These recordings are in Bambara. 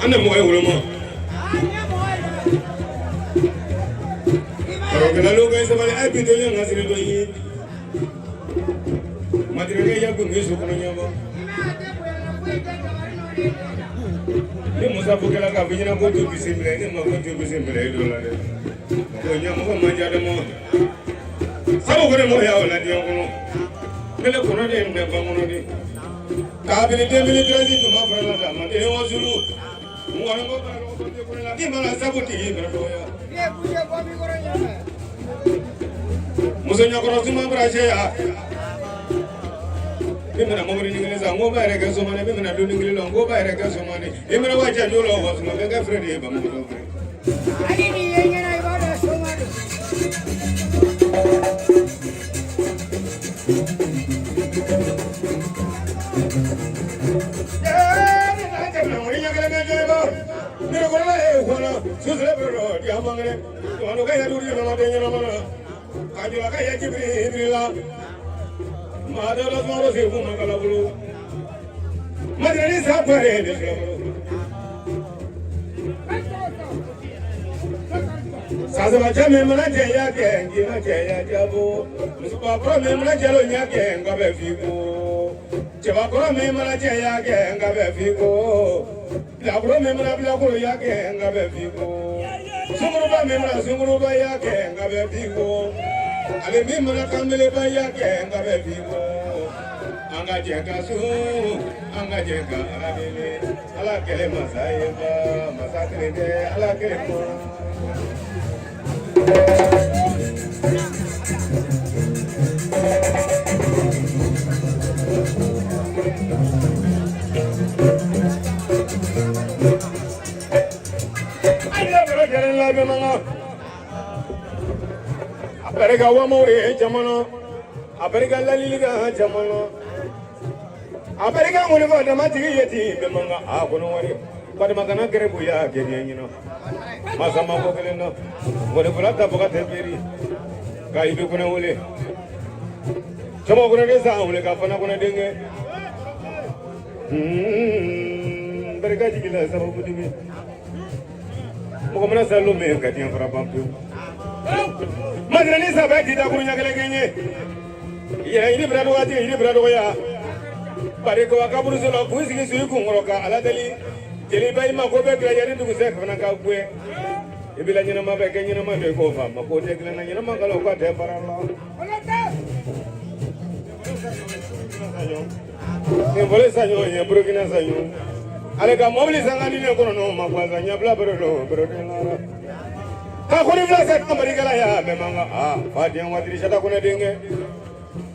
An tɛ mɔgɔ ye woloma. Barokɛlalu ka sabali a ye bi don ɲɛ ka sini dɔ ye. Matirikɛ ya kun bɛ so kɔnɔ ɲɛbɔ. Ni musa fokɛla k'a fɔ ɲɛna ko to bisimila ne ma ko to bisimila e dɔ la dɛ. Ko ɲɛmɔgɔ man diya dɛ mɔ. Sabu ko ne mɔ y'aw la diɲɛ kɔnɔ. Ne le kɔnɔ de ye n ba kɔnɔ de. Kabini 2013 tun b'a fara la ka ma den wa sulu. N kɔni ko bara dɔgɔ tɛ kɔnɔ la. K'i mana sabu tigi bara dɔgɔya. Muso ɲɛkɔrɔ suma bara cɛya. Min bɛna mobili ni kelen san n ko ba yɛrɛ kɛ soma min bɛna dumuni kelen la n ko ba yɛrɛ kɛ soma i mana wa cɛ jolo wa suma bɛ kɛ feere de ye bamakɔ feere. Hali n'i ye ɲɛna i b'a dɔn soma don. Sasaba cɛ min mana cɛya kɛ k'i ma cɛya jabo musokɔrɔ min mana cɛlo ɲɛ kɛ n ka bɛ f'i ko cɛbakɔrɔ min mana cɛya kɛ n ka bɛ f'i ko bilakoro min mana bilakoroya kɛ n ka bɛ f'i ko sunkuruba min mana sunkurubaya kɛ n ka bɛ f'i ko ale min mana kanbelebaya kɛ n ka bɛ f'i ko an ka jɛ ka sun an ka jɛ ka ala deli ala kelen masa ye ba masa kelen tɛ ala kelen ma. A barika wamaw ye jamana a barika lalilikan jamana a barika ŋɔnifɔ damatigi ye ti bɛɛ man kan a kɔnɔ wari badama kana gɛrɛ bonya gɛrɛ ɲɛna masa ma ko kelen na ŋɔnifɔla ta baga tɛ feere ka i bɛ kɔnɔ wele cɛmɔgɔ kɔnɔ den san wele ka fana kɔnɔ denkɛ barika jigila sababu dimi mɔgɔ mana sa lon min ka diɲɛ fara ban pewu masirani saba ti dakuru ɲɛ kelen kɛ ye yɛrɛ yiri bila dɔgɔya yiri bila dɔgɔya bari ko a kaburuso la k'u sigi su i kunkɔrɔ ka ala deli jeliba i ma ko bɛɛ dilan yanni dugusɛ fana ka gwɛ i bila ɲɛnama bɛ kɛ ɲɛnama de ko fa ma ko tɛ dilan na ɲɛnama kalo ka tɛ fara la nin fɔli saɲɔ ye burukina saɲɔ ale ka mɔbili sanga ni ne kɔnɔ n'o ma gansan ɲɛbila bere don bere den la ka kɔni fila se ka marikala ya mɛ man kan aa fa den waati sata kɔnɛ denkɛ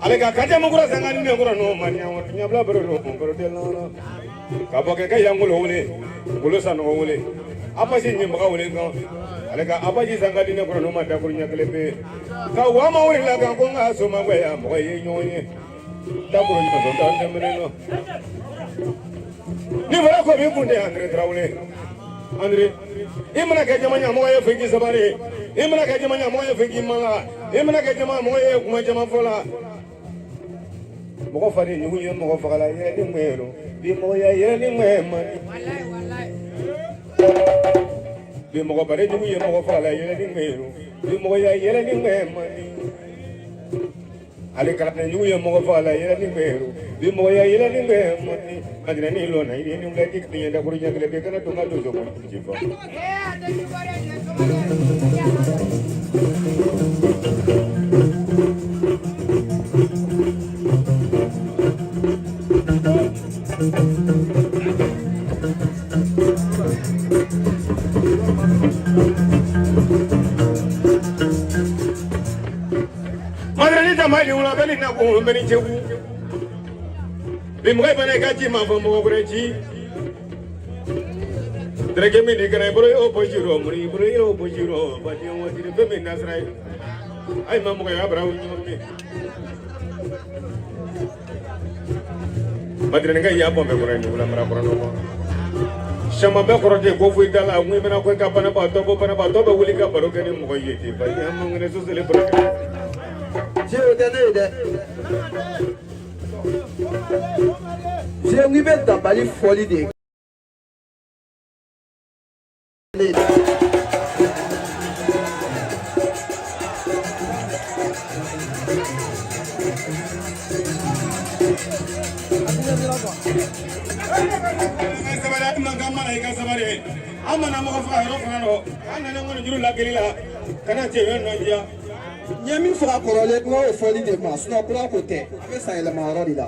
ale ka kajɛ mukura sanga ni ne kɔnɔ n'o ma ɲɛ waati ɲɛbila bere don bere den la ka bɔ kɛ ka yangolo wele ngolo sanɔgɔ wele apasi ɲɛbaga wele kan ale ka apasi sanga di ne kɔnɔ n'o ma dakuru ɲɛ kelen pe ka wa ma wuli la kan ko n ka somagbɛya mɔgɔ ye ɲɔgɔn ye dakuru ɲɔgɔn tan tɛmɛnen nɔ ni fɔra ko b'i kun tɛ Andre Tarawele Andre i mana kɛ jama ɲɛmɔgɔ ye fo k'i sabali i mana kɛ jama ɲɛmɔgɔ ye fo k'i mala i mana kɛ jama mɔgɔ ye kuma caman fɔ la mɔgɔ fari ɲugun ye mɔgɔ fagala yɛrɛ ni ŋɛro bi mɔgɔ ya yɛrɛ ni ŋɛ man di bi mɔgɔ bari jugu ye mɔgɔ fagala yɛrɛ ni ŋɛro bi mɔgɔ ya yɛrɛ ni ŋɛ man di ale kalanden jugu ye mɔgɔ fagala yɛrɛ ni ŋɛro bi mɔgɔ ya yɛrɛ ni ŋɛ man di madina ni lɔna i ni wula ji kelen dakuru ɲɛ kelen bi kana don ka donso kɔnɔ ji fɔ. Madrani tama ni wula bɛ ni na ko bɛ ni cɛku bi mɔgɔ fana ka ci ma fɔ mɔgɔ wɛrɛ ci tereke min di kɛra i bolo y'o bɔsi rɔ muri i bolo y'o bɔsi rɔ baden waati fɛn min nasira ye ayi ma mɔgɔ y'a bara ɲɔgɔn min Madrani ka y'a bɔn bɛɛ kɔrɔ ni wula mara kɔrɔ nɔ sama bɛɛ kɔrɔ ten ko foyi t'a la n ko i bɛna ko i ka banabaatɔ bɔ banabaatɔ bɛ wuli ka baro kɛ ni mɔgɔ ye ten bari an man kɛnɛ sosoli baro kɛ. Se o tɛ ne ye dɛ. Se n k'i bɛ dabali fɔli de ne ye. Sabali man ka mana i ka sabali. An mana mɔgɔ faga yɔrɔ fana dɔn. An nana ŋɔni juru lakili la. Kana cɛ bɛ nɔ diya. N ye min faga kɔrɔlen n k'o fɔli de ma sinon kura ko tɛ an bɛ san yɛlɛma yɔrɔ de la.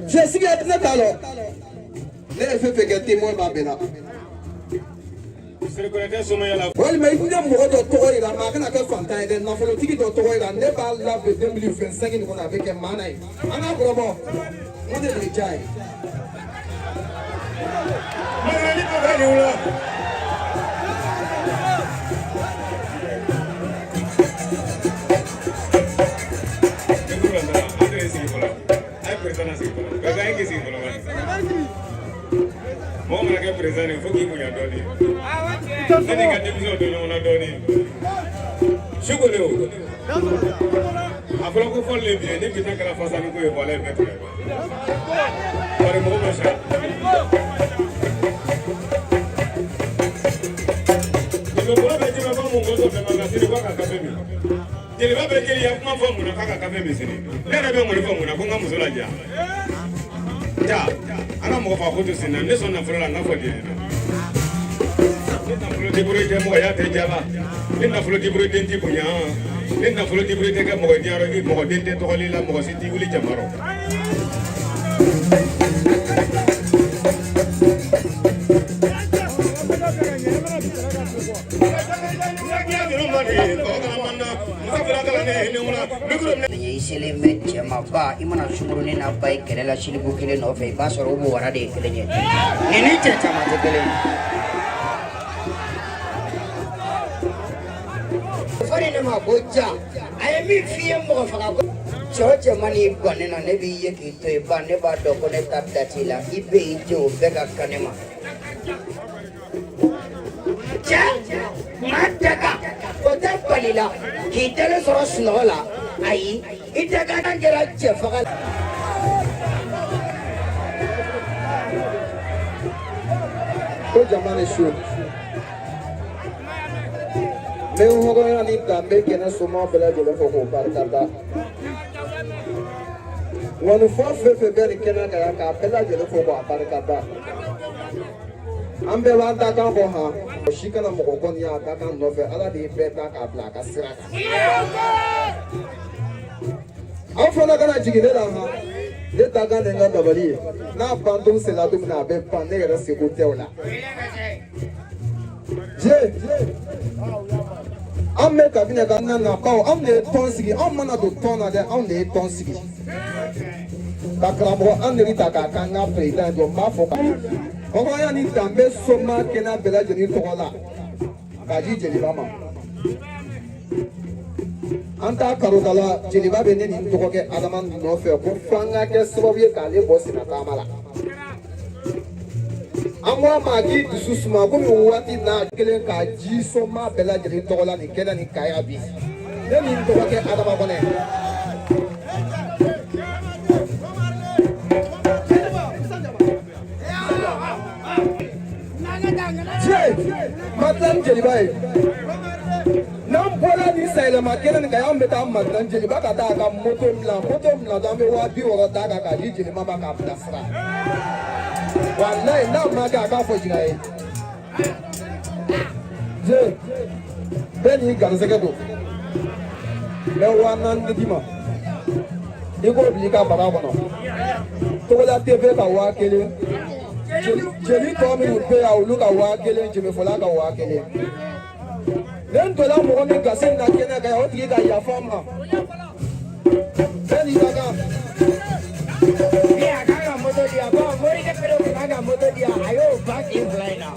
Cɛ sigi ne t'a lɔ ne ye fɛn fɛn kɛ témoin b'a bɛɛ la. Sirikɔrɔtɛ somaya la. Walima i ne mɔgɔ dɔ tɔgɔ yira maa kana kɛ fantan ye dɛ nafolotigi dɔ tɔgɔ yira ne b'a labɛn 2025 nin kɔnɔ a bɛ kɛ maana ye an k'a kɔrɔbɔ mun de bɛ diya ye. Magrani ko ka ni wula. Mɔgɔ mana kɛ président ye fo k'i bonya dɔɔnin. Ne n'i ka denmisɛnw to ɲɔgɔn na dɔɔnin. Su kolen o. A fɔra ko fɔli le bi ye ni bi ta kɛra fasani ko ye walayi bɛɛ tigɛ. Bari mɔgɔ ma sa. Jeliba bɛ jɛgɛ fɔ mun kɔsɔn bɛɛ man kan sini k'a ka kafe min. Jeliba bɛ jeliya kuma fɔ mun na k'a ka kafe min sini. Ne yɛrɛ bɛ ŋɔni fɔ mun na ko n ka muso ladiya. Ja, an ka mɔgɔ fa ko to sen na ne sɔn nafolo la n ka fɔ diɲɛ ɲɛna. Ni nafolo t'i bolo i tɛ mɔgɔya tɛ diya la. Ni nafolo t'i bolo den t'i bonya. Ni nafolo t'i bolo i tɛ kɛ mɔgɔ diya yɔrɔ mɔgɔ den tɛ tɔgɔli la mɔgɔ si t'i wuli jama rɔ. I selen bɛ cɛ ma ba i mana sunkurunin n'a ba ye kɛlɛ la silibu kelen nɔfɛ i b'a sɔrɔ o wara de ye kelen ye nin ni cɛ caman tɛ kelen ye. Fɔ ne ma ko ja a ye min f'i ye mɔgɔ faga ko cɛ o cɛ man'i gan ne na ne b'i ye k'i to yen ba ne b'a dɔn ko ne ta da t'i la i bɛ i jɛ o bɛɛ ka kan ne ma. Cɛ maa tɛ kan o tɛ bali la k'i dalen sɔrɔ sunɔgɔ la ayi i tɛ ka kan kɛra cɛ faga la. Ko jama ni su. N bɛ hɔrɔnya ni danbe kɛnɛ soma bɛɛ lajɛlen fo k'o barika da. Ŋɔnifɔ fɛn fɛn bɛ nin kɛnɛ kan yan k'a bɛɛ lajɛlen fo k'a barika da. An bɛɛ b'an da kan fɔ han. Mɔgɔ si kana mɔgɔ kɔni y'a da kan nɔfɛ Ala de ye bɛɛ da k'a bila a ka sira kan. Aw fana kana jigin ne la han. Ne da kan de n ka dabali ye. N'a ban don sera don min na a bɛ ban ne yɛrɛ seko tɛ o la. Je an bɛ kabini ka na na bawo anw de ye tɔn sigi anw mana don tɔn na dɛ anw de ye tɔn sigi. Ka karamɔgɔ an de ta k'a k'an ka président jɔ n b'a fɔ ka hɔrɔnya ni danbe soma kɛnɛ bɛɛ lajɛlen tɔgɔ la k'a di jeliba ma. An t'a karoda la jeliba bɛ ne ni n dɔgɔkɛ Adama nɔfɛ ko f'an ka kɛ sababu ye k'ale bɔ sennataama la. An ko a ma k'i dusu suma komi waati n'a kelen k'a ji soma bɛɛ lajɛlen tɔgɔ la nin kɛnɛ nin kan yan bi. Ne ni n dɔgɔkɛ Adama Kɔnɛ. Je Madilan jeliba ye. N'an bɔra nin sayɛlɛma kɛnɛ nin kan yan, an bɛ taa Madilan jeliba ka taa a ka moto bila moto bila dɔrɔn an bɛ 60 000 d'a kan k'a di jeliba ma k'a bilasira. Walayi n'a ma kɛ a k'a fɔ jira ye. Je bɛɛ n'i garisɛgɛ don. N bɛ 4000 d'i ma. I k'o bila i ka bara kɔnɔ. Togoda TV ka 1000. Jeli tɔ minnu bɛ yan olu ka 1000 jɛmɛfɔla ka 1000. Ne n donna mɔgɔ min gasi na kɛnɛ kan yan o tigi ka yafa n ma. Bɛɛ n'i ka kan. Ni a k'a ka moto di yan ko morikɛ fɛnɛ ko k'a ka moto di yan a y'o ba sen fila in na.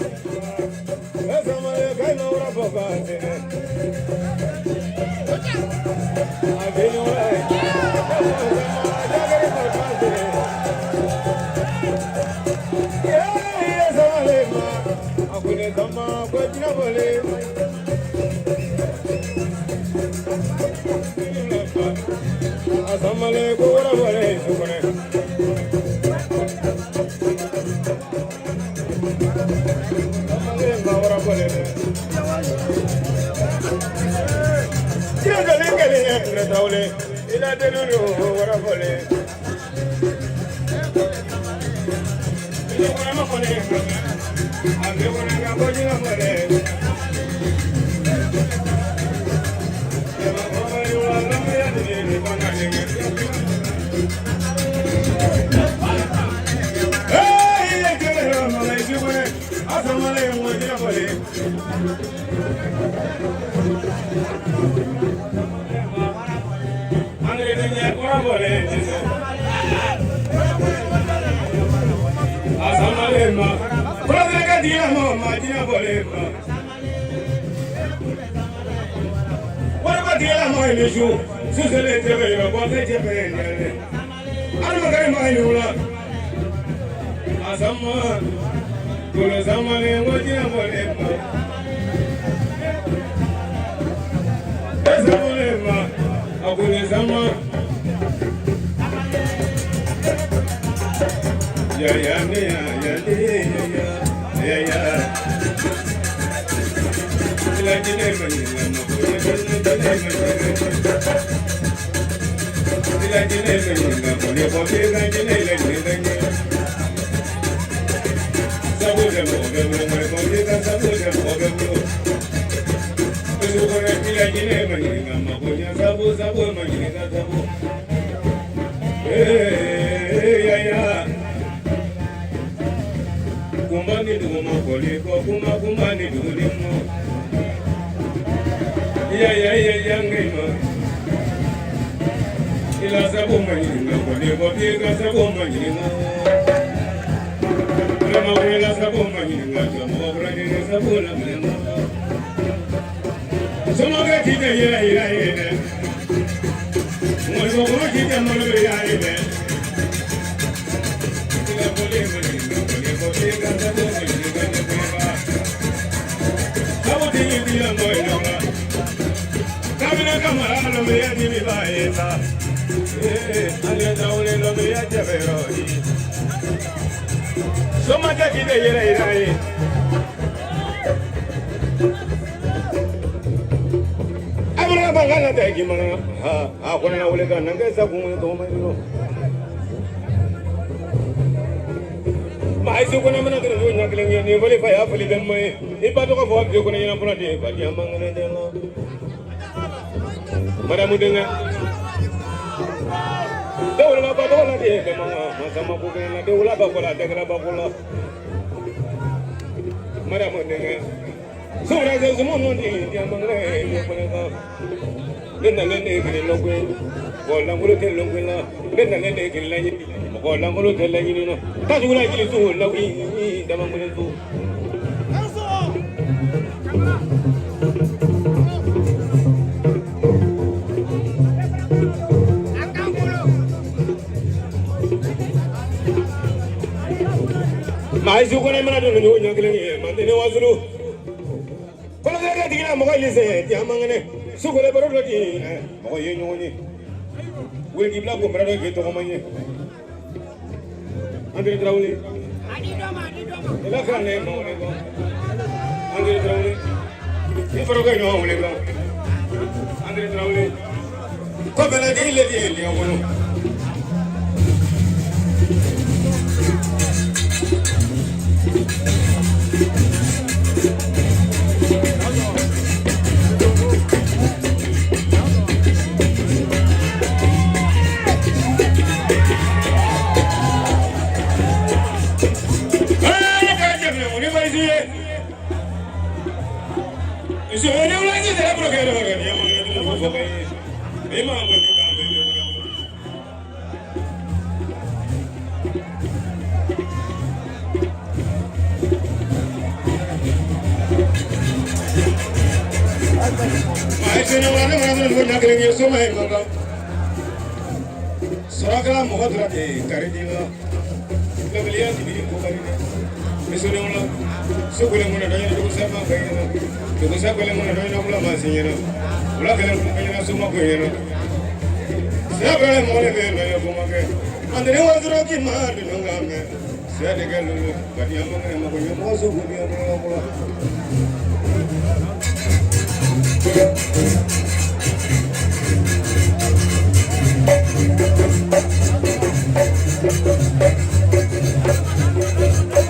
Thank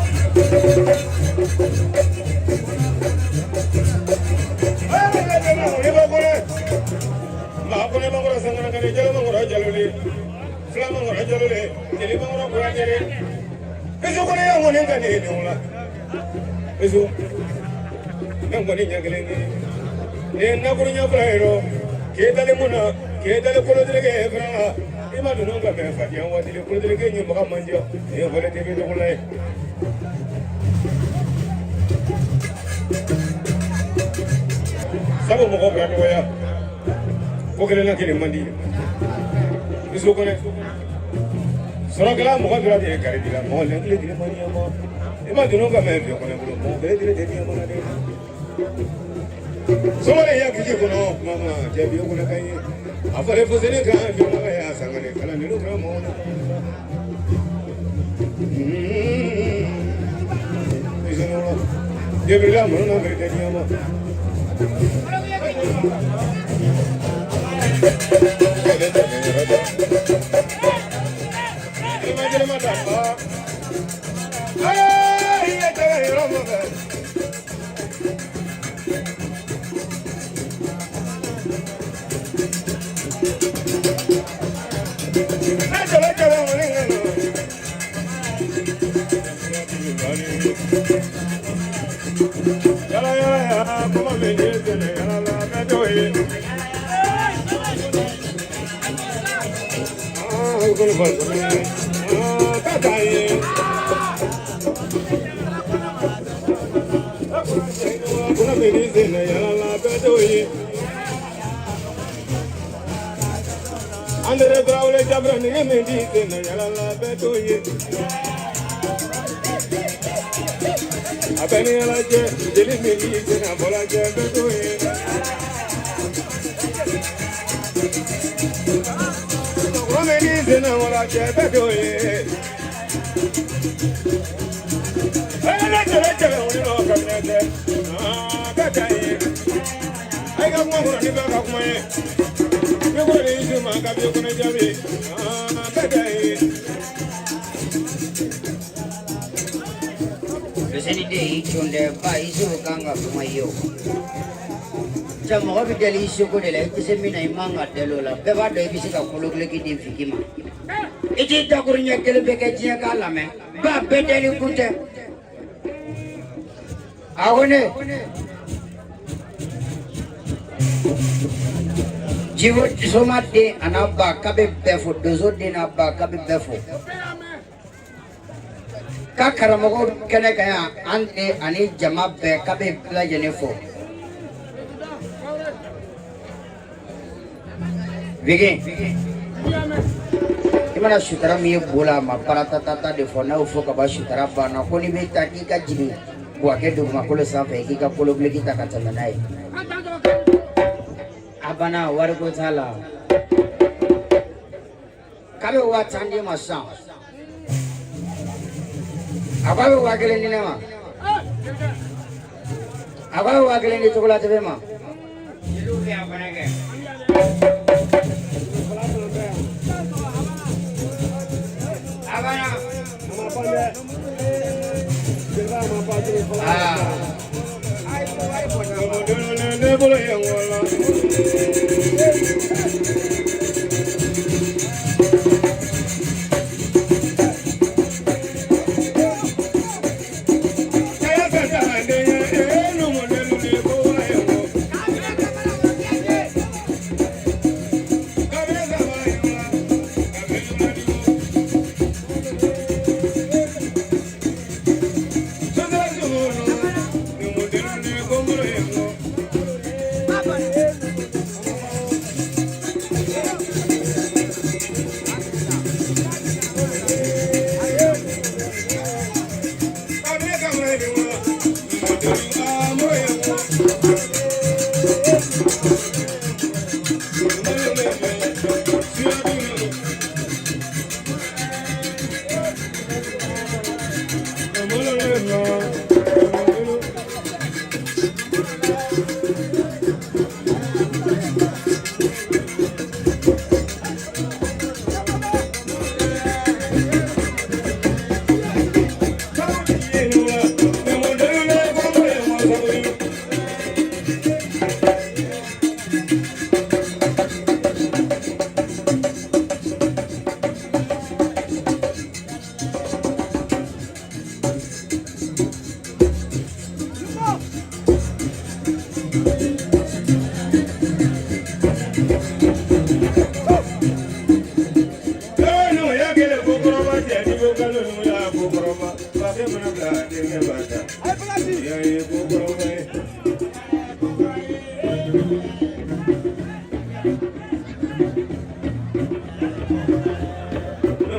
Jeli Bangoro Kuyate dɛ. Isu kɔni y'an kɔni ka ne denw la. Isu ne kɔni ɲɛ kelen ye. Ni ye nakuru ɲɛ fila ye dɔrɔn k'e dalen mun na k'e dalen kolotereke fana la i ma ninnu ka mɛn fadenya waati le kolotereke ɲɛbaga man diya nin ye fɔlɔ tɛ bɛ la ye. Sabu mɔgɔ bila dɔgɔya ko kelen na kelen man di isu kɔnɛ sɔrɔkɛla mɔgɔ dɔrɔn de ye gari di la mɔgɔ lɛnkili dili man di ma i ma dunun ka mɛn fiye kɔnɛ bolo mɔgɔ kelen dili tɛ diɲɛ kɔnɔ dɛ sɔmɔle ya kiji kɔnɔ kuma ma cɛ biye kɔnɔ ka ye a fɔlen foseni kan fiye ma ya sangare kalan ninnu kɛra mɔgɔ na Jebila mɔnɔ na bɛ tɛ diɲɛ ma. Yala yala yala, kuma min ye sɛnɛ yala la bɛ t'o ye. Andere Traoré Jabra ni min di sɛnɛ yala la bɛ t'o ye. A bɛ ni ala cɛ jeli min di sɛnɛ bɔla cɛ bɛ t'o ye. Kura min di sɛnɛ bɔla cɛ bɛ t'o ye. Ne cɛlɛ cɛlɛ wuli lɔ kabinɛ tɛ. Aa bɛɛ ta ye. A ka kuma kɔnɔ ni bɛɛ ka kuma ye. Ne ko de isu ma ka biye kɔnɔ jaabi. Aa bɛɛ ta ye. Fuseni den y'i cun dɛ ba Isufu kan ka kuma i ye o. Cɛ mɔgɔ bɛ deli i seko de la i tɛ se min na i man ka deli o la bɛɛ b'a dɔn i bɛ se ka kolokiloki di Fiki ma. I t'i dakuru ɲɛ kelen bɛɛ kɛ diɲɛ k'a lamɛn ba bɛɛ deli kun tɛ. A ko ne Jibo Soma den a n'a ba k'a bɛ bɛɛ fo Donso den n'a ba k'a bɛ bɛɛ fo. Ka karamɔgɔ kɛnɛ kan yan an den ani jama bɛɛ k'a bɛ bɛɛ lajɛlen fo. Bigin i mana sutara min ye bo la a ma paratatata de fɔ n'a y'o fɔ ka ban sutara banna ko n'i bɛ taa k'i ka jigin Buwakɛ dugumakolo sanfɛ k'i ka kolobiloki ta ka tɛmɛ n'a ye. A banna wariko t'a la. K'a bɛ 50,000 d'i ma sisan. A ko a bɛ 5,000 di ne ma. A ko a bɛ 5,000 di Togola TV ma. Jeliw bɛ yan fana kɛ. A banna. Aa. Ne bolo ye ŋɔlɔ. Cɛya ka taa den ye, ee numudelu de ko wa ye ŋɔ. Kabini saba ye wa, kabini madibo. Sotara sugunu, numudelu de ko n bolo ye ŋɔ.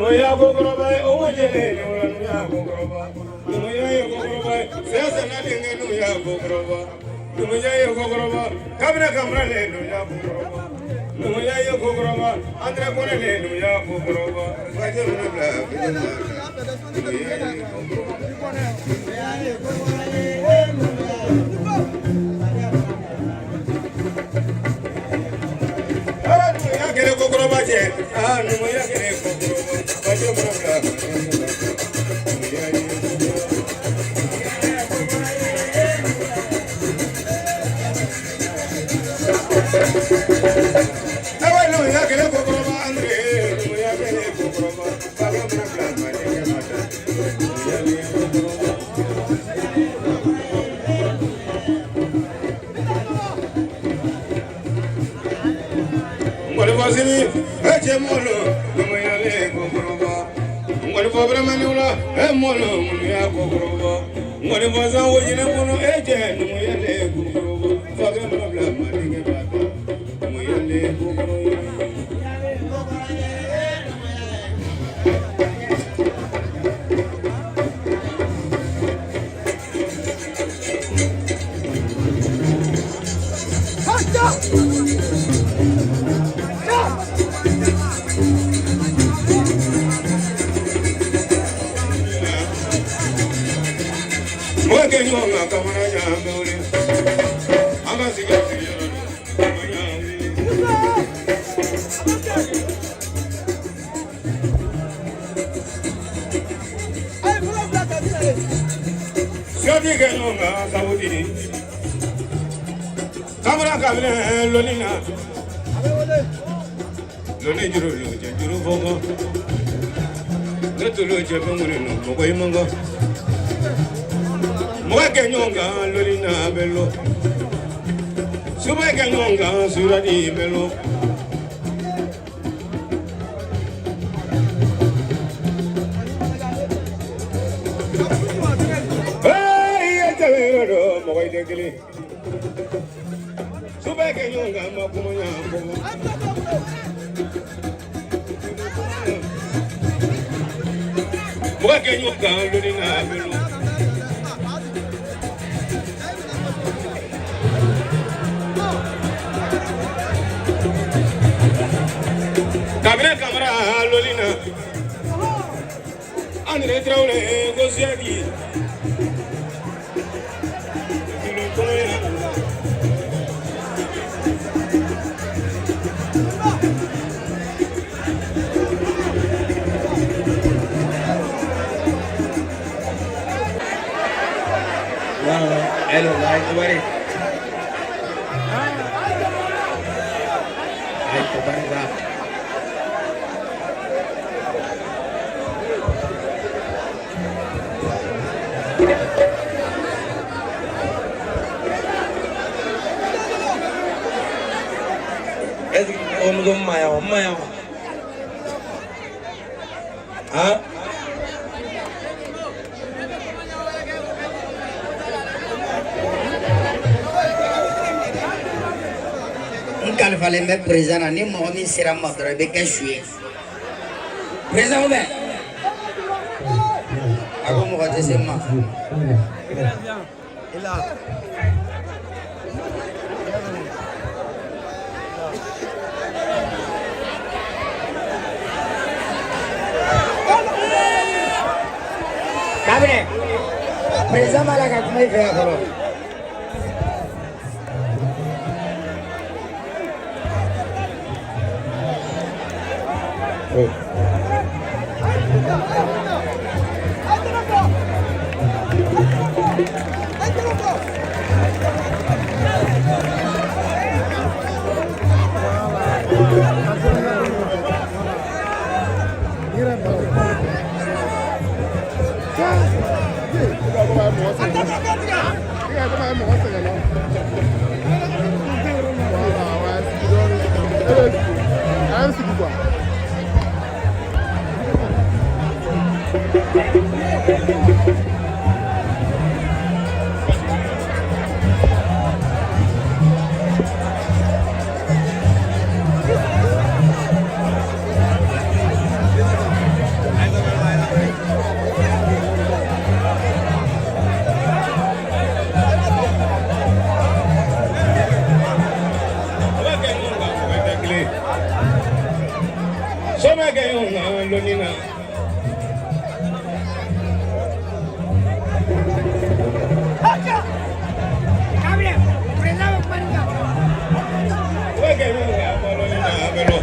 Numuya kokoroba ye o jele numuya kokoroba numuya ye kokoroba sesa na dinge numuya kokoroba numuya ye kokoroba kabina kamra le numuya kokoroba numuya ye kokoroba andre kone le numuya kokoroba faje numuya numuya ye kokoroba. Kokoroba che ah numuya kere kokoroba faje numuya numuya ye awa numuya kere kokoroba andre numuya kere kokoroba faje numuya numuya ye kokoroba. Ngolifasini eche molo numuya le kokoroba ngolifabramaniula emolo numuya kokoroba ngolifasa wojine kono eche numuya le kokoroba faga mabla madinge bata numuya le kokoroba. Surani melo hey ajalero mo idekili subeke nyonga makumonya mbo mo ke nyonga lolina melo. Kabine Kamara lolina Andre Traoré Gosiagi Hello, guys. Huh? N kalifalen bɛ président na ni mɔgɔ min sera n ma dɔrɔn i bɛ kɛ su ye. Président ou bien? A ko mɔgɔ tɛ se n ma. Kabine, président b'a la ka kuma i fɛ yan fɔlɔ. kelen. Sɔmɛkɛ y'o na lɔnni na. Sɔmɛkɛ y'o na lɔnni na a bɛ lɔ.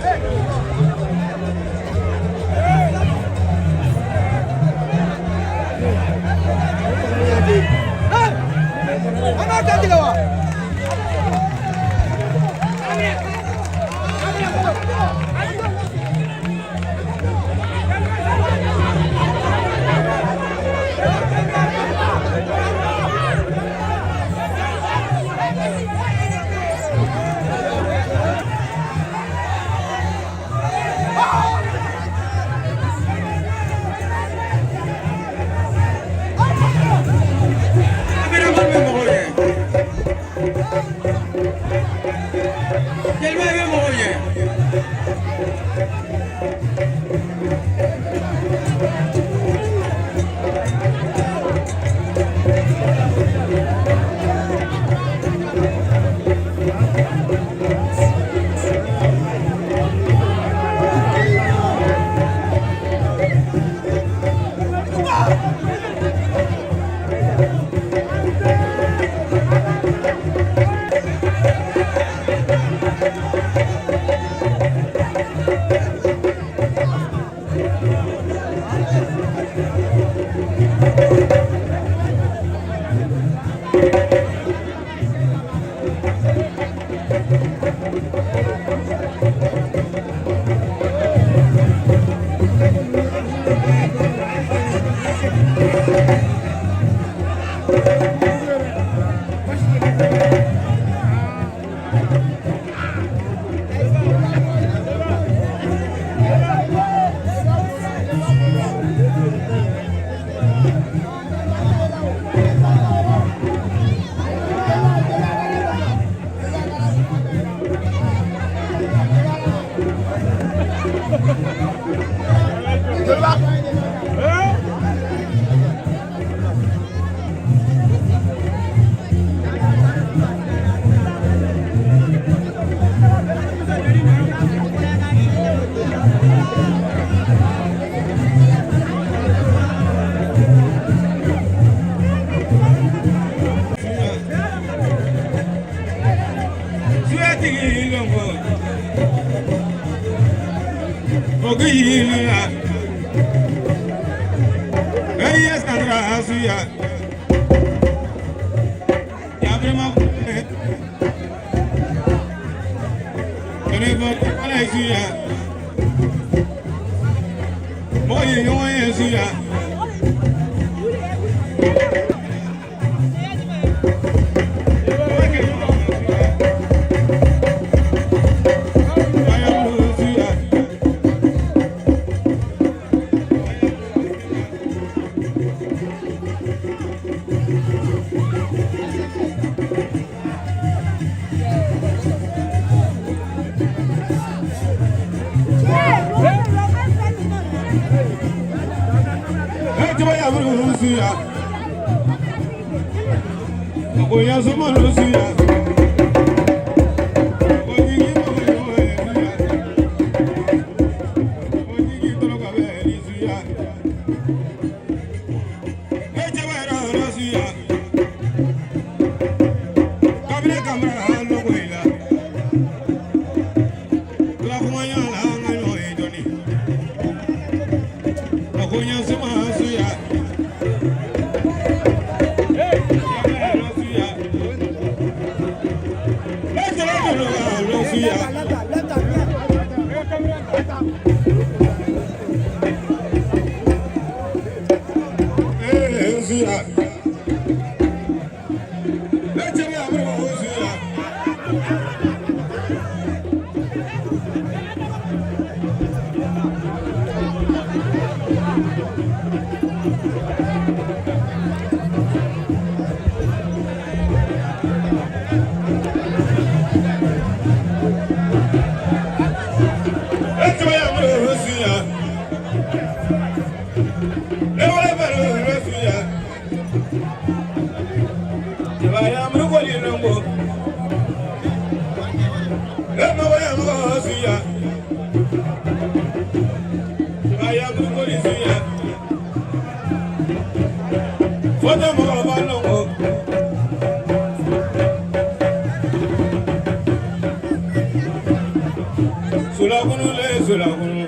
Sulakunu le sulakunu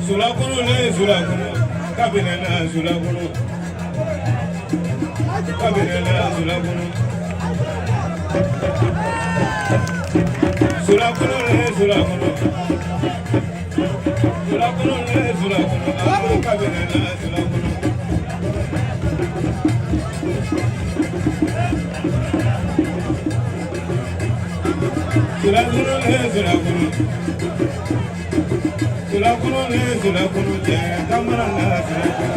Sulakunu le sulakunu Kabine na sulakunu Kabine na sulakunu Sulakunu le sulakunu Sulakunu le sulakunu Kabine na sulakunu Sulakunu le sulakunu Sulakunu le sulakunu jẹ kamara na sulakunu.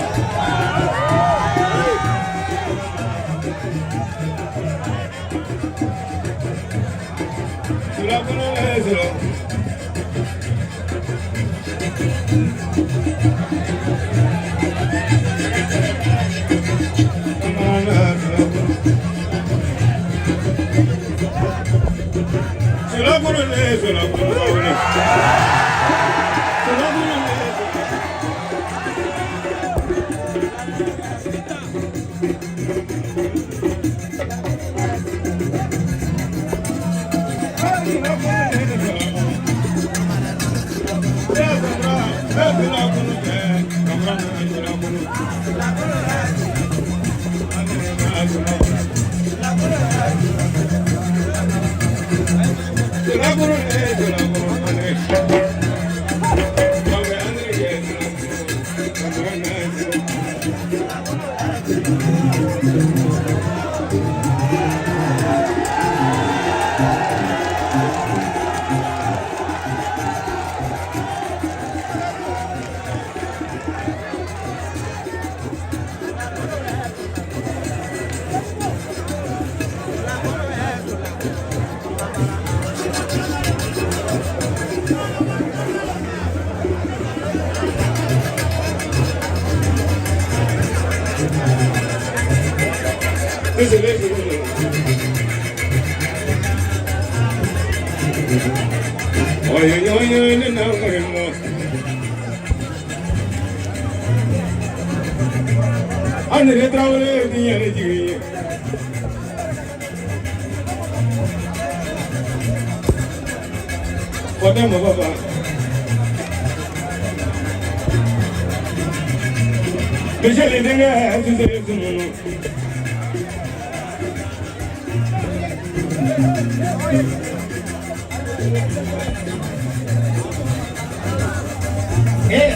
Sulakunu le sulakunu. Kamara na sulakunu. Sulakunu le sulakunu. Sulakunu le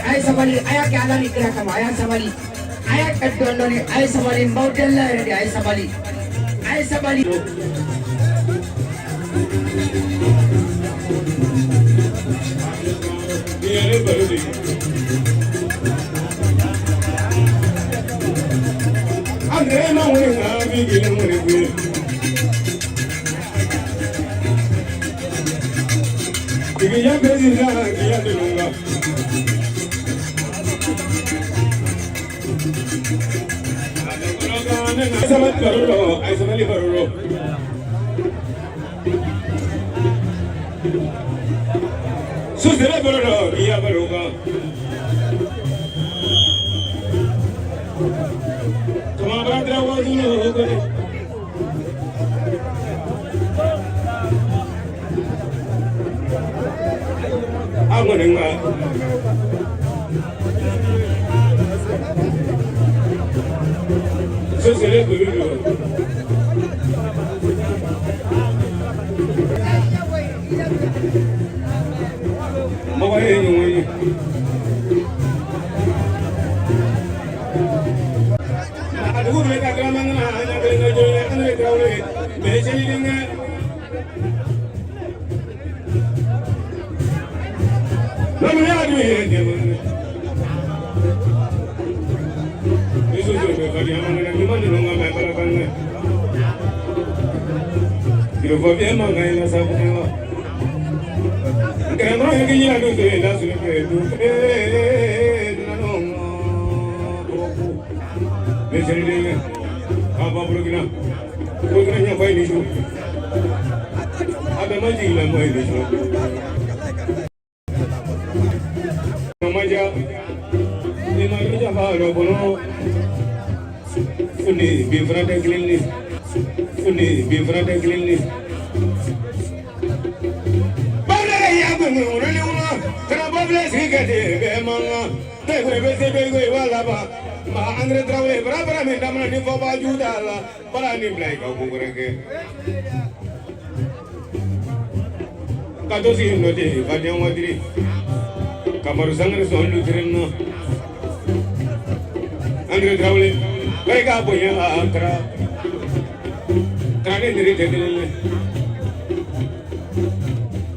Ay sabali, aya ke ala ni kira kama, aya sabali, aya kadondoni, ay sabali, mbawdella yɛrɛ de, ay sabali, ay sabali. de bɛɛ man kan ne ko i bɛ se bɛ ko i b'a laban ma Andre Traoré bara bara min daminɛ ni fɔba ju t'a la bara ni bila i ka ko wɛrɛ kɛ ka to sigi nɔ ten ka den wadiri Kamaru Sangare sɔn lutere na Andre Traoré bɛɛ ka bonya a kɛra kɛra ne niri tɛ kelen ye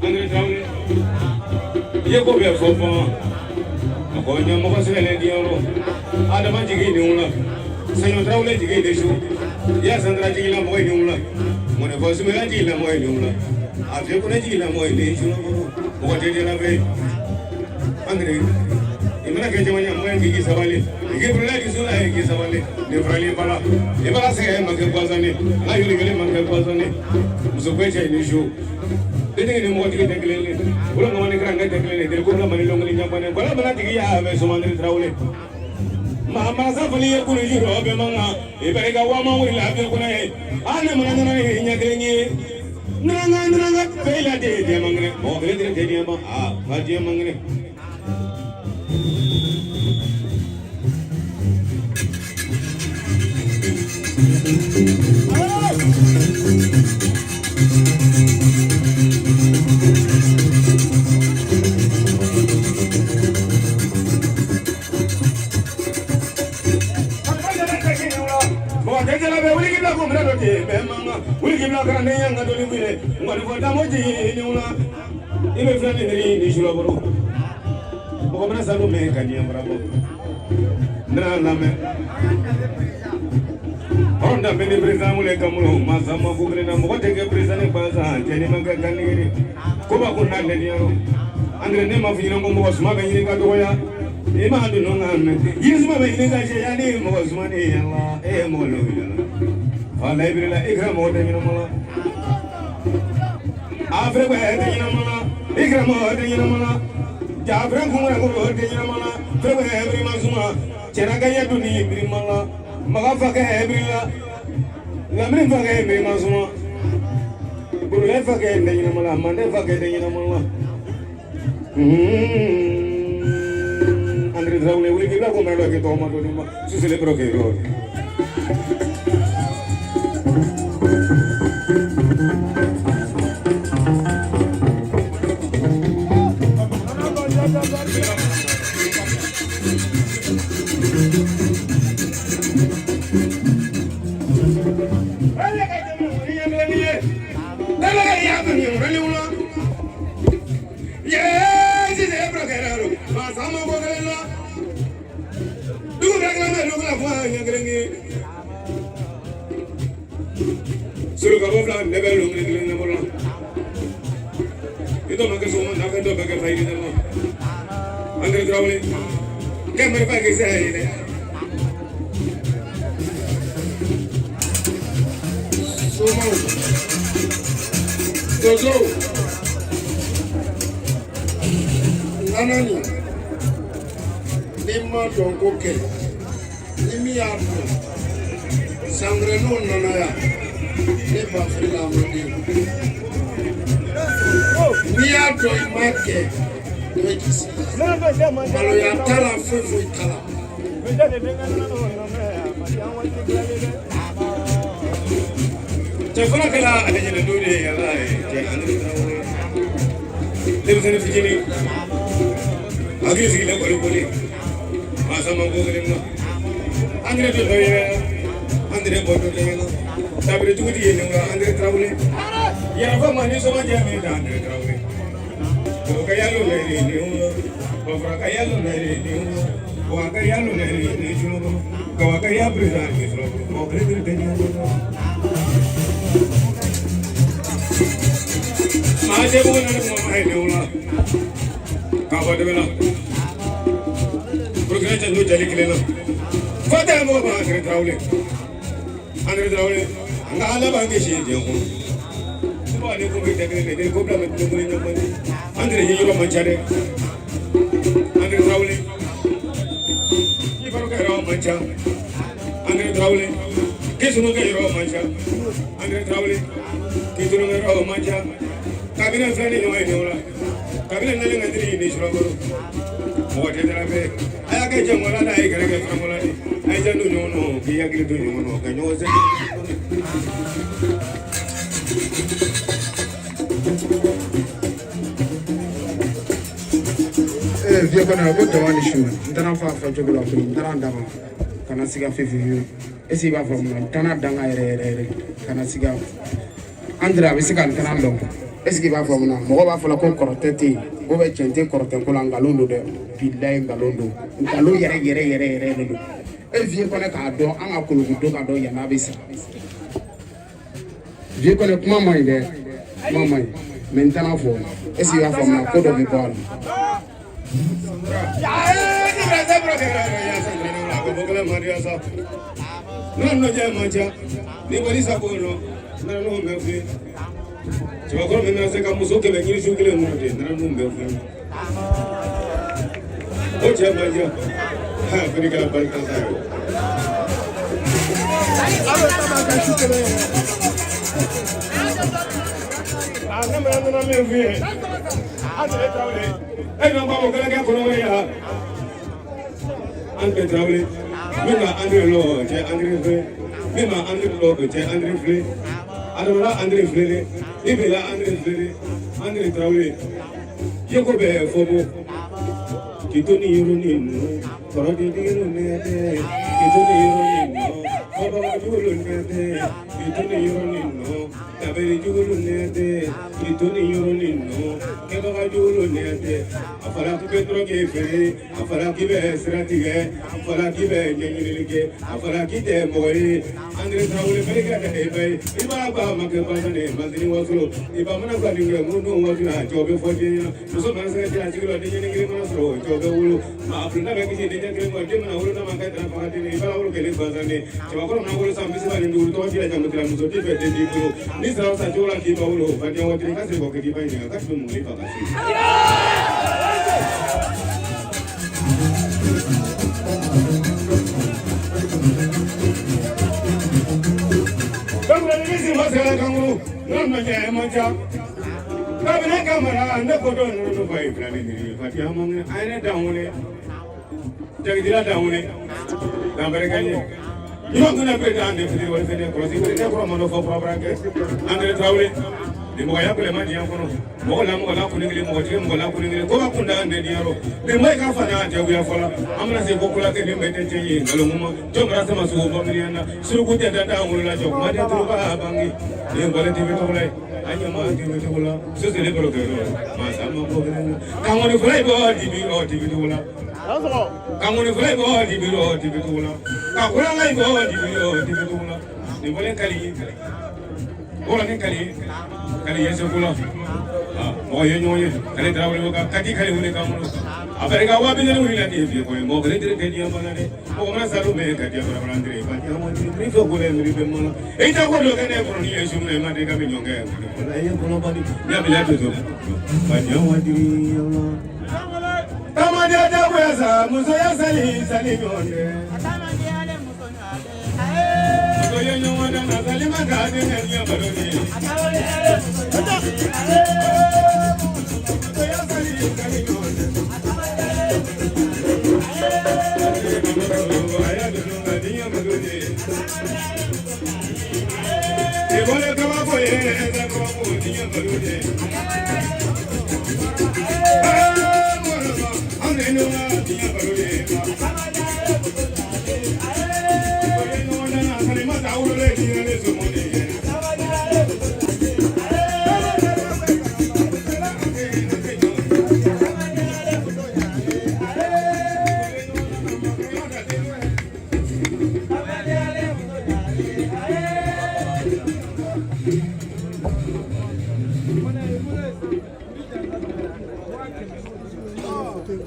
Andre Traoré i ye ko bɛɛ fɔ fɔ a ko ɲɛmɔgɔ sɛgɛnnen diɲɛ Adama jigi ni wula Saɲɔ Traoré jigi ni su ya Sandra jigi la mɔgɔ ni wula Mɔnɛfɔ Sumaya jigi la mɔgɔ ni wula a fiyɛ kɔnɔ jigi la mɔgɔ ni su mɔgɔ tɛ jala fɛ Andre i mana kɛ jama ɲɛmɔgɔ ye k'i sabali i k'i bolola k'i sola ye k'i sabali ni farali bala i b'a sɛgɛn ma kɛ gansan ye a ka yɔrɔ kelen ma kɛ gansan ye muso bɛɛ cɛ ni su dentigi ni mɔgɔtigi tɛ kelen ye wolo ŋɔni kɛra tɛ kelen ye ko bila mali lɔnkili ɲɛfɔ bala mana tigi y'a mɛn Soma Andre Traoré maa masa fana ye kulu juru bɛɛ man kan i bɛ i ka wama wuli la bɛɛ kɔnɔ ye a ne mana nana ni ɲɛ kelen ye nanga nanga fɛn la de diɲɛ man kɛnɛ mɔgɔ kelen tɛ diɲɛ ma aa nka diɲɛ man kɛnɛ. I bɛ filɛ ni ni sulabolo mɔgɔ mana sanu mɛn ka diɲɛ fara bɔ n bɛna lamɛn anw danbe ni président wele kamuru masa ma ko kelen na mɔgɔ tɛ kɛ président ni gansan cɛ ni ma kɛ kanigiri ko ba ko n'a lɛniyɔrɔ Andre ne ma f'i ɲɛna ko mɔgɔ suma bɛ ɲini ka dɔgɔya i m'a dun ka mɛn yiri suma bɛ ɲini ka cɛya ni mɔgɔ suma ni yala e ye mɔgɔ lo yala fa layibiri la i kɛra mɔgɔ tɛ ɲɛnama la a fɛrɛ bɛ tɛ ɲɛnama la i kɛra mɔgɔ tɛ ɲɛnama la ja fɛrɛ kun wɛrɛ ko tɛ ɲɛnama la fɛrɛ bɛ birima suma cɛra ka ɲɛ dun ni birima la maga fa kɛ biri la lamini fa kɛ birima suma burulɛ fa kɛ tɛ ɲɛnama la mande fa kɛ tɛ ɲɛnama la. Andre Traoré wuli k'i bila ko mɛn dɔ k'i tɔgɔ ma dɔɔni ma susile bɛrɛ k'i yɔrɔ. Andre Traoré kɛ marifa kisɛ ye dɛ. Somaw, donsow, nana nin n'i ma dɔn ko kɛ ni min y'a dɔn san wɛrɛ n'o nana yan ne ba feere la a ma den n'i y'a dɔn i m'a kɛ ne bɛ k'i sigi maloya t'a la foyi foyi t'a la. Cɛ fɔlɔ kɛra ale ɲinɛ don de ye yala ye cɛ Andre Traoré denmisɛnnin fitinin hakili sigilen kɔli kɔli masa ma ko kelen na Andre tɛ dɔ yɛrɛ Andre bɔ dɔ yɛrɛ tabiri dugutigi ye nin la Andre Traoré yɛrɛ ma ni sɔgɔ jɛ min na Andre Traoré o ka yalo lɛ ni o bafra ka yalo lɛ ni o wa ka yalo lɛ ni julo ka wa ka ya président ni julo o kelen tɛ ɲɛ maa jɛ ko na kuma ma ye ne la k'a fɔ dɛmɛ la Burukina cɛ n'o jali kelen na fo tɛ mɔgɔ ba Andre Traoré Andre Traoré an ka ala b'an kisi diɲɛ kɔnɔ ko ale ko bɛ tɛ kelen de ko bila mɛ kelen kelen ɲɔgɔn Andre ye yɔrɔ man ca dɛ Andre Traoré i baro kɛ yɔrɔ man ca Andre Traoré k'i sunu kɛ yɔrɔ man ca Andre Traoré k'i tunu kɛ yɔrɔ man ca kabila filɛ ni ɲɔgɔn ye nin la kabila nalen ka teli ni sɔrɔ bolo Mɔgɔ tɛ dara bɛ a y'a kɛ cɛmɔgɔla n'a ye kɛlɛ kɛ faramɔla de a ye janto ɲɔgɔn nɔ k'i hakili to ɲɔgɔn nɔ ka ɲɔgɔn sɛgɛn. Vieux Kone ko dama ni su n taara fɔ a fɔ cogo la koyi, n taara d'a ma kana siga fiyewu fiyewu. Est ce que i b'a faamu? N taara danga yɛrɛ yɛrɛ yɛrɛ kana siga. Andre a bɛ se ka n taara dɔn. Est ce que i b'a faamu? Na mɔgɔ b'a fɔ la ko kɔrɔtɛ tɛ yen ko bɛ tiɲɛ tɛ kɔrɔtɛ ko la, nkalon don dɛ, bilayi nkalon don, nkalon yɛrɛ yɛrɛ yɛrɛ yɛrɛ de don. E Vieux Kone k'a dɔn an ka kolokoto k'a dɔn yan'a bɛ sa. Vieux Kone kuma man ɲi dɛ, kuma man ɲi, mais n taara fɔ. Est ce que i b'a faamu? Na ko dɔ bɛ bɔ a la. Cɛbakɔrɔ min nana se ka muso 100 ɲini su kelen kɔnɔ ten, nana n'u bɛɛ f'i ye o cɛ man ca ha fini kɛra barika sa ye. A ne ma nana min f'i ye, Andre Tarawele, e ma bɔ kɛlɛ kɛ kɔnɔ ye ha Andre Tarawele min ma Andre lɔ o cɛ Andre filɛ, min ma Andre lɔ o cɛ Andre filɛ, Adamala Andre filɛ, i bɛ la Andre filɛ. Andre Tarawele ye ko bɛɛ fɔ bɔ k'i to ni yɔrɔ ni nɔ kɔrɔden nɛ tɛ, k'i to ni yɔrɔ ni nɔ fɔbaga jugulu nɛ tɛ, k'i to ni yɔrɔ ni nɔ tabɛri jugulu nɛ tɛ, k'i to ni yɔrɔ ni nɔ kɛbaga jugulu nɛ tɛ. A fɔra k'i bɛ dɔrɔn feere, a fɔra k'i bɛ sira tigɛ, a fɔra k'i bɛ ɲɛɲinili kɛ, a fɔra k'i tɛ mɔgɔ ye. Andre Tarawele fɛnɛ kɛ da e ba ye, i b'a ba ma kɛ basan de masini wasolo i ba mana ka nin kɛ minnu waati la cɛw bɛ fɔ den ɲɛna, muso mana se ka cɛla sigi la, den kelen mana sɔrɔ cɛw bɛ wolo maa bulonda bɛ kisi den kelen ma, den mana wolo n'a ma kɛ dara faga den i b'a wolo kelen gansan de. Cɛbakɔrɔ mana wolo san 35 tɔgɔ t'i la, jamu t'i la, muso t'i fɛ, den t'i bolo, ni sara sa cogo la k'i ba wolo ba den waati ka se kɔ k'i ba ɲininka k'a tun bɛ mun fa ka se. Kabini kamara ne ko dɔ ninnu fa ye fila ni ɲini fatiya man kɛnɛ a ye ne dan wele jagidira dan wele dan barika ɲɛ ɲuman kunna bɛ dan de fitiri wali fɛnɛ kɔlɔsi ne kɔrɔ ma dɔ fɔ fura kɛ. Andre Tarawele ni mɔgɔya kɛlɛ ma diɲɛ kɔnɔ, mɔgɔ la mɔgɔ la kunni kelen, mɔgɔ tigɛ mɔgɔ la kunni kelen ko ka kun da an de diɲɛ rɔ nin ma i ka fana jagoya fɔlɔ an bɛna se ko kula kɛ nin bɛɛ tɛ tiɲɛ ye nkalon kuma jɔn kɛra sama sogo bɔ miiriya na suruku tɛ da an wolola jɔ kuma tɛ turu ka bange nin bɔlen tɛ tɔgɔ la ye an ɲɛ ma tɛ tɔgɔ la sosoli baro kɛ yɔrɔ masa ma bɔ kelen na kankɔni fɔlɔ i bɔ dibi ɔ dibi tɔgɔ la, kankɔni fɔlɔ i bɔ dibi ɔ dibi tɔgɔ la, ka kuranka i bɔ dibi ɔ dibi tɔgɔ la nin bɔlen kali ye wɔrɔ ni kali kali ye seko la mɔgɔ ye ɲɔgɔn ye kale Tarawele ka kati kale wele k'an bolo a barika 40,000 wuli la ten fiye koyi mɔgɔ kelen tɛ kɛ diɲɛ bana dɛ mɔgɔ mana sa bɛ ka diɲɛ bara bara tere ba diɲɛ waati ni fɛ ko bɛ miiri bɛ mɔnɔ i tɛ ko dɔ kɛ ne kɔnɔ ni ye su minɛ i ma deli ka bɛ ɲɔgɔn kɛ wala i ye kɔnɔ bali ya bila to ba diɲɛ waati taamaden jagoya sa musoya sali sali ɲɔgɔn dɛ muso ye ɲɔgɔn dɛ na sali ma k'a den kɛ diɲɛ balo de musoya sali sali ɲɔgɔn dɛ Ibole kabako ye, kabako diɲɛ balo de. Diɲɛ balo de.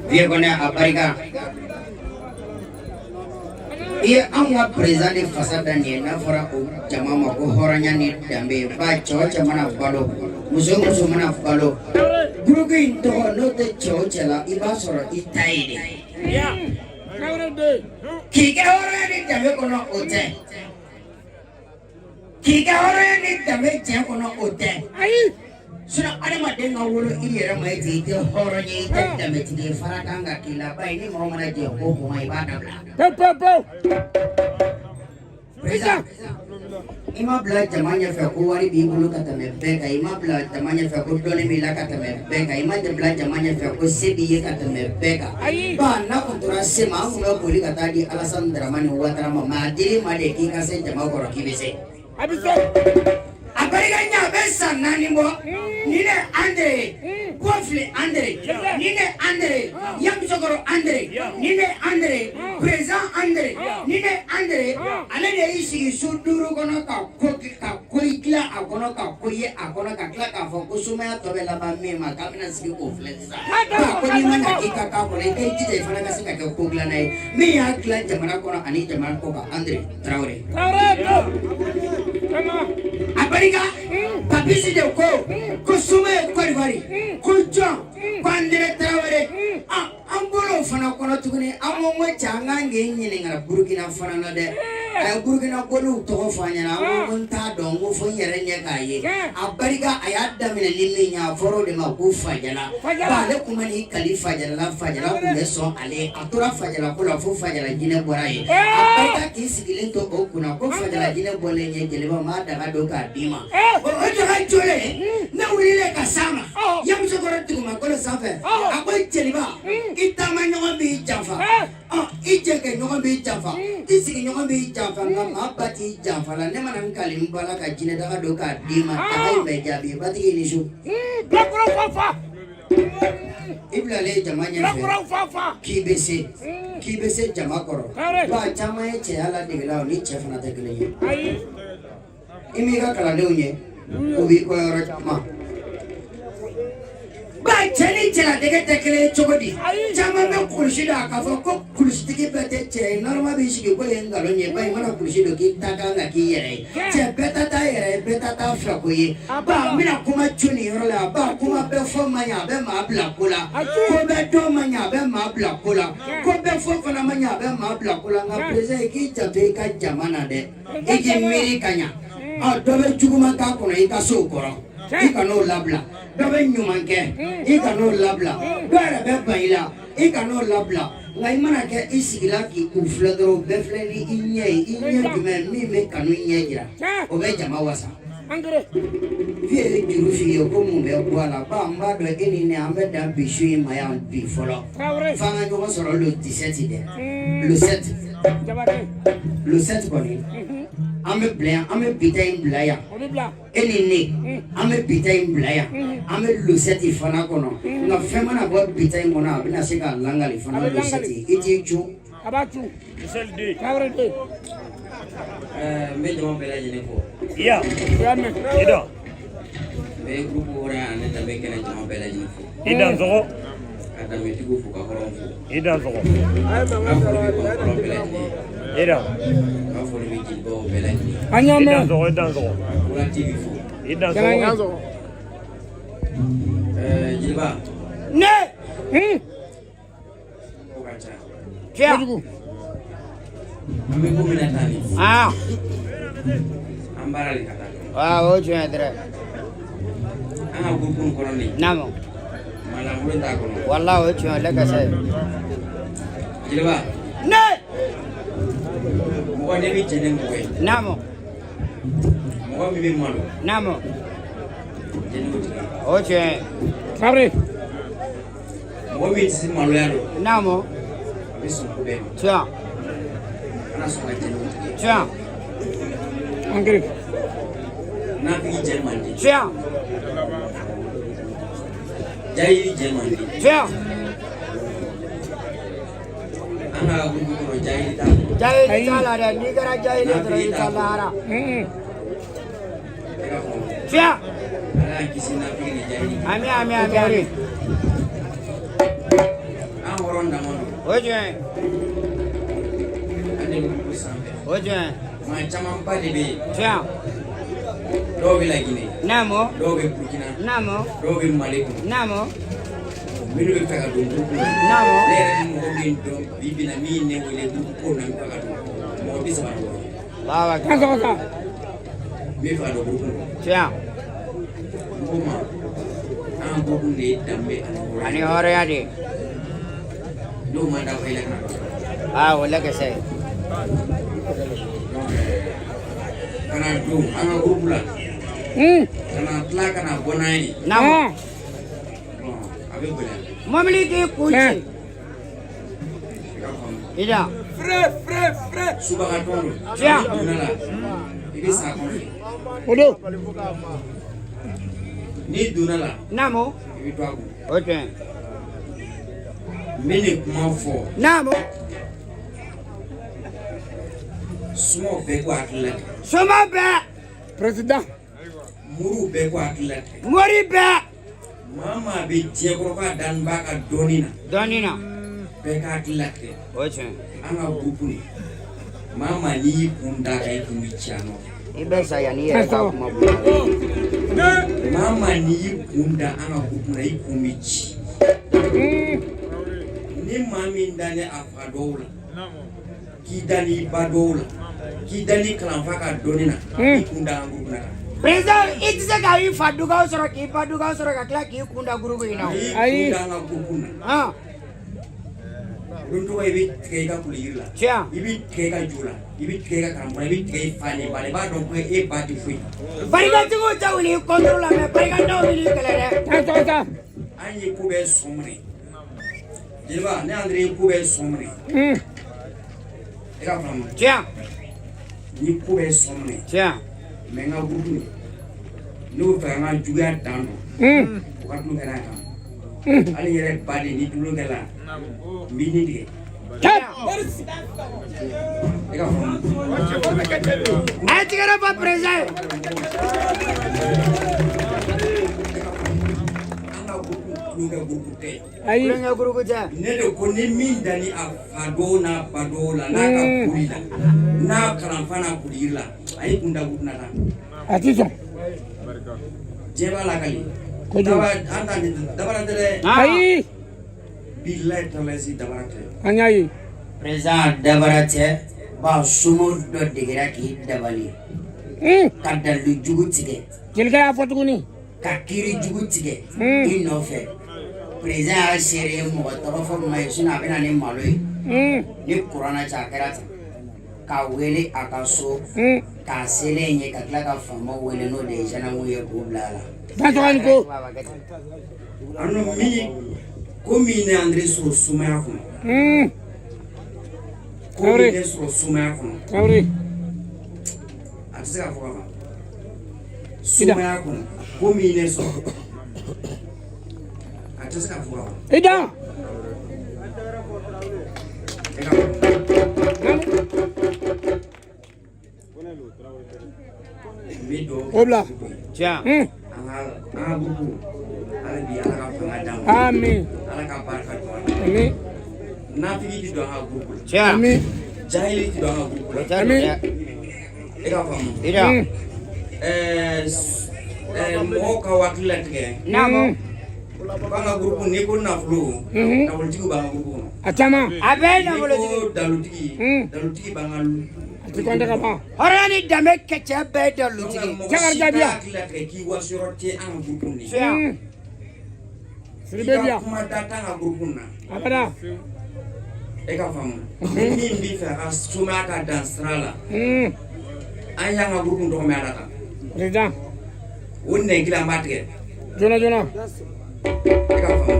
Vieux Kone a barika i ye anw ka président de fasa da nin ye, n'a fɔra o jama ma ko hɔrɔnya ni danbe ba, cɛ o cɛ mana balo, muso o muso mana balo, gurupu in tɔgɔ n'o tɛ cɛ o cɛ la, i b'a sɔrɔ i ta ye de k'i kɛ hɔrɔnya ni danbe kɔnɔ, o tɛ k'i kɛ hɔrɔnya ni danbe tiɲɛ kɔnɔ, o tɛ. Sinon adamaden ka wolo i yɛrɛ ma i ten, i tɛ hɔrɔn ye, i tɛ danbetigi ye, fara kan ka k'i la. Bayi, ni mɔgɔ mana jɛ ko o ma, i b'a dabila. Pewu pewu pewu. Président, i ma bila jama ɲɛfɛ ko wari b'i bolo ka tɛmɛ bɛɛ kan, i ma bila jama ɲɛfɛ ko dɔnni b'i la ka tɛmɛ bɛɛ kan, i ma bila jama ɲɛfɛ ko se b'i ye ka tɛmɛ bɛɛ kan. Ayi. Ba, n'a kun tora se ma, an kun bɛ boli ka taa di Alasani Daramani Watara ma, mais a dir'i ma de k'i ka se jama kɔrɔ k'i bɛ se. A bɛ se. A barika ɲɛ, a bɛ san 4 bɔ. Ni ne Andre ye, Kɔfili Andre, ni ne Andre, Yamusokɔrɔ Andre, ni ne Andre, Président Andre, ni ne Andre, ale de y'i sigi so 5 kɔnɔ ka ko dilan a kɔnɔ, ka ko ye a kɔnɔ, ka tila k'a fɔ ko sumaya tɔ bɛ laban min ma, k'a bɛna sigi k'o filɛ sisan. Ba, ko n'i ma ɲa k'i ka k'a kɔnɔ, i k'i jija i fana ka se ka kɛ ko dilanna ye min y'a dilan jamana kɔnɔ ani jamana kɔ kan. Andre Traoré. Traoré do. Kama. A barika, Papisi de ko suma ye Kɔdiwari, ko jɔn, ko Andre Traoré. An bɔra o fana kɔnɔ tuguni, an ko cɛ, an k'an k'i ɲininka Burukina fana na dɛ. A ye Burukina goliw tɔgɔ fɔ an ɲɛna, an ko n t'a dɔn, n ko fo n yɛrɛ ɲɛ k'a ye. A barika, a y'a daminɛ ni min ye, a fɔra o de ma ko Fajala. Fajala. Ba, ale kun ma n'i kali Fajala la, Fajala kun bɛ sɔn ale ye. A tora Fajala ko la fo Fajala jinɛ bɔra yen. A barika, k'i sigilen to o kunna ko Fajala jinɛ bɔlen ye, jeliba m'a daga don k'a d'i ma. O daga jɔlen, ne wulilen ka s'a ma Yamusokɔrɔ dugumakolo sanfɛ, a ko jeliba, i taama ɲɔgɔn b'i janfa, i jɛkɛ ɲɔgɔn b'i janfa, i sigiɲɔgɔn b'i janfa, nka maa ba t'i janfa la. Ne mana n kali n ba la ka jinɛ daga don k'a d'i ma, daga in bɛ jaabi. Batigi, i ni su. Bilakorow fa fa. I bilalen jama ɲɛfɛ Bilakorow fa fa. k'i bɛ se jama kɔrɔ. Traoré. Ba, caman ye cɛya ladegela, o ni cɛ fana tɛ kelen ye. Ayi. I m'i ka kalandenw ye, u b'i kɔ yɔrɔ caman. Ba, cɛ ni cɛladege tɛ kelen ye cogo di? Ayi. Caman bɛ kulusi don a k'a fɔ ko kulusitigi bɛɛ tɛ cɛ ye. Nɔrɔma b'i sigi ko ye nkalon ye. Ba, i mana kulusi don k'i ta kan ka k'i yɛrɛ ye. Cɛ bɛɛ ta t'a yɛrɛ ye, bɛɛ ta t'a filako ye. Ba, n bɛna kuma cu nin yɔrɔ la. Ba, kuma bɛɛ fɔ man ɲɛ, a bɛ maa bila ko la. Ko bɛɛ dɔn man ɲɛ, a bɛ maa bila ko la. Ko bɛɛ fɔ fana man ɲɛ, a bɛ maa bila ko la. Nka président, i k'i janto i ka jama na dɛ, i k'i miiri ka ɲa. Ɔ, dɔ bɛ juguman k'a kɔnɔ i ka so kɔrɔ, i kan'o labila. Dɔ bɛ ɲuman kɛ, i kan'o labila. Dɔ yɛrɛ bɛ ban i la, i kan'o labila. Nka i mana kɛ i sigila k'i u filɛ dɔrɔn, u bɛɛ filɛ ni i ɲɛ ye. I ɲɛ jumɛn min bɛ kanu ɲɛ jira, o bɛ jama wasa. Andre. F'i ye juru f'i ye ko mun bɛ bɔ a la. Ba, n b'a dɔn e ni ne, an bɛ dan bi su in ma yan bi fɔlɔ. Traoré. F'an ka ɲɔgɔn sɔrɔ le 17 dɛ, le 7. Jabate. Le 7 kɔni, an bɛ bila yan, an bɛ bi ta in bila yan. O bɛ bila. E ni ne, an bɛ bi ta in bila yan, an bɛ le 7 fana kɔnɔ. Nka fɛn mana bɔ bi ta in kɔnɔ, a bɛna se k'a langali fana. A bɛ Le 7, langali. i t'i cu. A b'a cu. Traoré de. N bɛ jama bɛɛ lajɛlen fo. Iya. O y'a mɛn. I dan. N bɛ groupe hɔrɔnya ani danbe kɛnɛ jama bɛɛ lajɛlen fo. I dan sɔgɔ. Ka danbetigiw fo, ka hɔrɔnw fo. I dan sɔgɔ. N ka foli bɛ kɔnɔkɔrɔ bɛɛ lajɛlen ye. I dan. N ka foli bɛ jelibaw bɛɛ lajɛlen ye. An y'a I dan mɛn. sɔgɔ, i dan sɔgɔ. Kura TV fo. I dan Jara n ye. sɔgɔ. Jeliba, Ne. ko ka ca. Tiɲɛ. Kojugu. An bɛ ko min na tan nin, Aa. an baara de ka taa. Aa, o tiɲɛ dɛrɛ. An ka groupe nin kɔnɔ nin, Naamu. malankolon t'a kɔnɔ. Walahi, o tiɲɛ lɛ ka se. Jeliba, Ne. mɔgɔ ne bɛ jɛn ni mɔgɔ ye. Naamu. Mɔgɔ min bɛ malo, Naamu. jɛn n'o tigi ye. O tiɲɛ. Traoré. Mɔgɔ min tɛ se maloya don, Naamu. a bɛ sɔn ko bɛɛ ma. Tiɲɛ. Kana sɔn ka jɛn n'o tigi ye. Tiɲɛ. Andre. Nafigi jɛn man di. Tiɲɛ. Jahili jɛn man di. Tiɲɛ. An ka groupe kɔnɔ, jahili t'a kɔnɔ. Jahili t'a la dɛ, n'i kɛra jahili dɔrɔn, i t'a lahara. E ka faamu. Tiɲɛ. Ala y'an kisi nafigi ni jahili. Ami, ami, ami, ami. An hɔrɔn dama don. O tiɲɛ. An de bɛ groupe sanfɛ. O tiɲɛ. Maa camanba de bɛ yen. Tiɲɛ. Dɔw bɛ Laginɛ. Naamu. Dɔw bɛ Burukina. Naamu. Dɔw bɛ Mali kɔnɔ. Naamu. Minnu bɛ fɛ ka don groupe la. Naamu. Ne yɛrɛ bɛ mɔgɔ min dɔn bi bi in na, min ye ne wele groupe ko na, n bɛ fɛ ka don. Mɔgɔ 36. Allahu Kan akbar. sɔgɔ sa. N bɛ fɛ ka don groupe kɔnɔ. Tiɲɛ. N ko ma, An ka groupe de ye danbe ani hɔrɔnya. Ani hɔrɔnya de. N'o ma dafa i la ka na. Aa, o lɛkɛsɛ. Ka na don an ka groupe la. Ka na tila ka na bɔ n'an ye. Naamu. Bon, a bɛ gɛlɛya. Mɔbili k'i kun ci. I ka faamu. Ida. Subagatɔ don. Tiɲɛ. N'i donna la, i bɛ sa a kɔfɛ. O don. N'i donna la, Naamu. i bɛ to a kun. O tiɲɛ. N bɛ nin kuma fɔ. Naamu. Sumaw bɛɛ k'u hakili latigɛ. Soma bɛɛ. Président. Moriw bɛɛ k'u hakili latigɛ. Mori bɛɛ. Maa maa bɛ diɲɛ kɔnɔ k'a dani b'a ka dɔnni na. Dɔɔni na. Bɛɛ k'a hakili latigɛ. O tiɲɛ. An ka groupe nin, maa maa n'i y'i kun d'a kan, i kun bɛ ci a nɔfɛ. I bɛ sa yanni i yɛrɛ ka kuma bɔ. Maa maa n'i y'i kun da an ka groupe na, i kun bɛ ci. Ni maa min dalen a fa dɔw la, k'i da n'i ba dɔw la, k'i da n'i kalanfa ka dɔnni na, i kun da an ka groupe na kan. Président, i tɛ se k'i fa dugawu sɔrɔ, k'i ba dugawu sɔrɔ, ka tila k'i kun da groupe in na o. N'i y'i Ayi. kun da an ka groupe na, Han. don tɔgɔ i bɛ tigɛ i ka kuli yiri la, Tiɲɛ. i bɛ tigɛ i ka jo la, i bɛ tigɛ i ka karamɔgɔ la, i bɛ tigɛ i fa ni ba la, i b'a dɔn ko e ba tɛ foyi. Barikatigiw tɛ wuli i contre la, mais barikantanw bɛ n'i kɛlɛ dɛ. Taa tɔgɔ ta. An ye ko bɛɛ sɔn minɛ. Jeliba, ne Andre ye ko bɛɛ sɔn minɛ. I ka faamu. Tiɲɛ. N ye ko bɛɛ sɔn minɛ. Tiɲɛ. Mais n ka groupe nin, n'o bɛ fɛ an ka juguya dan dɔn, o ka tulo kɛ n'a kan. Hali n yɛrɛ ba de, ni tulo kɛla, n b'i ni tigɛ. I ka faamu. A ye tigɛrɛ fɔ président ye. An ka groupe tulonkɛ groupe tɛ. Ayi. Kulonkɛ groupe tɛ. Ne de ko ni min danni a fa dɔw n'a ba dɔw la, n'a ka koli la, n'a kalanfa n'a koli yiri la, a y'i kun da groupe na tan. A ti sɔn. Diɲɛ b'a lakali. Kojugu. Daba an ta nin dabara tɛ dɛ. Ayi. Bilayi talayi dabara tɛ. An y'a ye. Président, dabara tɛ ba somo dɔ degera k'i dabali ka dalilu jugu tigɛ. Jelikɛ y'a fɔ tuguni. Ka kiiri jugu tigɛ i nɔfɛ. Président y'a seere ye, mɔgɔ tɔgɔ fɔ ma ye, sinon a bɛ na ni malo ye. Ni kuranna cɛ, a kɛra tan k'a wele a ka so, k'a selen ye, ka tila ka faamaw wele, n'o de ye gendarme ye, k'u bila a la. Taa tɔgɔ ni ko. Ano min ko min ne Andre sɔrɔ sumaya kɔnɔ. Ko min ne sɔrɔ sumaya kɔnɔ. Traoré. A tɛ se ka fɔ ka ban. Sumaya kɔnɔ ko min ne sɔrɔ. A tɛ se ka fɔ ka ban. I dan. E ka n bɛ dugawu kɛ. O bila. Tiɲɛ. An ka groupe, hali bi Ala ka fanga d'an ma. Amin. Ala ka barika don an na. Amin. Nafigi ti don an ka groupe la. Tiɲɛ. Amin. Jahili ti don an ka groupe la. O tɛ don dɛ. E ka faamu. I dan. Mɔgɔw ka hakili latigɛ. Naamu. K'an ka groupe, n'i ko nafolo, nafolotigiw b'an ka groupe kɔnɔ. A caman. A bɛɛ ye N'i ko nafolotigi. dalutigi, dalutigi b'an ka. A ti kɔnte ka ban. Hɔrɔnya ni danbe kɛ cɛ bɛɛ ye dalutigi. Mɔgɔ Cɛ ka si jaabi t'a yan. hakili latigɛ k'i wasiyɔrɔ tɛ an ka groupe nin. Tiɲɛ. Sidibe I bi ka yan. kuma da t'an ka groupe na. Abada. E ka faamu. Ni min b'i fɛ a ka sumaya ka dan sira la, an y'an ka groupe tɔgɔ mɛn a la tan. Président. O nɛn kelen an b'a tigɛ. Joona joona. E ka faamu.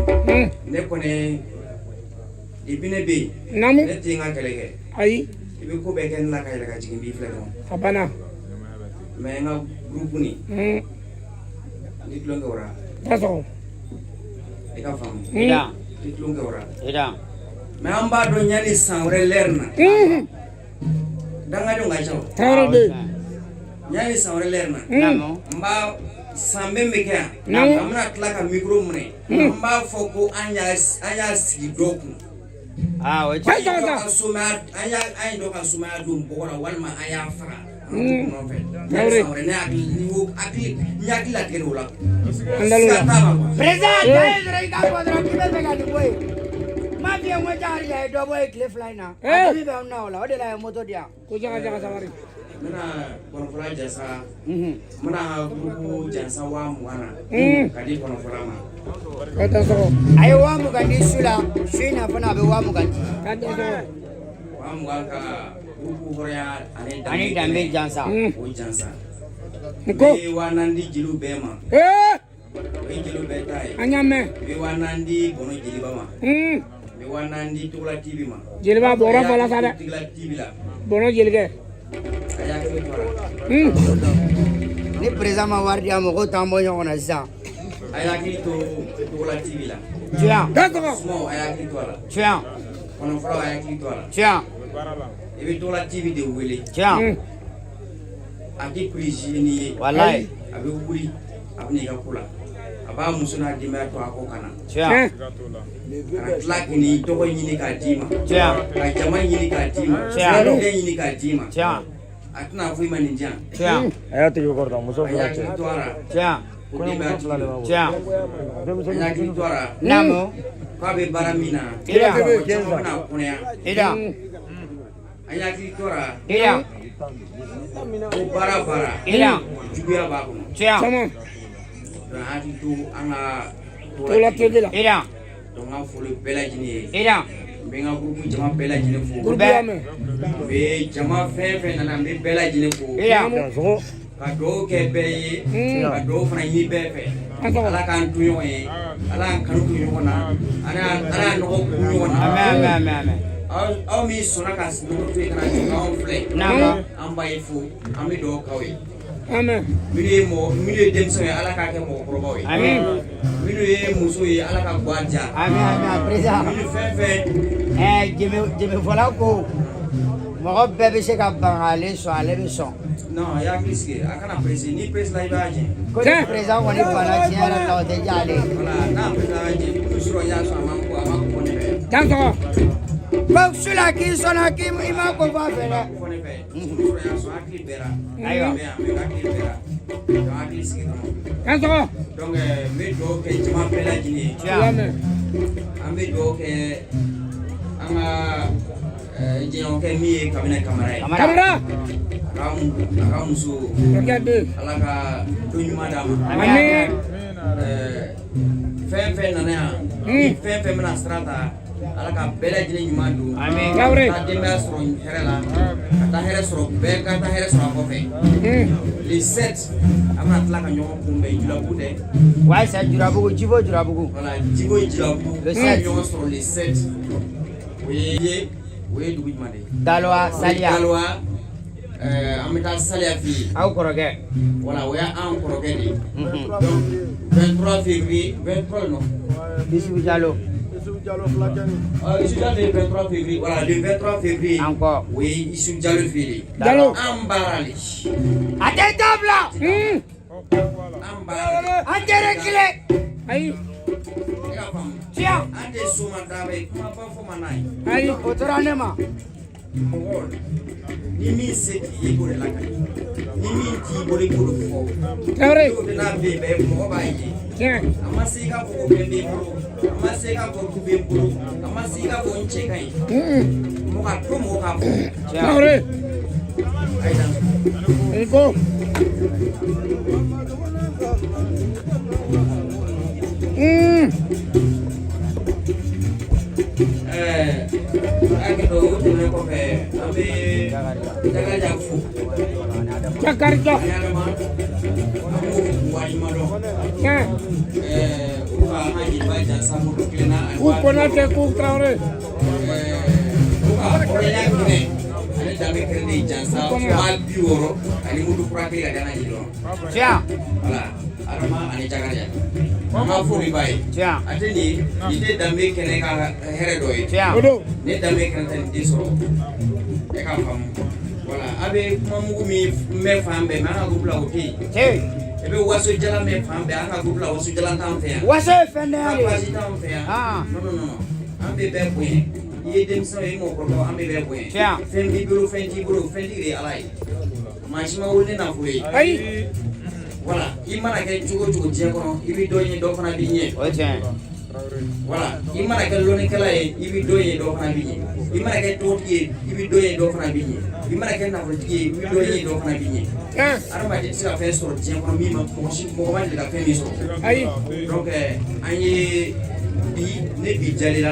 Ne kɔni, depuis ne bɛ yen, Naamu. ne tɛ n ka kɛlɛ kɛ. Ayi. I bɛ ko bɛɛ kɛ ne la ka yɛlɛ ka jigin, n b'i filɛ dɔrɔn. A banna. Mais n ka groupe nin, ni tulonkɛ o la, Taa sɔgɔ. e ka faamu. I dan. Ni tulonkɛ o la. I dan. Mais an b'a dɔn yanni san wɛrɛ lɛri na. Dangadenw ka ca o. Traoré bɛ yen. Yanni san wɛrɛ lɛri na. Naamu. N b'a san bɛ kɛ yan. Naamu. An bɛna tila ka micro minɛ. An b'a fɔ ko an y'a sigi dɔ kun. Aa, o ye An tiɲɛ. ye dɔ ka sumaya, an y'a an ye dɔ ka sumaya don bɔgɔ la walima an y'a faga. An ka nɔfɛ. Yanni san wɛrɛ, ne hakili ni ko hakili n hakili latigɛ o la. An dal'o la. Siga t'a la quoi. Président, dan ye dɔrɔn i k'a fɔ dɔrɔn k'i bɛ fɛ ka nin bɔ yen. N m'a f'i ye n ko Jahari ye dɔ bɔ yen tile 2 in na. A dimi bɛ n na o la, o de la a ye moto di yan. Ko jaga jaga sabari. N bɛna kɔnɔfɔla jansa. N bɛna groupe jansa 20,000 na. Ka di kɔnɔfɔla ma. K'a dansɔgɔ. A ye 20 000 di su la, su in na fana a bɛ 20 000 di. K'a dansɔgɔ. 20 000 ka groupe hɔrɔnya ani Ani danbe jansa. O jansa. N ko. N bɛ 4000 di jeliw bɛɛ ma. Ee. O ye jeliw bɛɛ ta ye. An y'a mɛn. N bɛ 4000 di Bɔnɔ Jeliba ma. N bɛ 4000 di Togola TV ma. Jeliba bɔrɔ fɔla sa dɛ. Togola TV la. Bɔnɔ jelikɛ. A y'a hakili to a la. Ni président ma wari di an ma, ko t'an bɔ ɲɔgɔn na sisan. A y'a hakili to Togola TV la. Tiɲɛ. Dansɔgɔ. Sumaw, a y'a hakili to a la. Tiɲɛ. Kɔnɔfɔlaw, a y'a hakili to a la. Tiɲɛ. I bɛ Togola TV de wele. Tiɲɛ. A tɛ prisi ni ye. Walayi. A bɛ wuli, a bɛ n'i ka ko la. A b'a muso n'a denbaya to a kɔ ka na. Tiɲɛ. Ka tila k'i n'i tɔgɔ ɲini k'a d'i ma. Tiɲɛ. Ka jama ɲini k'a d'i ma. Tiɲɛ. Ka den ɲini k'a d'i ma. Tiɲɛ. A tɛna fɔ i ma nin diyan. Tiɲɛ. A y'a tigi kɔrɔta, muso A fila y'a cɛ. hakili to a la. Tiɲɛ. Ko denbaya tigi don. Tiɲɛ. A y'a hakili to a la. Naamu. K'a bɛ baara min na. Ida. Mɔgɔ caman bɛna kɔnɔya. Ida. A y'a hakili to a la. Ida. Ko baara baara. Ida. Juguya b'a kɔnɔ. Tiɲɛ. Caman. Donc an hakili to an ka Togola TV la. Ida. Donc n ka foli bɛɛ lajɛlen ye. Ida. N bɛ n ka groupe jama bɛɛ lajɛlen fo. Groupe y'a mɛn. N bɛ jama fɛn fɛn nana, n bɛ bɛɛ lajɛlen fo. Ida. Dansɔgɔ. Ka dugawu kɛ bɛɛ ye. Ka dugawu fana ɲini bɛɛ fɛ. Dansɔgɔ. Ala k'an to ɲɔgɔn ye. Ala k'an kanu to ɲɔgɔn na. Ala y'an nɔgɔ kun ɲɔgɔn na. Amen, amen, amen, amen. Aw min sɔnna ka nɔgɔ to yen ka na jɔ k'anw filɛ. Naamu. An b'a ye fo, an bɛ dugawu k'aw ye. Amen. Minnu ye mɔgɔ, minnu ye denmisɛnw ye, Ala k'a kɛ mɔgɔkɔrɔbaw ye. Amin. Minnu ye musow ye, Ala ka guwa diya. Amin, amin, président. Minnu fɛn fɛn. Ɛɛ, jɛmɛfɔla ko mɔgɔ bɛɛ bɛ se ka ban k'ale sɔn, ale bɛ sɔn. Non, a y'a hakili sigi, a kana pressé, ni pressé la i b'a jɛ. Ko ni président kɔni banna tiɲɛ yɛrɛ la, o tɛ diya ale ye. Voilà, n'a pressé a b'a jɛ. Tout sɔrɔ i y'a sɔn, a ma ko, a ma ko fɔ ne fɛ. Dansɔgɔ. Ko su la k'i sɔnna k'i i ma ko fɔ a fɛ dɛ. Ko fɔ ne fɛ. Tout sɔrɔ i y'a sɔn, hakili bɛra. Ayiwa. Mais a hakili bɛra. Donc hakili sigi dɔrɔn. Dansɔgɔ. Donc n bɛ dugawu kɛ jama bɛɛ lajɛlen ye. U y'a mɛn. An bɛ dugawu kɛ an ka jɛɲɔgɔnkɛ min ye Kabinɛ Kamara ye. Kamara. A ka muso. Kɔrɔkɛ bɛ yen. Ala ka don ɲuman d'a ma. Amin. Fɛn fɛn nana yan, ni fɛn fɛn bɛna sira ta, Ala ka bɛɛ lajɛlen ɲuman don. Amin. Traoré. Ka taa denbaya sɔrɔ hɛrɛ la, ka taa hɛrɛ sɔrɔ bɛɛ ka taa hɛrɛ sɔrɔ a kɔfɛ. Le 7, an bɛna tila ka ɲɔgɔn kunbɛn Julabugu dɛ. Ouais, c'est Jurabugu, Jibo Jurabugu. Voilà, Jibo Julabugu. Le An 7. bɛ ɲɔgɔn sɔrɔ le 7. O ye dugu jumɛn de ye? Daloa, Saliya. Daloa, an bɛ taa Saliya fɛ yen. Aw kɔrɔkɛ. Voilà, o y'an kɔrɔkɛ de ye. Donc 23 février, 23 non. Bisibu Jalo. Issou Diallo le 23 février. Voilà, le 23 février. Encore. O ye Issou Diallo fɛ yen. Diallo. An baara le. A tɛ dabila. An baara le. An tɛ reculer. Ayi. E ka faamu. Tiɲɛ. An tɛ soma daba ye, kumaba fɔ ma n'a ye. Ayi. O tora ne ma. Mɔgɔ ni min se t'i ye, i b'o de lakali. Ni min t'i bolo, i b'o de fɔ. Traoré. N'o tɛ n'a bɛ yen bɛɛ mɔgɔ b'a ye. Tiɲɛ. A ma se i k'a fɔ ko fɛn bɛ n bolo. A ma se i k'a fɔ du bɛ n bolo. A ma se i k'a fɔ n cɛ ka ɲi. Mɔgɔ a to mɔgɔ k'a fɔ. Traoré. A ye dan. I ko. Ɛɛ, hakɛ to, o tɛmɛnen kɔfɛ, an bɛ Jakarija fo. Jakarija. Ani Adama, an b'o waleɲuman dɔn. Tiɲɛ. Ɛɛ, u ka an ka jeliba Jansa moto kelenna ani K'u Konate, k'u Traoré. Ɛɛ, u ka hɔrɔnya kɛnɛ ani danbe kɛnɛ de ye Jansa 60 000 ani moto kura kelen ka di an ka jeliba ma. Tiɲɛ. Voilà, Adama ani Jakarija. An ka foli b'a ye. Tiɲɛ. A tɛ nin ye, nin tɛ danbe kɛnɛ ka hɛrɛ dɔ ye. Tiɲɛ. O don. Ne danbe kɛnɛ tɛ nin den sɔrɔ. E k'a faamu. Voilà, a bɛ kuma mugu min mɛn fan bɛɛ, mais an ka groupe la o tɛ yen. Tiɲɛ. I bɛ waso jalan mɛn fan bɛɛ, an ka groupe la waso jalan t'an fɛ yan. Waso ye fɛn denya de ye. Baasi t'anw fɛ yan. Ah. Non, non, non. An bɛ bɛɛ bonya. I ye denmisɛn ye, i mɔgɔkɔrɔba, an bɛ bɛɛ bonya. Tiɲɛ. Fɛn b'i bolo, fɛn t'i bolo, fɛntigi de ye Ala ye. Maa si ma wolo ni nafolo ye. Ayi. Voilà, i mana kɛ cogo o cogo diɲɛ kɔnɔ, i bɛ dɔ ɲɛ, dɔ fana b'i ɲɛ. O ye tiɲɛ ye. Voilà, i mana kɛ lɔnnikɛla ye, i bɛ dɔ ye, dɔ fana b'i ɲɛ. I mana kɛ tɔgɔtigi ye, i bɛ dɔ ye, dɔ fana b'i ɲɛ. I mana kɛ nafolotigi ye, i bɛ dɔ ye, dɔ fana b'i ɲɛ. Adamaden tɛ se ka fɛn sɔrɔ diɲɛ kɔnɔ min ma mɔgɔ si, mɔgɔ ma deli ka fɛn min sɔrɔ. Ayi. Donc an ye bi, ne bi jalila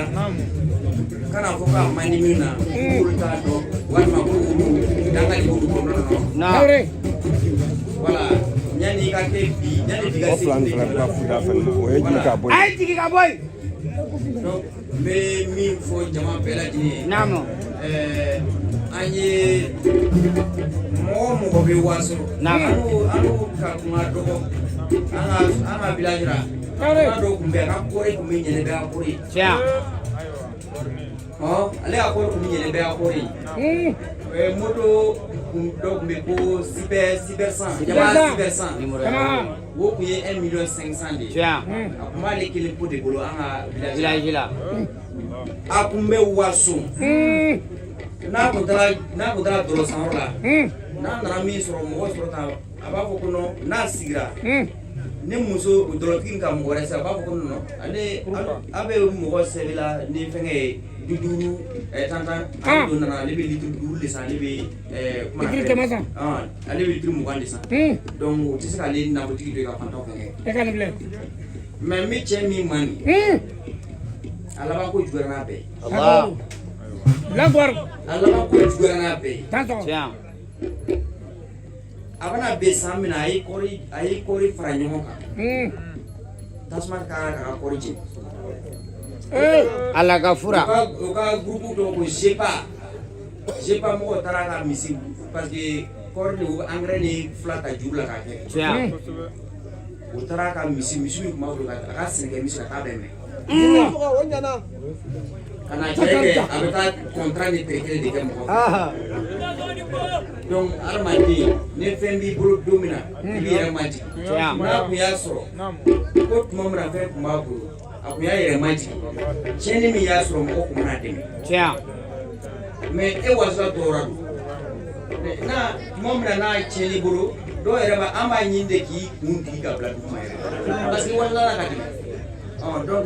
kana fɔ k'a man di min na, k'olu t'a dɔn, walima ko olu danga de b'olu kɔnɔ. Non. Traoré. Voilà, yanni i ka kɛ bi, yanni bi ka O se. fila ni fila bɛ taa fila fɛn o ye jigin ka bɔ yen. A ye jigin ka bɔ yen. Donc n bɛ min fɔ jama bɛɛ lajɛlen ye. Naamu. An ye mɔgɔ o mɔgɔ bɛ waso. Naamu. An n'u ka kuma dɔgɔ. An ka village la. Traoré. An dɔw tun bɛ yen, a ka kɔɔri tun bɛ ɲɛnɛ bɛɛ ka kɔɔri. Tiɲɛ. Ɔ, ale ka kɔɔri tun bɛ ɲɛnɛ bɛɛ ka kɔɔri. Moto kun dɔ tun bɛ yen ko super 100. Yamaha super 100. Yamaha. O tun ye 1 million 500 de ye. Tiɲɛ. A tun b'ale kelen po de bolo an ka village la. Village la. A tun bɛ waso. N'a kun taara dɔlɔ sanyɔrɔ la, n'a nana min sɔrɔ, mɔgɔ sɔrɔ ta, a b'a fɔ ko non, n'a sigira ni muso dɔlɔtigi in ka mɔgɔ wɛrɛ sera, a b'a fɔ ko non, ale a bɛ mɔgɔ sɛbɛn la ni fɛnkɛ ye du duuru, tan tan, ale don nana, ale bɛ litiri 5 de san, ale bɛ kuma Litiri 100 san. Ale bɛ litiri 20 de san. Donc o tɛ se k'ale nafolotigi to yen ka fantanw fɛnkɛ. E ka nin filɛ. Mais n bɛ cɛ min man nin, a laban ko juguyara n'a bɛɛ ye. Allah. Langwar. A laban ko juguyara n'a bɛɛ ye. Tantɔ. Tiɲɛ. A bɛna bɛn san min na, a ye kɔɔri fara ɲɔgɔn kan, tasuma ka kan ka kɔɔri jeni. Ala ka fura. U ka groupe dɔw ko GEPA, GEPA mɔgɔw taara ka misi, parce que kɔɔri ni u bɛ engrais ni fila ta juru la k'a kɛ. Tiɲɛ. U taara ka misi min tun b'a bolo, ka a ka sɛnɛkɛ misi ka taa bɛɛ minɛ. O ɲɛna. Ka na cɛ kɛ, a bɛ taa contrat ni tere kelen de kɛ mɔgɔ fɛ. Donc hadamaden, ni fɛn b'i bolo don min na, i b'i yɛrɛ majigin. Tiɲɛ. N'a kun y'a sɔrɔ ko tuma min na fɛn tun b'a bolo, a kun y'a yɛrɛ majigin, tiɲɛni min y'a sɔrɔ, mɔgɔ kun bɛna dɛmɛ. Tiɲɛ. Mais e wasila tɔɔrɔ don n'a tuma min na n'a tiɲɛn'i bolo, dɔw yɛrɛ b'a an b'a ɲini de k'i kun digi ka bila duguma yɛrɛ, parce que wasila la ka tɛmɛ. Ɔ, donc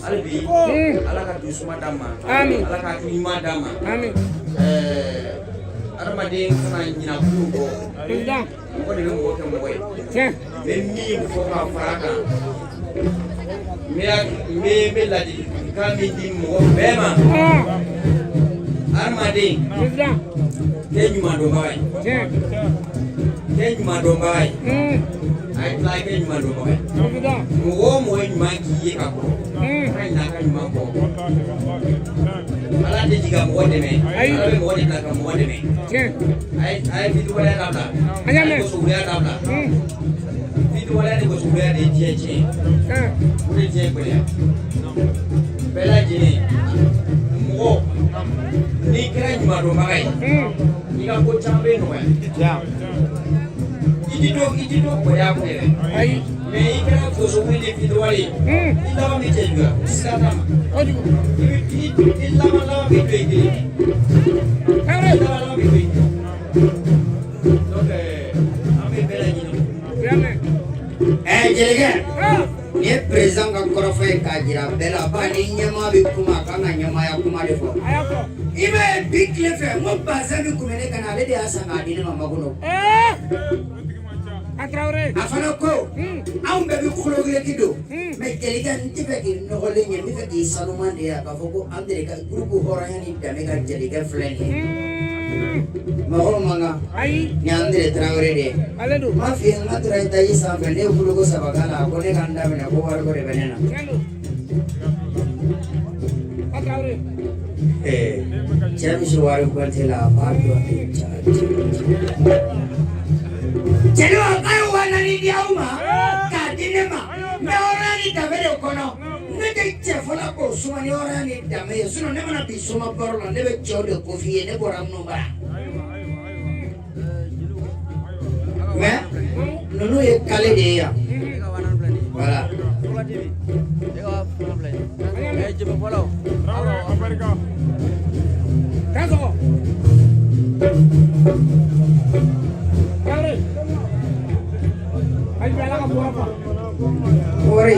hali bi, Ala ka dusuma d'an ma. Amin. Ala ka hakili ɲuman d'an ma. Amin. Adamaden kana ɲina kunun kɔ. Président. Mɔgɔ de bɛ mɔgɔ kɛ mɔgɔ ye. Tiɲɛ. N bɛ min fɔ ka fara a kan, n bɛ ladilikan min di mɔgɔ bɛɛ ma, adamaden, Président. kɛ ɲuman dɔnbaga ye. Tiɲɛ. Kɛ ɲuman dɔnbaga ye. A ye tila kɛ ɲuman dɔnbaga ye. Président. Mɔgɔ o mɔgɔ ye ɲuman k'i ye ka kɔrɔ, kana ɲinɛ a ka ɲuman kɔ. Ala tɛ jigin ka mɔgɔ dɛmɛ. Ayi. Ala bɛ mɔgɔ de bila ka mɔgɔ dɛmɛ. Tiɲɛ. A ye fitiriwaleya dabila. An y'a A ye mɛn. gosigoya dabila. Fitiriwaleya ni gosigoya de ye diɲɛ tiɲɛ. O de ye diɲɛ gɛlɛya bɛɛ lajɛlen. Mɔgɔ n'i kɛra ɲuman dɔnbaga ye, i ka ko caman bɛ nɔgɔya. Tiɲɛ. I ti dɔ gɛlɛya kɔ yɛrɛ. Ayi. Mais i kɛra gosokuli ni fitiriwale ye, i laban bɛ cɛjuguya, siga t'a ma. Kojugu. I bɛ i laban laban bɛ to yen kelen. Traoré. I laban laban bɛ to yen. Donc an bɛ bɛɛ laɲini. U y'a mɛn. Jelikɛ, nin ye président ka kɔrɔfɔ ye k'a jira bɛɛ la, ba ni ɲɛmaa bɛ kuma, a kan ka ɲɛmaaya kuma de fɔ. A y'a fɔ. I b'a ye bi tile fɛ, n ko bazɛn min kun bɛ ne ka na, ale de y'a san k'a di ne ma Makono. A Traoré. A fana ko anw bɛɛ bɛ kologireki don, mais jelikɛ, n tɛ fɛ k'i nɔgɔlen ye, n bɛ fɛ k'i sanuman de ye, k'a fɔ ko an de ka groupe hɔrɔnya ni danbe ka jelikɛ filɛ nin ye. Mɔgɔw man kan. Ayi. Nin y'André Traoré de ye. Ale don. N m'a f'i ye, n ka tora étage sanfɛ, ne ye boloko saba k'a la, a ko ne ka n da minɛ ko wariko de bɛ ne na. Tiɲɛ don. A Traoré. Cɛ bɛ se wari compte la, a b'a dɔn de ca. Jeliw, k'a ye 4000 di aw ma k'a di ne ma, n bɛ hɔrɔnya ni danbe de kɔnɔ. Ne tɛ cɛ fɔlɔ k'o suma ni hɔrɔnya ni danbe ye, sinon ne mana bi soma baro la, ne bɛ cɛw de ko f'i ye, ne bɔra minnu bara. Mais ninnu ye kale de ye yan, voilà. Kan sɔgɔ. Traoré. Hali bi Ala ka bɔra fa. Wari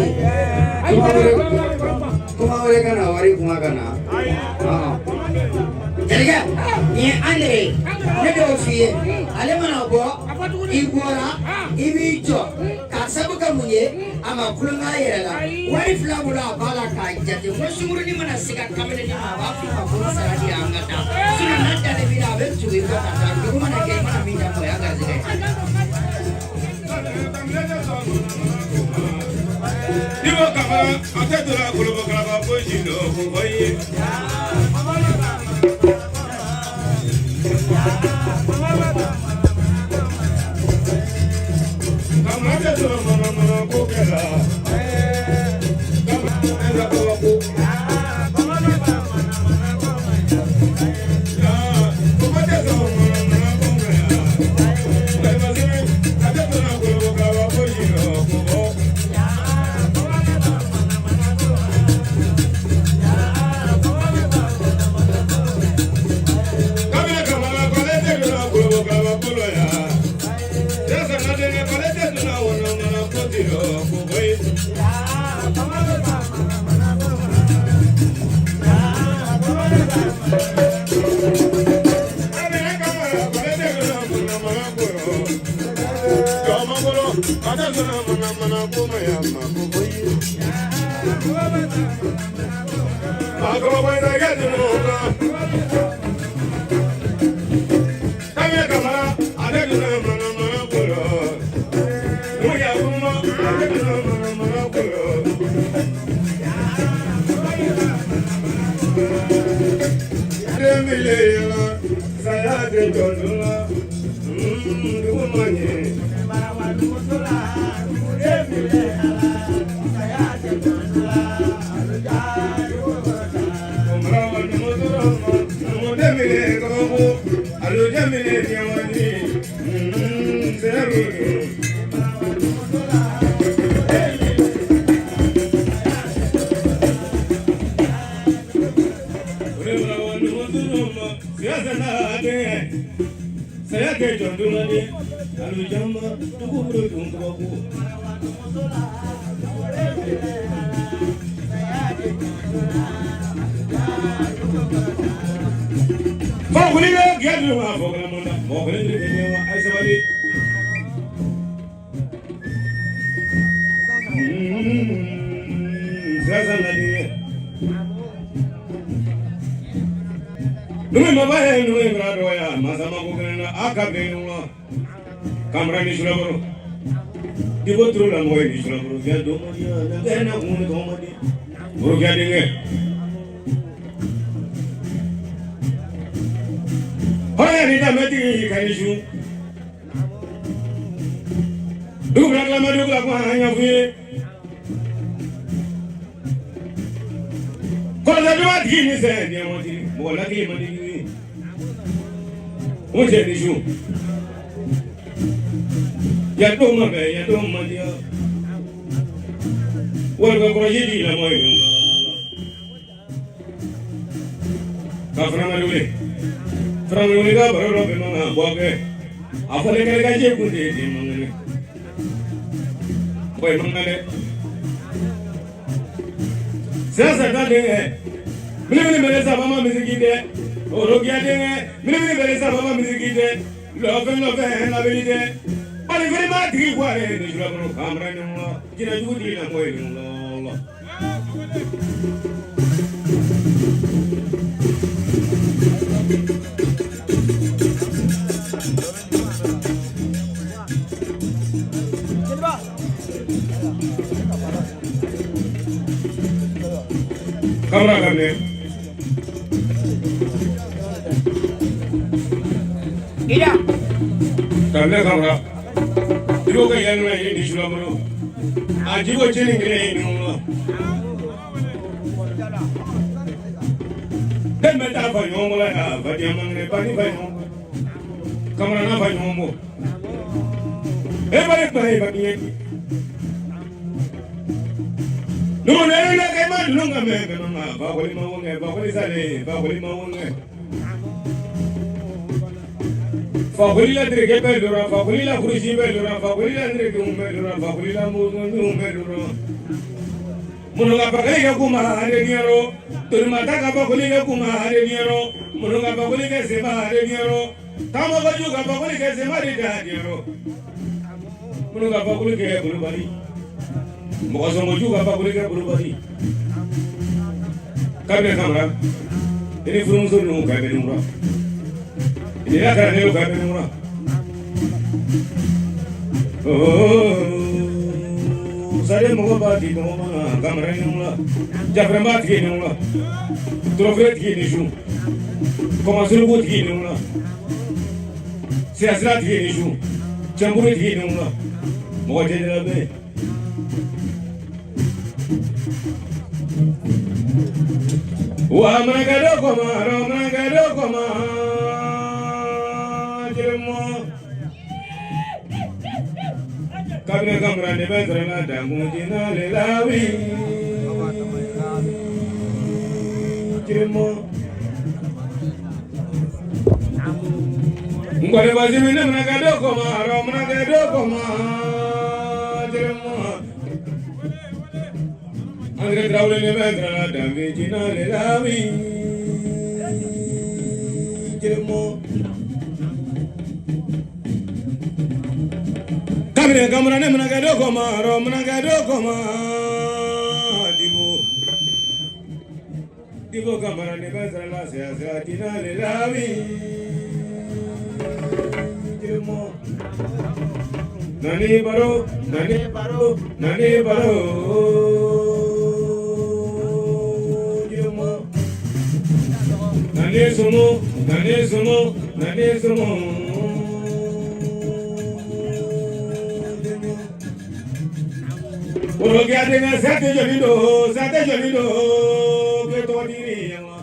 Hali bi Ala ka bɔra fa. Kuma wɛrɛ ka na wari kuma ka na. Jelikɛ, nin ye an de ye. Ne y'o f'i ye. Ale mana bɔ, i bɔra, i b'i jɔ. K'a sabu kɛ mun ye, a ma kulonkɛ a yɛrɛ la. Wari fila bolo a b'a la k'a jate. Fo sunkurunin mana se ka kamelennin ma, a b'a f'i ma ko sara di an ka taa. Sinon n'a dalen b'i la, a bɛ tugu i kɔ ka taa. Dugu mana jɛ, i mana min d'a ma, o y'a garisɛgɛ ye. Ibo Kamara, a tɛ donna kolobo kalaba ko si dɔ ko fɔ i ye. Kamara tɛ donna mana mana ko kɛ la. Kamara tɛ kabako. Kuma tɛ sɔn mana mana ko kɛ la. Balima sɛbɛn, a tɛ donna kolobo kalaba ko si dɔ ko fɔ. Kabini Kamara kɔlɛ tɛ donna kolobo kalaba ko la yan. Sisan na denkɛ kɔlɛ tɛ donna wɔnɔ mana ko ti dɔ ko fɔ ye. Kabini Kamara kɔlɛ tɛ donna mana mana ko rɔ. Jɔnmɔkolo a tɛ donna mana mana ko ma yan ma ko fɔ ye. Maa kabako in na kɛ dunun kan. Kabini Kamara a tɛ donna mana mana ko rɔ. Muya kuma a tɛ donna mana mana ko rɔ. Den yala saya tɛ jɔ dun la. Dugu ma ɲɛ. Marawa numu sɔrɔ numu den kabako alo den ɲɛwani. Sɛbɛn don. Saya tɛ jɔ dun la dɛ. Alo jama dugu bolo dun kabako. Fakuli bɛ gɛn dun ma fɔ kɛnɛ mɔn na. Mɔgɔ kelen tɛ kɛ wa a ye sabali. Sisan na denkɛ. Numu maba ye numu bara dɔgɔya masa ma ko kɛnɛ na a ka bɛn wa. Kamara ni sulakɔrɔ. Ibo turu la mɔgɔ ye ni sulakɔrɔ. Fiya don ma di ya na na kun ni tɔgɔ ma di. Borokiya denkɛ. Hɔrɔnya ni danbetigi ka ni su. Dugu bila tilama dugu la ko an ɲɛ f'u ye. Kɔlɔlɔ duman tigi ni sɛ diɲɛ ma di mɔgɔ lakili man di ye. O cɛ ni su. Yan don ma bɛn yan don ma diya. Walima kɔlɔsi di lamɔ ye. Ka fana wele. Fana wele ka baro dɔ bɛ man kan bɔ kɛ. A fɔlen kɛlɛ ka jɛ kun de ye den man kɛnɛ. Mɔgɔ ye man kan dɛ. Sisan ta denkɛ. Minimini bɛlɛ saba ma misiki dɛ. Orokiya denkɛ. Minimini bɛlɛ saba ma misiki dɛ. Lɔfɛn lɔfɛn labɛnni dɛ. Bali fɛnɛ b'a tigi bɔ ale ni sula kɔnɔ kamara ɲɔgɔn la. Jinɛ jugu tigi lamɔ ye ɲɔgɔn la. Kamara ka minɛ. Ida. Kamina kamara. I b'o kɛ yan nɔ ye ni sula kɔnɔ. A ji ko cɛnni kelen ye ɲɔgɔn la. Den bɛ taa fa ɲɔgɔn kɔ la yan fadenya man kɛnɛ ba ni fa ɲɔgɔn kɔ. Kamara n'a fa ɲɔgɔn kɔ. E ba de kuma ye ba ɲɛ. Numu ne ne kɛ ma ninnu ka mɛn bɛn ma fakoli ma wɔŋɛ fakoli sale fakoli ma wɔŋɛ. Fakoli la tereke bɛɛ dɔrɔn fakoli la kurusi bɛɛ dɔrɔn fakoli la nerekew bɛɛ dɔrɔn fakoli la mɔgɔw bɛɛ dɔrɔn. Minnu ka bakali kɛ kuma ale ɲɛrɔ tolimata ka bakali kɛ kuma ale ɲɛrɔ minnu ka bakali kɛ sema ale ɲɛrɔ taamabaju ka bakali kɛ sema de da ɲɛrɔ minnu ka bakali kɛ kulubali mɔgɔ sɔngɔju ka bakali kɛ kulubali kabini kamara i ni furumuso ninnu ka bɛn ni mura i ni lakalandenw ka bɛn ni mura. Sare mɔgɔ b'a di mɔgɔ ma kamara ni mura jafɛrɛ b'a tigi ni mura tɔrɔfere tigi ni su kɔmasulugu tigi ni mura sirasira tigi ni su cɛnburu tigi ni mura mɔgɔ tɛ ne labɛn. Wa manakɛ kɔma manakɛ kɔma jɛmɔ kabini kamara ne bɛ sɔrɔ la dankun jinɛ le la wi jɛmɔ nkɔni basi mi ne manakɛ kɔma manakɛ kɔma jɛmɔ Andre Traoré ne bɛ sɔrɔ la dankun jinɛ le la wi jɛmɔ. Kabini kamara ne manakɛ dɔ kɔma rɔ manakɛ dɔ kɔma dibo dibo kamara ne bɛ sɔrɔ la sira sira dina le la wi jɛmɔ nani baro nani baro nani baro jɛmɔ nani sumu nani sumu nani sumu. Oroge adenga sate joli do sate joli do ke to diri yama.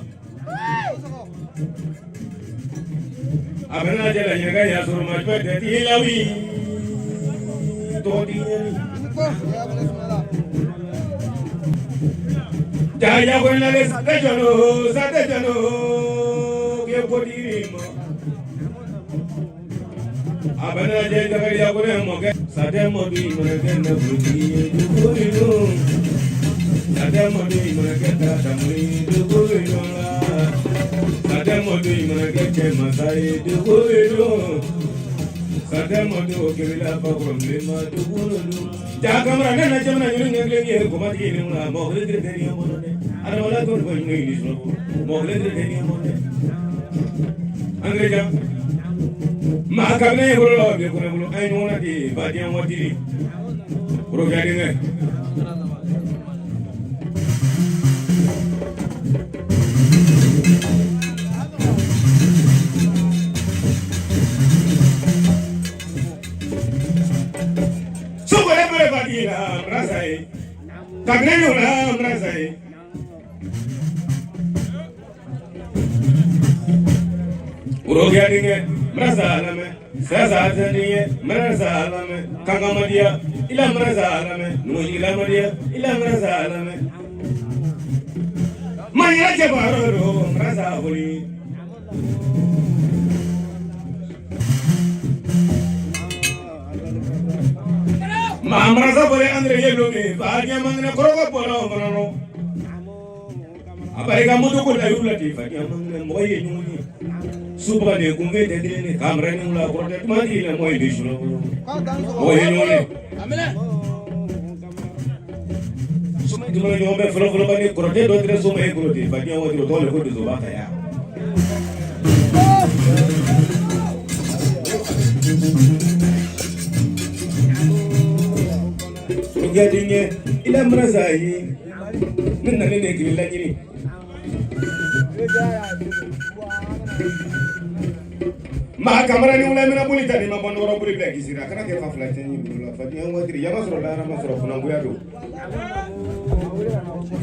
Abena jela nyega ya suru ma pe te ti lawi. To diri. Ja ya ko na le sate jolo sate jolo ke ko diri ma. Abena jela nyega ya ko ne mo ke sate mo di mo ke na buji du ko Sate mo di mo ke ta ta mo du ko la. Sate mo di mo ke che ma sai du ko do. Sate mo di o ke la pa ko me ma du ko do. Ja kamara ne na jamna ni ngi ngi ko ma di ni mo mo le de ni mo ne. Ara wala ko ko ni ni so. Mo le de ni mo ne. Angreja ma ka ne ko lo be ko ne ko ay no na di ba di mo di. Ro ga di ne. Kabini la mrasa ye. Oroge dinge mrasa alame, sasa azaniye mrasa alame, kangamadiya ila mrasa alame, nuji lamadiya ila mrasa alame. Manya jabaro mrasa holi. Mamrasa bole andre ye lomi faadiya mangene koroko bono bono abarika mutu ko la yulati faadiya mangene moy ye nyuni suba ne kunge de ne kamra ni la korte mati la moy de shuno moy ye nyuni amela suma dimo nyombe folo folo bani korte do tre suma e korte faadiya wodi do tole ko de zo baka ya Gadinye ila mrasa yi nna ne ne kila nyini ma kamara ni wala mena boli tani ma bondo ro boli bila kisira kana ke fa fila tenyi bula fa di ngwa diri ya masoro la masoro funa nguya do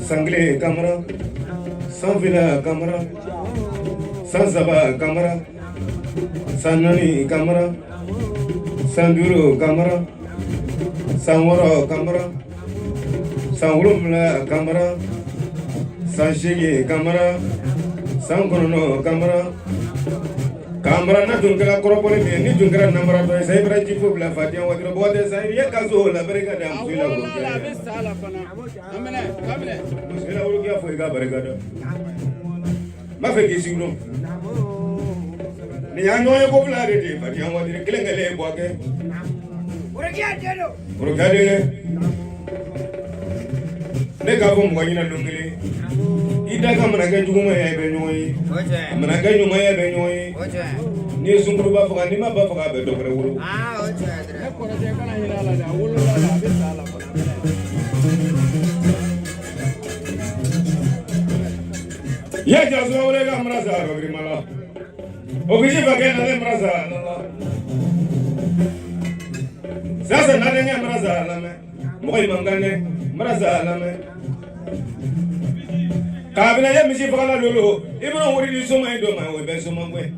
sangle kamara sanvila kamara sanzaba kamara sanani kamara sanduru kamara sanwɔrɔ kamara san wolonwula kamara san seegin kamara san kɔnɔntɔn kamara Kamara na tun kɛra kɔrɔbɔli min ye ni tun kɛra namaratɔ ye sa i bɛra ji fo bila fadenya waati la bɔgɔ tɛ sa i ye kaso la barika da A muso la wolola la, a worokiya bɛ sa la fana. A minɛ, a minɛ. Muso la worokiya fo i ka barika da n b'a fɛ k'i sigi dɔn nin y'an ɲɔgɔn ye ko fila de di fadenya waati kelen kelen ye bɔ kɛ Worokiya den don. worokiya denkɛ ne k'a fɔ mɔgɔ ɲɛna don kelen i da ka mana kɛ juguman ye a bɛ ɲɔgɔn ye O a mana kɛ ɲuman ye a bɛ ɲɔgɔn ye tiɲɛ. O tiɲɛ. N'i ye sunkuruba faga n'i ma ba faga a bɛ dɔ wɛrɛ wolo Aa o tiɲɛ Ne dɛrɛ. kɔrɔkɛ kana hinɛ a la dɛ, a wolola la, a bɛ sa la fana. I ye jasuma wele ka mara sa rɔbirima la o kisi fakɛ na ne mara sa la sasa na denkɛ mara sa lamɛn mɔgɔ yi man kan dɛ mara sa lamɛn kabini ye misi fagala lolo i bɛna wari di soma ye dɔ ma o bɛ soma gɛn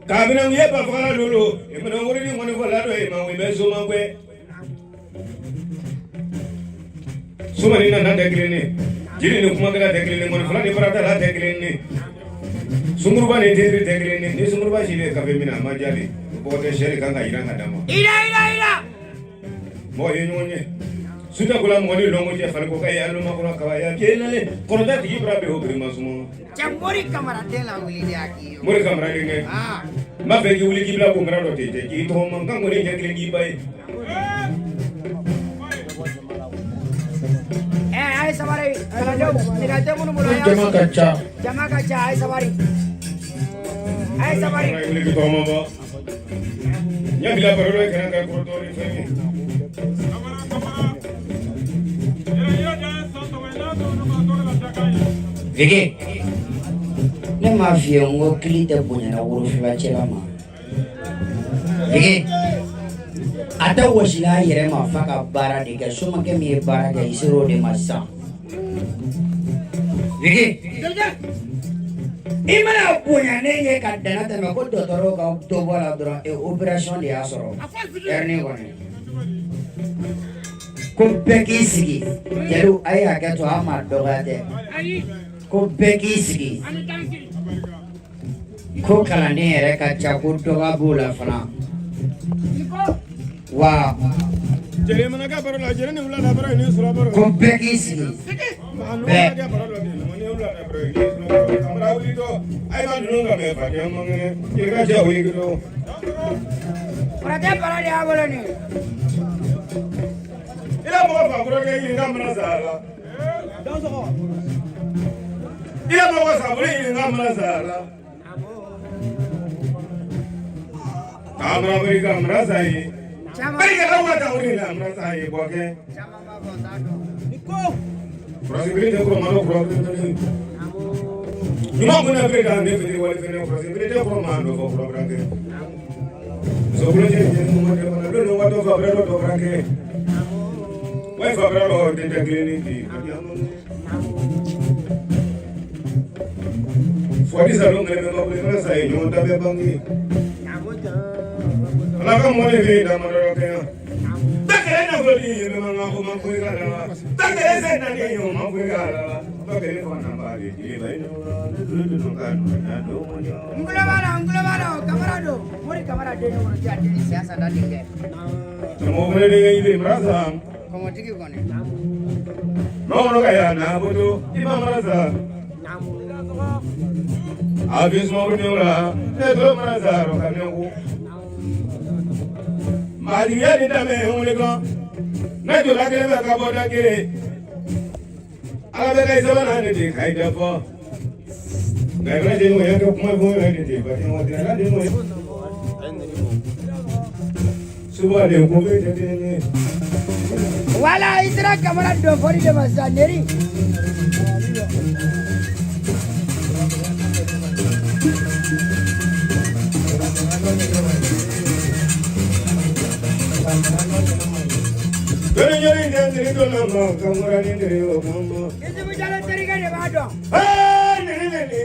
kabini u ye ba fagala lolo i bɛna wari di ŋɔnifɔla dɔ ye ma o bɛ soma gɛn soma ni nana tɛ kelen ye jiri ni kumakɛla tɛ kelen ye ŋɔnifɔla ni baratala tɛ kelen ye sunkuruba ni tentiri tɛ kelen ye ni sunkuruba si bɛ kafe min na a ma jaabi o bɔgɔ tɛ sɛ de kan ka yiran ka d'a ma Ida ida ida. Mɔgɔ ye ɲɔgɔn ye suta kola mɔgɔ ni lɔngo cɛ faliko ka ye aloma kɔnɔ kaba ya kenale kɔnɔta tigi bara bɛ o birima suma Cɛ Mori Kamara den la wuli de a k'i ye. Mori Kamara denkɛ Aa. n b'a fɛ k'i wuli k'i bila ko mara dɔ ten cɛ k'i tɔgɔ man kan kɔni ɲɛ kelen k'i ba ye Ɛ a ye sabari kalandenw nɛgɛ tɛ minnu bolo a y'a Jama ka ca. Jama ka ca a ye sabari. A ye sabari. Mara wuli k'i tɔgɔ ma bɔ ɲɛ bila baro dɔ kɛnɛ kan kɔrɔtɔ ni fɛn ye Vige. Ne m'a f'i ye n ko kili tɛ bonyana worofila cɛla ma. Vige. A tɛ wɔsila a yɛrɛ ma f'a ka baara de kɛ somakɛ min ye baara kɛ i ser'o de ma sisan. Vige. I mana bonya ne ye ka dana tɛmɛ ko dɔgɔtɔrɔw ka dɔ bɔ a la dɔrɔn e opération de y'a sɔrɔ. Hernie kɔni. Ko bɛɛ k'i sigi jeliw a ye hakɛ to an ma dɔgɔya tɛ. Ayi, Ko bɛɛ k'i sigi. an bɛ taa an sigi. Ko kalanden yɛrɛ ka ca ko dɔgɔ b'o la fana wa jeli mana kɛ baro la jeli ni wula la baro ye ni sura baro ko bɛɛ k'i sigi maa nu mana kɛ baro la ten ni wula la baro ye ni sura baro kamara wuli tɔ a ye ma ninnu ka mɛn fadenya man kɛnɛ jeli ka cɛ wuli k'i tɔ Kɔrɔtɛ bara de y'a bolo nin ye. I la mɔgɔ fa kɔrɔkɛ ɲininka mana sa la i la mɔgɔ sabuli ɲininka mana sa la kamara wuli ka mara sa ye Caman barika la wa ta wuli la mara sa ye bɔ kɛ caman b'a fɔ n t'a dɔn. Furasi bere tɛ kɔrɔ ma dɔ fura bere tɛ ɲuman kun na bere kan ne fitiri wale fɛnɛ furasi bere tɛ kɔrɔ ma dɔ fɔ fura bere kɛ muso bolo cɛ cɛ ɲuman tɛ fana don wa dɔ fa bere dɔ dɔ bere kɛ wa fa bere dɔ den tɛ kelen ni bi fɔdi sa don kɛlɛ bɛ ba bolo fana sa ye ɲɔgɔn ta bɛ bange ala ka mɔni fi damadɔ kɛ yan Bakere nafolo di ye man ka ko ma foyi k'a la bakere se na ni o ma foyi k'a la bakere fana b'a de jeliba ye ne dun ka na don mo N tulo b'a la n tulo b'a la o Kamara don Mori Kamara den ye Worokiya den ni siyasa da denkɛ. Mɔgɔ fana de ye marasa Kɔmɔtigi kɔni. mɔgɔ ka ya na boto i ma marasa a bɛ sumaworo denw la ne to marasa rɔ ka mɛn ko maajigiya ni danbe wuli kan ne jɔla kelen bɛ ka bɔ da kelen ala bɛ ka i sabanan ne de ka i da fɔ nka i bɛna den ŋɔɲɛ kɛ kuma fɔ yɛrɛ de ten parce que o tɛ ala den ŋɔɲɛ suba de ko bɛ tɛ kelen ye. Wala i sera Kamara dɔn fɔli de ma sisan Neri. Jɔnni jɔnni tɛ niri donna ma kamura ni niri o kan ma. Isufu Jalo terikɛ de b'a dɔn. Ee niri le ni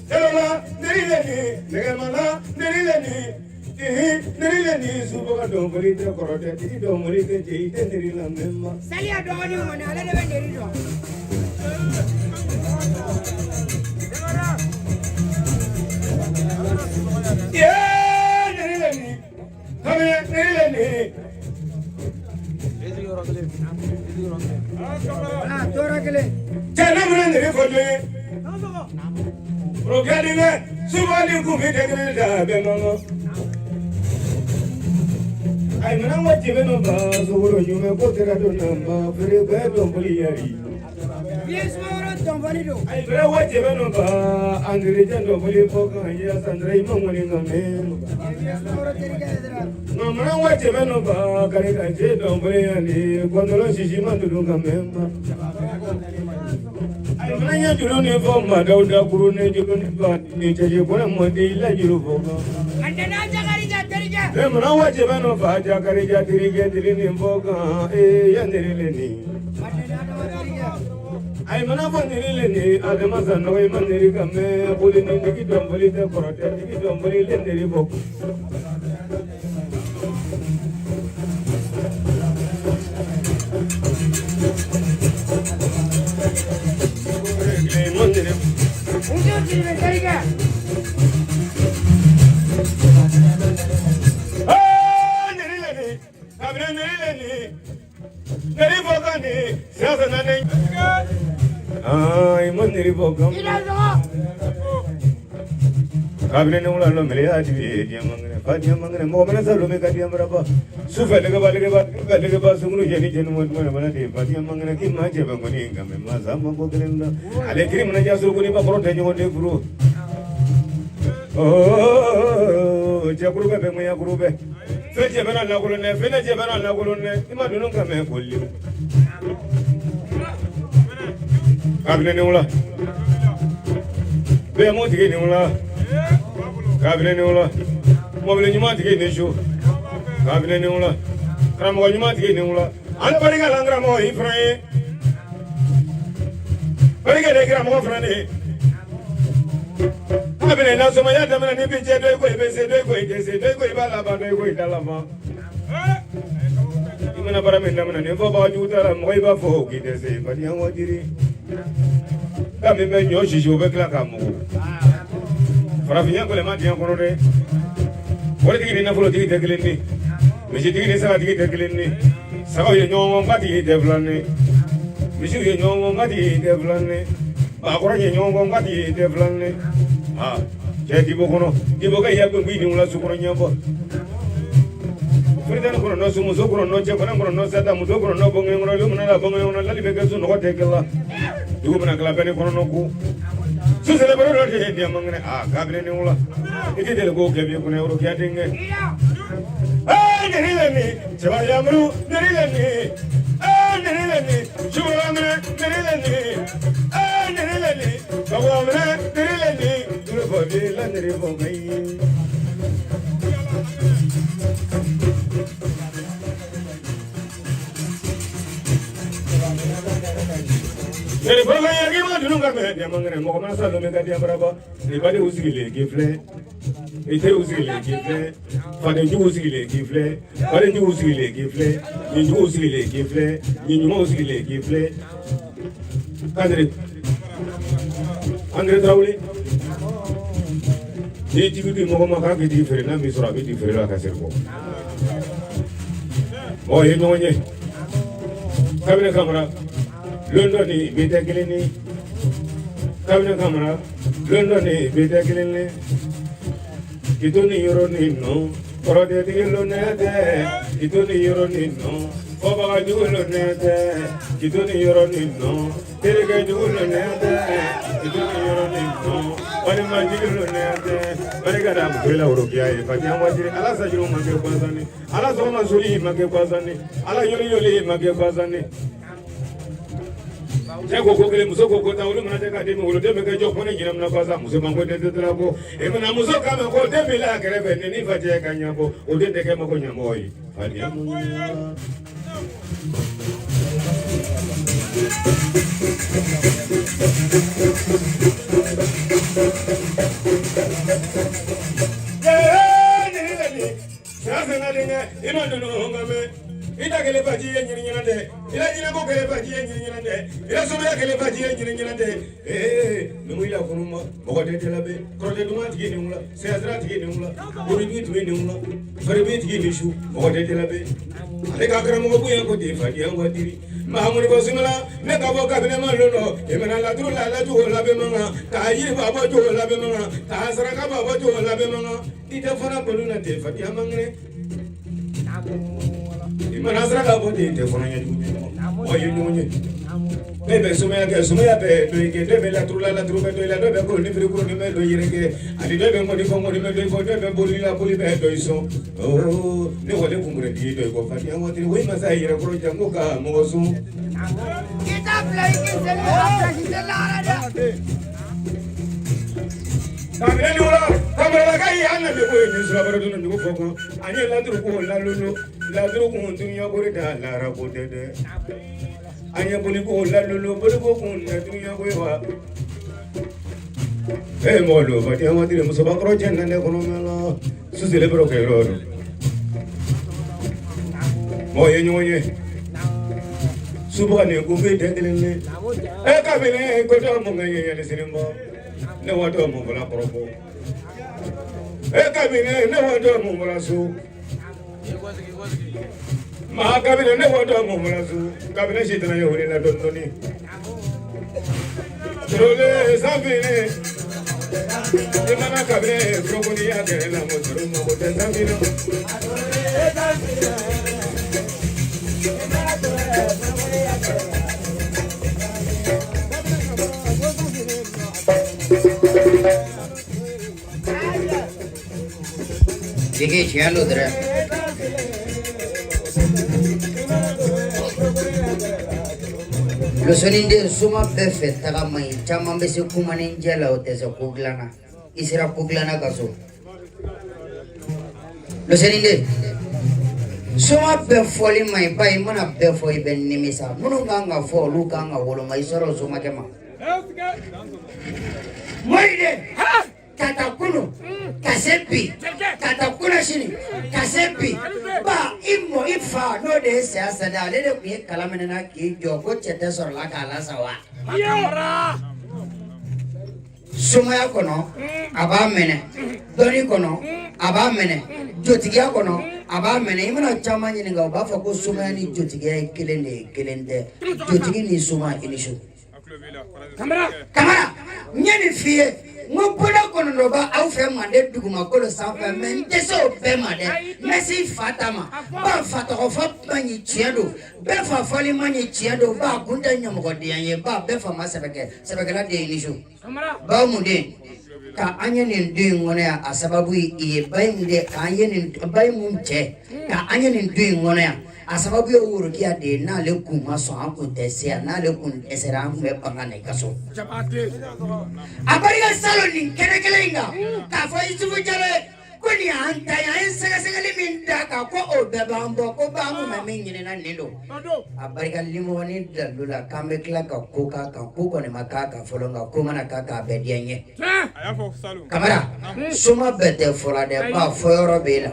jalola niri le ni nɛgɛmala niri le ni ihi niri le ni subaga dɔnkili tɛ kɔrɔ tɛ tigi dɔnkili tɛ jɛ i tɛ niri lamɛn ma. Saliya dɔgɔnin kɔni ale de bɛ Neri dɔn. Cɛ ne mana nere fɔ jɔn ye? Rokiya denkɛ, suba ni kun bɛ tɛ kelen da bɛɛ man kan. Ayi mana ko jɛbɛ nɔ ba sogoro ɲuman ko tɛ ka don na ma feere bɛɛ dɔn boli yari. Ayi bɛrɛ wa jɛbɛ nɔ ba angere jɛ dɔn boli fɔ kan ya sandra i ma ŋɔni kan mɛn. Nka mana wa jɛbɛ nɔ ba kari ka jɛ dɔn boli yari kɔndɔlɔ sisi ma dunu kan mɛn ma. Ayi mana ɲɛ juru ni fɔ ma dawuda kuru ni juru ni ba ni cɛcɛ kɔnɛ mɔden i la juru fɔ kan. E mana wa jɛbɛ nɔ fa jakarija terikɛ tiri ni fɔ kan ee yan teri le ni. Ayi mana fɔ teri le ni adama sanɔgɔ i ma teri kan mɛn boli ni tigi dɔn boli tɛ kɔrɔ tɛ tigi dɔn boli le teri fɔ. Kabini ne wula lɔmele y'a di ye diɲɛ mangɛnɛ fa diɲɛ mangɛnɛ mɔgɔ mana sa lome ka diɲɛ maraba sufɛ legeba legeba legeba sunkuru jɛni jɛni mɔ jumɛn mana de fa diɲɛ mangɛnɛ k'i ma cɛ bɛ kɔni nka mɛ masa ma ko kelen na ale kiri mana ja suruku ni ba kɔrɔ tɛ ɲɔgɔn den furu cɛkuru bɛ bɛ ŋɔɲɛ kuru bɛ fɛn cɛ bɛ na lakolon dɛ fɛn cɛ bɛ na lakolon dɛ i ma dunu ka mɛn koli kabini ne wula bɛɛ m'o tigi ni wula kabini ne wula mɔbili ɲuman tigi ni su kabini ne wula karamɔgɔ ɲuman tigi ni wula an barika la karamɔgɔ i fana ye barika de karamɔgɔ fana de ye kabini nasɔmaya daminɛ ni bi cɛ dɔ i ko i bɛ se dɔ i ko i tɛ se dɔ i ko i b'a laban dɔ i ko i t'a laban i mana baara min daminɛ ni fɔbaga jugu t'a la mɔgɔ i b'a fɔ k'i tɛ se fadenya wajiri ka min bɛ ɲɔ sisi o bɛ tila k'a mugu farafinya gɛlɛma diɲɛ kɔnɔ dɛ waritigi ni nafolotigi tɛ kelen ni misitigi ni sagatigi tɛ kelen ni sagaw ye ɲɔgɔn kɔ nkatigi tɛ filan ni misiw ye ɲɔgɔn kɔ nkatigi tɛ filan ni bakɔrɔ ye ɲɔgɔn kɔ nkatigi tɛ filan ni aa cɛ dibo kɔnɔ dibo ka ya gbɛngbɛn ni wula su kɔnɔ ɲɛbɔ furitani kɔnɔ nɔ sumuso kɔnɔ nɔ cɛ kɔnɔ kɔnɔ nɔ sata muso kɔnɔ nɔ bɔnkɛ kɔnɔ lumina la bɔnkɛ kɔnɔ lali bɛ kɛ so nɔgɔ tɛ kɛ la dugu bɛna kila bɛɛ ni kɔnɔ nɔ ko susɛlɛ baro dɔ de ye diɲɛ man kɛnɛ aa kabini ni wula i tɛ deli k'o kɛ bi kɔnɔ yɔrɔ denkɛ ee neri le ni cɛba yamuru neri le ni ee neri le ni suba minɛ neri le ni ee neri le ni bawa minɛ neri le ni tulu bɔ bi la neri bɔ mɛ ye. Neri bɔ ka yaki ma dunu ka mɛ diɲɛ man kɛnɛ mɔgɔ mana sa lome ka diɲɛ baraba i badenw sigilen k'i filɛ i teriw sigilen k'i filɛ fadenjuguw sigilen k'i filɛ badenjuguw sigilen k'i filɛ ɲinjuguw sigilen k'i filɛ ɲinɲumanw sigilen k'i filɛ Kadiri Andre Tarawele n'i jigi di mɔgɔ ma k'a k'i tigi feere n'a m'i sɔrɔ a bɛ t'i feere la ka segin kɔ mɔgɔ ye ɲɔgɔn ye kabini kamara lon dɔ ni bi tɛ kelen ni kabini kamara lon dɔ ni bi tɛ kelen ni k'i to nin yɔrɔ nin nɔ kɔrɔtɛtigi lon tɛ k'i to nin yɔrɔ nin nɔ fɔbaga jugu lon tɛ k'i to nin yɔrɔ nin nɔ terikɛ jugu lon tɛ k'i to nin yɔrɔ nin nɔ walima jigi lon tɛ barika da muso la worokiya ye fatiya wajiri ala sajuru ma kɛ gansan ni ala sɔgɔma soli ma kɛ gansan ni ala yoli yoli ma kɛ gansan ni cɛ ko ko kelen muso ko ko tan olu mana tɛ ka den min wolo den bɛ kɛ jɔ ko ne ɲinɛ mina basa muso ma ko den tɛ tila ko e mana muso kan mɛn ko den b'i la kɛrɛfɛ ni ni fa cɛ ka ɲɛbɔ o den tɛ kɛ mako ɲɛmɔgɔ ye fadenya mun I ma dunu ka mɛn i da kelen baji ye ɲini ɲinan tɛ i la ɲinɛ ko kelen baji ye ɲini ɲinan tɛ i la somaya kelen baji ye ɲini ɲinan tɛ ee numu ya kunu ma mɔgɔ tɛ tɛ labɛn kɔrɔtɛ duman tigi nin wula sɛyasira tigi nin wula bolibin tigi nin wula faribi tigi nin su mɔgɔ tɛ tɛ labɛn ale ka karamɔgɔ bonya ko ten fadenya ko diri Mahamudu ko sumala ne ka bɔ kabini ma lon dɔ i mana laturu la lacogo labɛn man kan k'a yiri ba bɔ cogo labɛn man kan k'a saraka ba bɔ cogo labɛn man kan i tɛ fana bolo na ten fadiya man kɛnɛ i mana saraka bɔ ten i tɛ fana ɲɛjugu mɔgɔ ye ɲɔgɔn ye ne bɛ sumaya kɛ sumaya bɛ dɔ i kɛ dɔ bɛ laturu la laturu bɛ dɔ i la dɔ bɛ kolo ni firikuru ni bɛ dɔ yɛrɛ kɛ ani dɔ bɛ ŋɔni fɔ ŋɔni bɛ dɔ i fɔ dɔ bɛ boli la boli bɛ dɔ i sɔn ne wale kunkurɛ di dɔ i kɔ fadiya waati o ye masa yɛrɛ kɔrɔ janko ka mɔgɔ sɔn. K'i t'a bila i k'i seli a pilasi tɛ lahara dɛ. Kabini dugu la kamaralaka ye an ka dugu ye nin surabara donna dugu fɔ kan ani laturu ko lalolo laturu kun dunya ko da lahara ko tɛ dɛ. An ye boliko lalolo boliko kun tɛ dunya ko ye wa. E mɔgɔ don fadiya waati musobakɔrɔ cɛ na ne kɔnɔ mɛn la susile bɛ kɛ yɔrɔ dɔn. Mɔgɔ ye ɲɔgɔn ye subaga ni kunfin tɛ kelen ye. E kabini ko tɔ mun ka ɲɛɲɛli sini bɔ ne wa tɔ mun bɔra kɔrɔfɔ. E kabini ne wa tɔ mun bɔra so. Maa kabini ne wa tɔ mun bɔra so kabini sitana ye wele la dɔɔni dɔɔni. Sole sanfini i mana kabini furakoniya kɛ la mo sɔrɔ mako tɛ sanfini. Jigi tiɲɛ don dɛrɛ. Losoninden soma bɛɛ fɛ taga man ɲi caman bɛ se kumaninjɛ la o tɛ se ko dilan na i sera ko dilanna ka so. Losoninden soma bɛɛ fɔli man ɲi ba i mana bɛɛ fɔ i bɛ nimisa minnu kan ka fɔ olu kan ka woloma i sɔrɔ somakɛ ma. Moriden ka ta kunu ka se bi ka ta kuna sini ka se bi ba i mɔ i fa n'o de ye saya sani ale de tun ye kala minɛ na k'i jɔ ko cɛ tɛ sɔrɔ la k'a lasa wa. Sumaya kɔnɔ a b'a minɛ dɔnni kɔnɔ a b'a minɛ jotigiya kɔnɔ a b'a minɛ i mana caman ɲininka u b'a fɔ ko sumaya ni jotigiya ye kelen de ye kelen tɛ jotigi ni suma i ni su. Kamara n ye nin f'i ye n ko bonda kɔnɔntɔn bɛ aw fɛ manden dugumakolo sanfɛ mɛ n tɛ se o bɛɛ ma dɛ n bɛ se fa ta ma ba fa tɔgɔ fɔ man ɲi tiɲɛ don bɛɛ fa fɔli man ɲi tiɲɛ don ba kun tɛ ɲɛmɔgɔdenya ye ba bɛɛ fa ma sɛbɛ kɛ sɛbɛkɛla den ni su baw mun den ka an ye nin du in kɔnɔ yan a sababu ye i ye ba in de k'an ye nin ba in mun cɛ ka an ye nin du in kɔnɔ yan a sababu ye worokiya de ye n'ale kun ma sɔn an kun tɛ se yan n'ale kun dɛsɛra an kun bɛ ban ka na i ka so. A barika salon nin kɛnɛ kelen in kan k'a fɔ Isufu Jalo ye ko nin y'an ta ye an ye sɛgɛsɛgɛli min d'a kan ko o bɛɛ b'an bɔ ko ba an kun bɛ min ɲini na nin don. A barika limɔgɔnin dalilu la k'an bɛ tila ka ko k'a kan ko kɔni ma k'a kan fɔlɔ nka ko mana k'a kan a bɛɛ diya n ye. Kamara soma bɛɛ tɛ fɔla dɛ ba fɔ yɔrɔ b'e la.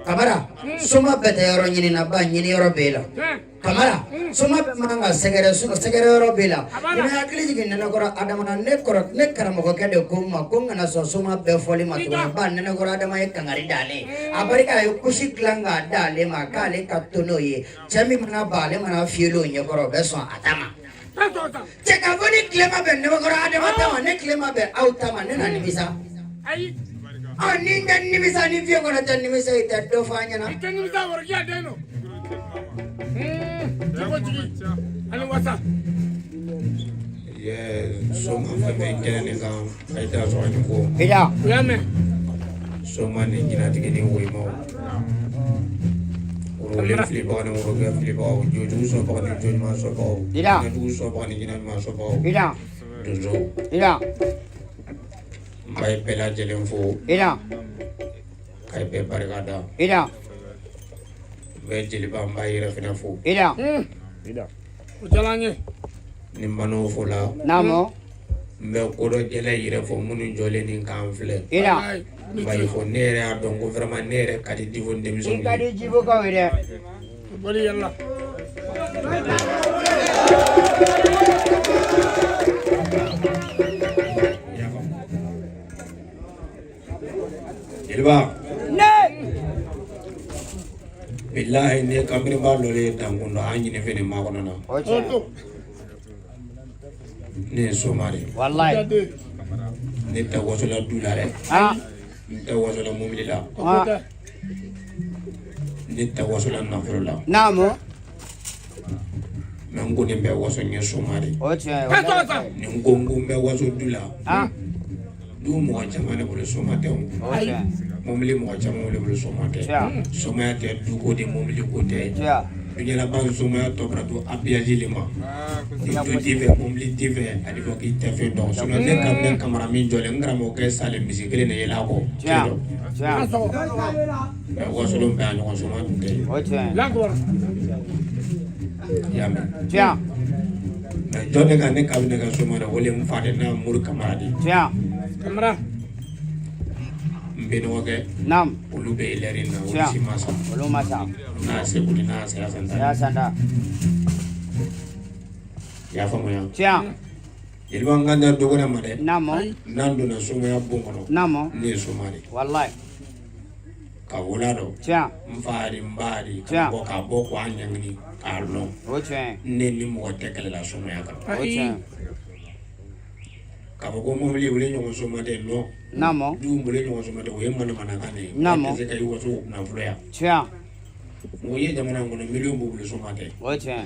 Kamara soma bɛɛ tɛ yɔrɔ ɲini na ba ɲini yɔrɔ b'e la. Kamara soma bɛɛ man ka sɛgɛrɛ sɛgɛrɛ yɔrɔ b'e la. Ni ma hakili jigin Nɛnɛkɔrɔ Adama na ne kɔrɔ ne karamɔgɔkɛ de ko n ma ko n kana sɔn soma bɛɛ fɔli ma tuguni ba Nɛnɛkɔrɔ Adama ye kangari d'ale ye. A barika a ye kusi dilan k'a d'ale ma k'ale ka to n'o ye cɛ min mana ban ale mana fiyɛ o ɲɛkɔrɔ o bɛ sɔn a ta ma. Cɛ k'a fɔ ni tile ma bɛn Nɛnɛkɔrɔ Adama ta ma ne tile ma bɛn aw ta ma ne na nimisa. Ɔ ni n tɛ nimisa ni fiye kɔnɔ tɛ nimisa i tɛ dɔ fɔ an ɲɛna. I tɛ nimisa worokiya den don. Ani wasa. Soma fɛn fɛn kɛnɛ nin kan a ye taa sɔrɔ ni ko. O y'a mɛn. Soma ni jinatigi ni woyimaw. Worolen filibagaw ni worokɛ filibagaw jojugu sɔnbagaw ni joɲuman sɔnbagaw. Jinɛjugu sɔnbagaw ni jinɛɲuman sɔnbagaw. Donso. N b'a ye bɛɛ lajɛlen fo. K'a ye bɛɛ barika da. N bɛ jeliba n b'a yɛrɛ fɛnɛ fo. O diyara an ye. Ni n ban'o fo la. N bɛ kodɔn jɛlɛ yɛrɛ fo minnu jɔlen ni k'an filɛ. N b'a ye fɔ ne yɛrɛ y'a dɔn ko vraiment ne yɛrɛ ka di Djibo ni denmisɛnw I ka di Djibokaw ye dɛ. Bɔli yɛrɛ la. Jeliba. Ne. Bi Bilahi ne kamelenba lɔlen ye dankun dɔ an ɲini fɛn nin makɔnɔ na. O tiɲɛ. Ne ye soma de ye. Walayi. Ne tɛ wasola du la dɛ. N tɛ wasola mobili la. Ne tɛ wasola nafolo la. Naamu. Mais n kɔni bɛ waso n ye soma de ye. O tiɲɛ. Ni n ko n ko n bɛ waso du la. Du mɔgɔ caman de bolo soma tɛ o. O tiɲɛ. Mobili mɔgɔ caman de bolo soma tɛ. Somaya tɛ duko de mobili ko tɛ. Duɲɛlaban somaya tɔ bɛna to habillage le ma. Ni du t'i fɛ mobili t'i fɛ a bɛ fɔ k'i tɛ fɛn dɔn. Sinon ne ka ne kamara min jɔlen n karamɔgɔkɛ salen misi kelen de yɛlɛ a kɔ. Tiɲɛ don. Mais wasolon bɛɛ a ɲɔgɔn soma tun tɛ yen. O tiɲɛ. I y'a mɛn. Tiɲɛ. Mais jɔn de ka ne kabini ka soma de wele n fa de n'a Mori Kamara de. Tiɲɛ. Kamara. N bɛnɔgɔkɛ. Naam. Olu bɛ lɛri in na olu si ma sa. Olu ma sa. N'a segu ni n'a saya santa. Saya santa. I y'a faamuya. Tiɲɛ. Jeliba n kan tɛ dɔgɔnɛ ma dɛ. Naamu. N'an donna somaya bon kɔnɔ. Naamu. Ne ye soma de. Walayi. Ka wolo dɔn. Tiɲɛ. N fa di n ba di. Ka bɔ k'a bɔ k'a ɲɛɲini k'a lɔn. O tiɲɛ. Ne ni mɔgɔ tɛ kɛlɛ la somaya kan. O tiɲɛ. K'a fɔ ko mobili wele ɲɔgɔn soma tɛ nɔ. Naamu. Du wele ɲɔgɔn soma tɛ o ye manamanakan de ye. Naamu. E tɛ se ka i waso nafolo ya. Tiɲɛ. Mɔgɔ ye jamana in kɔnɔ miliyɔn b'u bolo soma tɛ. O tiɲɛ.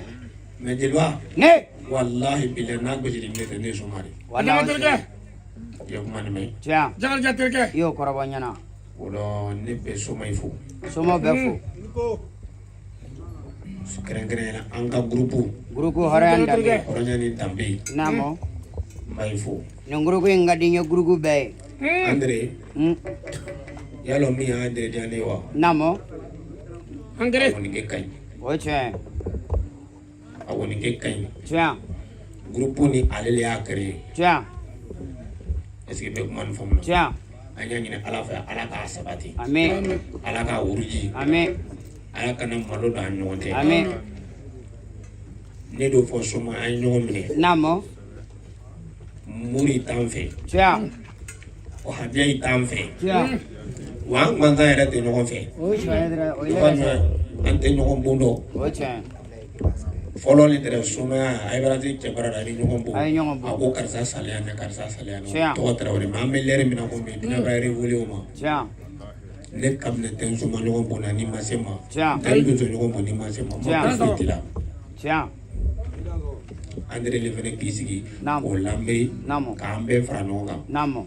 Mais jeliba. Ne. Walahi bilahi n'a gosili ne tɛ ne ye soma de. Walahi. Terikɛ. I ye kuma nin mɛn. Tiɲɛ. Jakarija terikɛ. I y'o kɔrɔbɔ n ɲɛna. O la ne bɛ soma in fo. Soma bɛɛ fo. Kɛrɛnkɛrɛnnenya la an ka gurupu. Gurupu hɔrɔnya ni danbe. Hɔrɔnya ni danbe. Naamu. N b'a fo. Nin gurupu in ka di n ye gurupu bɛɛ ye. Andre. Y'a lɔn min y'Andre diya ne ye wa. Naamu. Andre. A kɔni ka ɲi. O tiɲɛ. A kɔni ka ɲi. Tiɲɛ. Gurupu ni ale de y'a créé. Tiɲɛ. Est ce que bɛ kuma nin faamu na. Tiɲɛ. An y'a ɲini Ala fɛ Ala k'a sabati. Amiin. Ala k'a wuruji. Amiin. Ala kana malo don an ɲɔgɔn cɛ. Amiin. Ne d'o fɔ soma an ye ɲɔgɔn minɛ. Naamu. Mori t'an fɛ. Tiɲɛ. Wahabiya t'an fɛ. Tiɲɛ. Wa an mankan yɛrɛ tɛ ɲɔgɔn fɛ. O tiɲɛ dɛ, o ye yɛrɛ. An tɛ ɲɔgɔn bon dɔn. O tiɲɛ. Fɔlɔ ni tɛrɛ somaya a ye bara ti cɛ bara la a ni ɲɔgɔn bon. A ye ɲɔgɔn bon. A ko karisa saliya ne karisa saliya ne. Tiɲɛ. Tɔgɔ tɛrɛ o de ma an bɛ lɛri min na ko bi dunuya b'a révolé o ma. Tiɲɛ. Ne kabini tɛ n soma ɲɔgɔn bon na ni ma se ma. Tiɲɛ. Tɛ n donso ɲɔgɔn bon ni ma se ma. Ma ko foyi t'i la. Tiɲɛ. Andre le fɛnɛ k'i sigi. Naamu. K'o lamɛn. Naamu. K'an bɛɛ fara ɲɔgɔn kan. Naamu.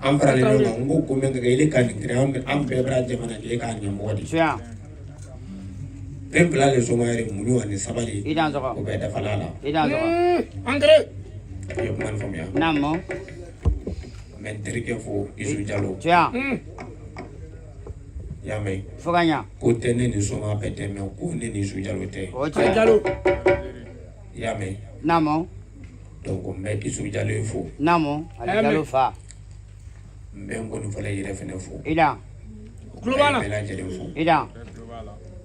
An faralen ɲɔgɔn kan n ko ko min ka kɛ ele ka nin kɛ an bɛɛ bɛna jamana kɛ e k'a ɲɛmɔgɔ de. Tiɲɛ. Fɛn fila de soma yɛrɛ muɲu ani sabali. I dan sɔgɔ. O bɛɛ dafala la. I dan sɔgɔ. Andre. I ye kuma nin faamuya. Naamu. N bɛ n terikɛ fo Isu Jalo. Tiɲɛ. I y'a mɛn. Fo ka ɲa. Ko tɛ ne ni soma bɛɛ tɛ mɛ ko ne ni Isu Jalo tɛ. O tiɲɛ. Jalo. I y'a mɛn. Naamu. Donc n bɛ Isu Jalo ye fo. Naamu. Ali Jalo fa. N bɛ n kɔni fɔlɔ yɛrɛ fɛnɛ fo. I dan. Kulo b'a la. N bɛ bɛɛ lajɛlen fo. I dan.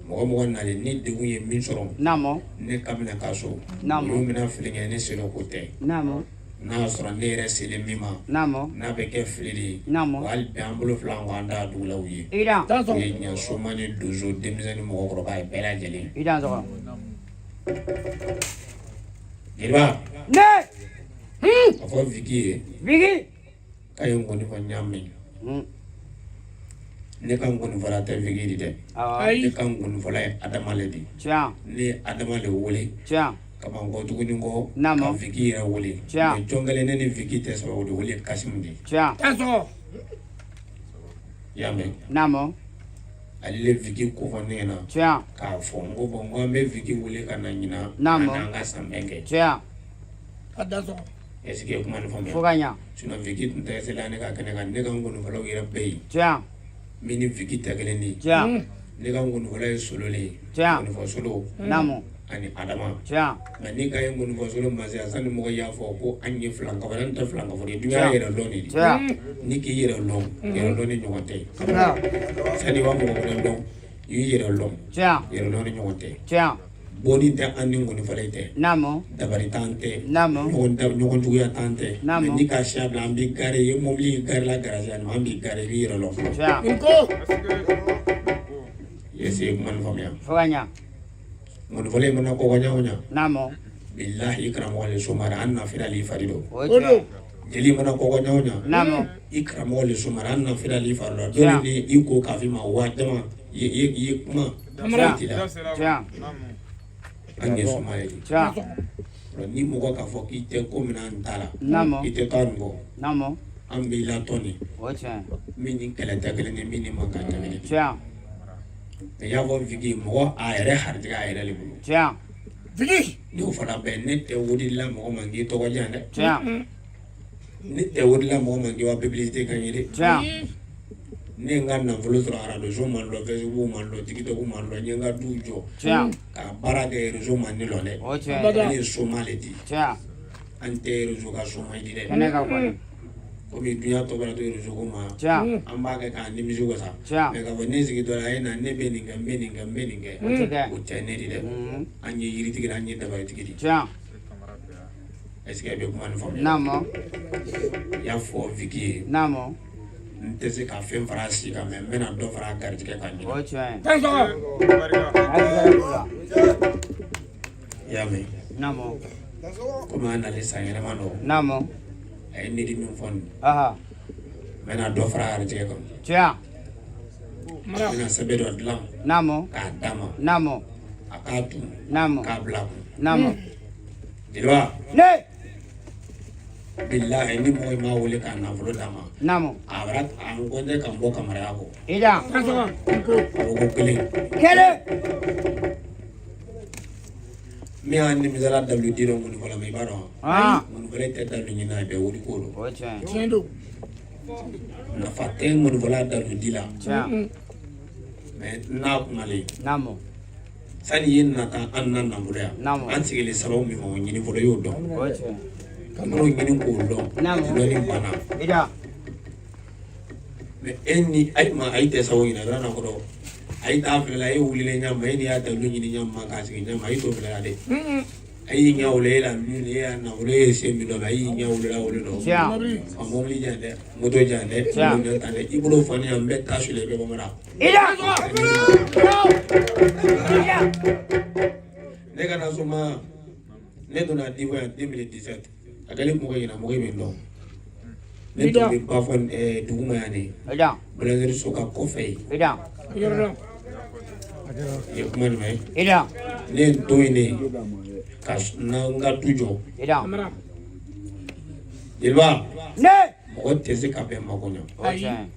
Mɔgɔ mɔgɔ nalen ni degun ye min sɔrɔ. Naamu. Ne kabina ka so. Naamu. Olu bɛna fili kɛ ne sera ko tɛ. Naamu. N'a y'a sɔrɔ ne yɛrɛ selen min ma. Naamu. N'a bɛ kɛ fili de ye. Naamu. Wa hali bi an bolo fila an kɔ an t'a dugu la u ye. I dan. U ye ɲɛ soma ni donso denmisɛnnin mɔgɔkɔrɔba ye bɛɛ lajɛlen. I dan sɔgɔ. Jeliba. Ne. A fɔ Viki ye. Viki. K'a ye nkɔni fɔ n y'a mɛn. Ne ka nkɔni fɔla tɛ Viki di dɛ. Ayi. Ne ka nkɔni fɔla ye Adama le di. Tiɲɛ. Ne ye Adama le wele. Tiɲɛ. Ka ban kɔ tuguni kɔ. Naamu. Ka Viki yɛrɛ wele. Tiɲɛ. Mais jɔn kelen ne ni Viki tɛ sɔrɔ o de wele Kasimu de. Tiɲɛ. I y'a mɛn. Naamu. Ale le Viki ko fɔ ne ɲɛna. Tiɲɛ. K'a fɔ n ko bɔn n ko an bɛ Viki wele ka na ɲinan. Naamu. An ka san bɛn kɛ. Tiɲɛ. A da sɔgɔ. Est ce que kuma nin faamuya. Fo ka ɲa. Sinon Viki tun tɛ se la ne ka kɛnɛ kan ne ka nkɔni fɔlaw yɛrɛ bɛɛ ye. Tiɲɛ. Min ni Viki tɛ kelen de ye. Tiɲɛ. Ne ka nkɔni fɔla ye Solo le ye. Tiɲɛ. Nkɔni fɔ Solo. Naamu. Ani Adama. Tiɲɛ. Nka n'i ka ye nkɔni fɔ Solo ma se yan sani mɔgɔ y'a fɔ ko an ye filankafo ye an tɛ filankafo ye dunya yɛrɛ lɔn de. Tiɲɛ. N'i k'i yɛrɛ lɔn yɛrɛ lɔn ni ɲɔgɔn tɛ. Sani i b'a mɔgɔ wɛrɛ lɔn i y'i yɛrɛ lɔn. Tiɲɛ. Yɛrɛ lɔn ni ɲɔgɔn tɛ. Tiɲɛ. Bonni tɛ an ni nkɔni fɔla tɛ. Naamu. Dabali t'an tɛ. Naamu. Ɲɔgɔn juguya t'an tɛ. Naamu. Mais n'i ka siya bila an b'i gare i ye mobili gare la garage la an b'i gare i b'i yɛrɛ lɔn fɔlɔ. Tiɲɛ. Nko. I Ese kuma nin faamuya. Fo ka ɲa. Ŋɔnifɔla in mana kɔgɔ ɲa o ɲa. Naamu. Bilahi i karamɔgɔ le somara an na fira l'i fari don. O ye tiɲɛ ye. Jeli mana kɔgɔ ɲa o ɲa. Naamu. I karamɔgɔ le somara an na fira l'i fari don. Dɔw ni i ko k'a f'i ma wa jama i ye kuma. Tiɲɛ. T'i la. Tiɲɛ. An ye soma ye. Tiɲɛ. Ni mɔgɔ k'a fɔ k'i tɛ ko min na an t'a la. Naamu. I tɛ taa nin kɔ. Naamu. An b'i latɔn de. O ye tiɲɛ ye. Min ni kɛlɛ tɛ kelen ye min ni mankan tɛ kelen ye. Tiɲɛ. I y'a fɔ Fiki mɔgɔ a yɛrɛ harijɛgɛ a yɛrɛ de bolo. Tiɲɛ. Fiki. N'o fana bɛn ne tɛ wulila mɔgɔ ma k'i tɔgɔ diyan dɛ. Tiɲɛ. Ne tɛ wulila mɔgɔ ma k'i wa publicité kan ye dɛ. Tiɲɛ. Ne ye n ka nafolo sɔrɔ arajo man dɔn Facebook man dɔn TikTok man dɔn n ye n ka duw jɔ. Tiɲɛ. Ka baara kɛ réseau man ne lɔn dɛ. O ye tiɲɛ ye. Ne ye soma le di. Tiɲɛ. An tɛ réseau ka soma di dɛ. Kɛnɛ kan kɔni. Komi dunya tɔ bɛna to réseau ko ma. Tiɲɛ. An b'a kɛ k'an nimisi wasa. Tiɲɛ. Mais k'a fɔ ne sigi dɔ la a ye na ne bɛ nin kɛ n bɛ nin kɛ n bɛ nin kɛ. O tɛ kɛ. O tɛ ne di dɛ. An ye yiritigi de an ye dabaritigi de. Tiɲɛ. Est ce que e bɛ kuma nin faamuya? Naamu. I y'a fɔ Fiki ye. Naamu. N tɛ se ka fɛn fara a si kan mais n bɛna dɔ fara a garijɛgɛ kan ɲinɛ. O ye tiɲɛ ye. Dansɔgɔ. I y'a mɛn? Naamu. Komi an nalen san yɛlɛma don. Naamu. A ye nidi min fɔ nin. Aha. N bɛna dɔ fara a garijɛgɛ kan. Tiɲɛ. N bɛna sɛbɛn dɔ dilan. Naamu. K'a d'a ma. Naamu. A k'a dun. Naamu. K'a bila a kun. Naamu. Jeliba. Ne. Bilahi ni mɔgɔ in m'a wele k'a nafolo d'a ma. Naamu. A bɛra a n kɔnjɛ ka n bɔ kamaraya kɔ. I dan. Dansɔgɔ. A ko ko kelen. Kelen. Min y'a nimisala dalu di dɔ ŋɔnifɔla ma i b'a dɔn wa? Ah. Ŋɔnifɔla tɛ dalu ɲini a bɛ wuli ko don. O ye tiɲɛ ye. Tiɲɛ don. Nafa tɛ ŋɔnifɔla dalu di la. Tiɲɛ. Mais n'a kumalen. Naamu. Sani i ye nata an na nafolo yan. Naamu. An sigilen sababu min kan o ɲini fɔlɔ i y'o dɔn. O ye tiɲɛ ye. Ka n'o ɲini k'o dɔn. Naamu. Dɔnni banna. I dan. Mais e ni ayi ma ayi tɛ sago ɲini a bɛna na kɔrɔ. Ayi t'a filɛ la e wulilen ɲa ma e n'i y'a dalu ɲini ɲa ma k'a sigi ɲa ma ayi t'o filɛ la dɛ. Ayi y'i ɲɛ wolo e la min e y'a nafolo e ye sen min dɔn ayi y'i ɲɛ wolo la wolo dɔn. Tiɲɛ. A mobili jan dɛ moto jan dɛ Tiɲɛ. moto tan dɛ i bolo fani yan n bɛ taa su la i bɛ bɔ mara. I dan. I dan. Ne ka na so ma ne donna Divo yan 2017 a kɛlen mɔgɔ ɲɛna mɔgɔ bɛ n dɔn. Ne tun bɛ ba fɔ dugu ma yan de. I dan. Boulangerie so ka kɔfɛ yen. I dan. Yɔrɔ dɔn. I ye kuma jumɛn ye? I dan. Ne ye n to yen de ka na n ka du jɔ. I dan. Kamara. Jeliba. Ne. Mɔgɔ tɛ se ka bɛn mako ɲɛ. O ye tiɲɛ ye.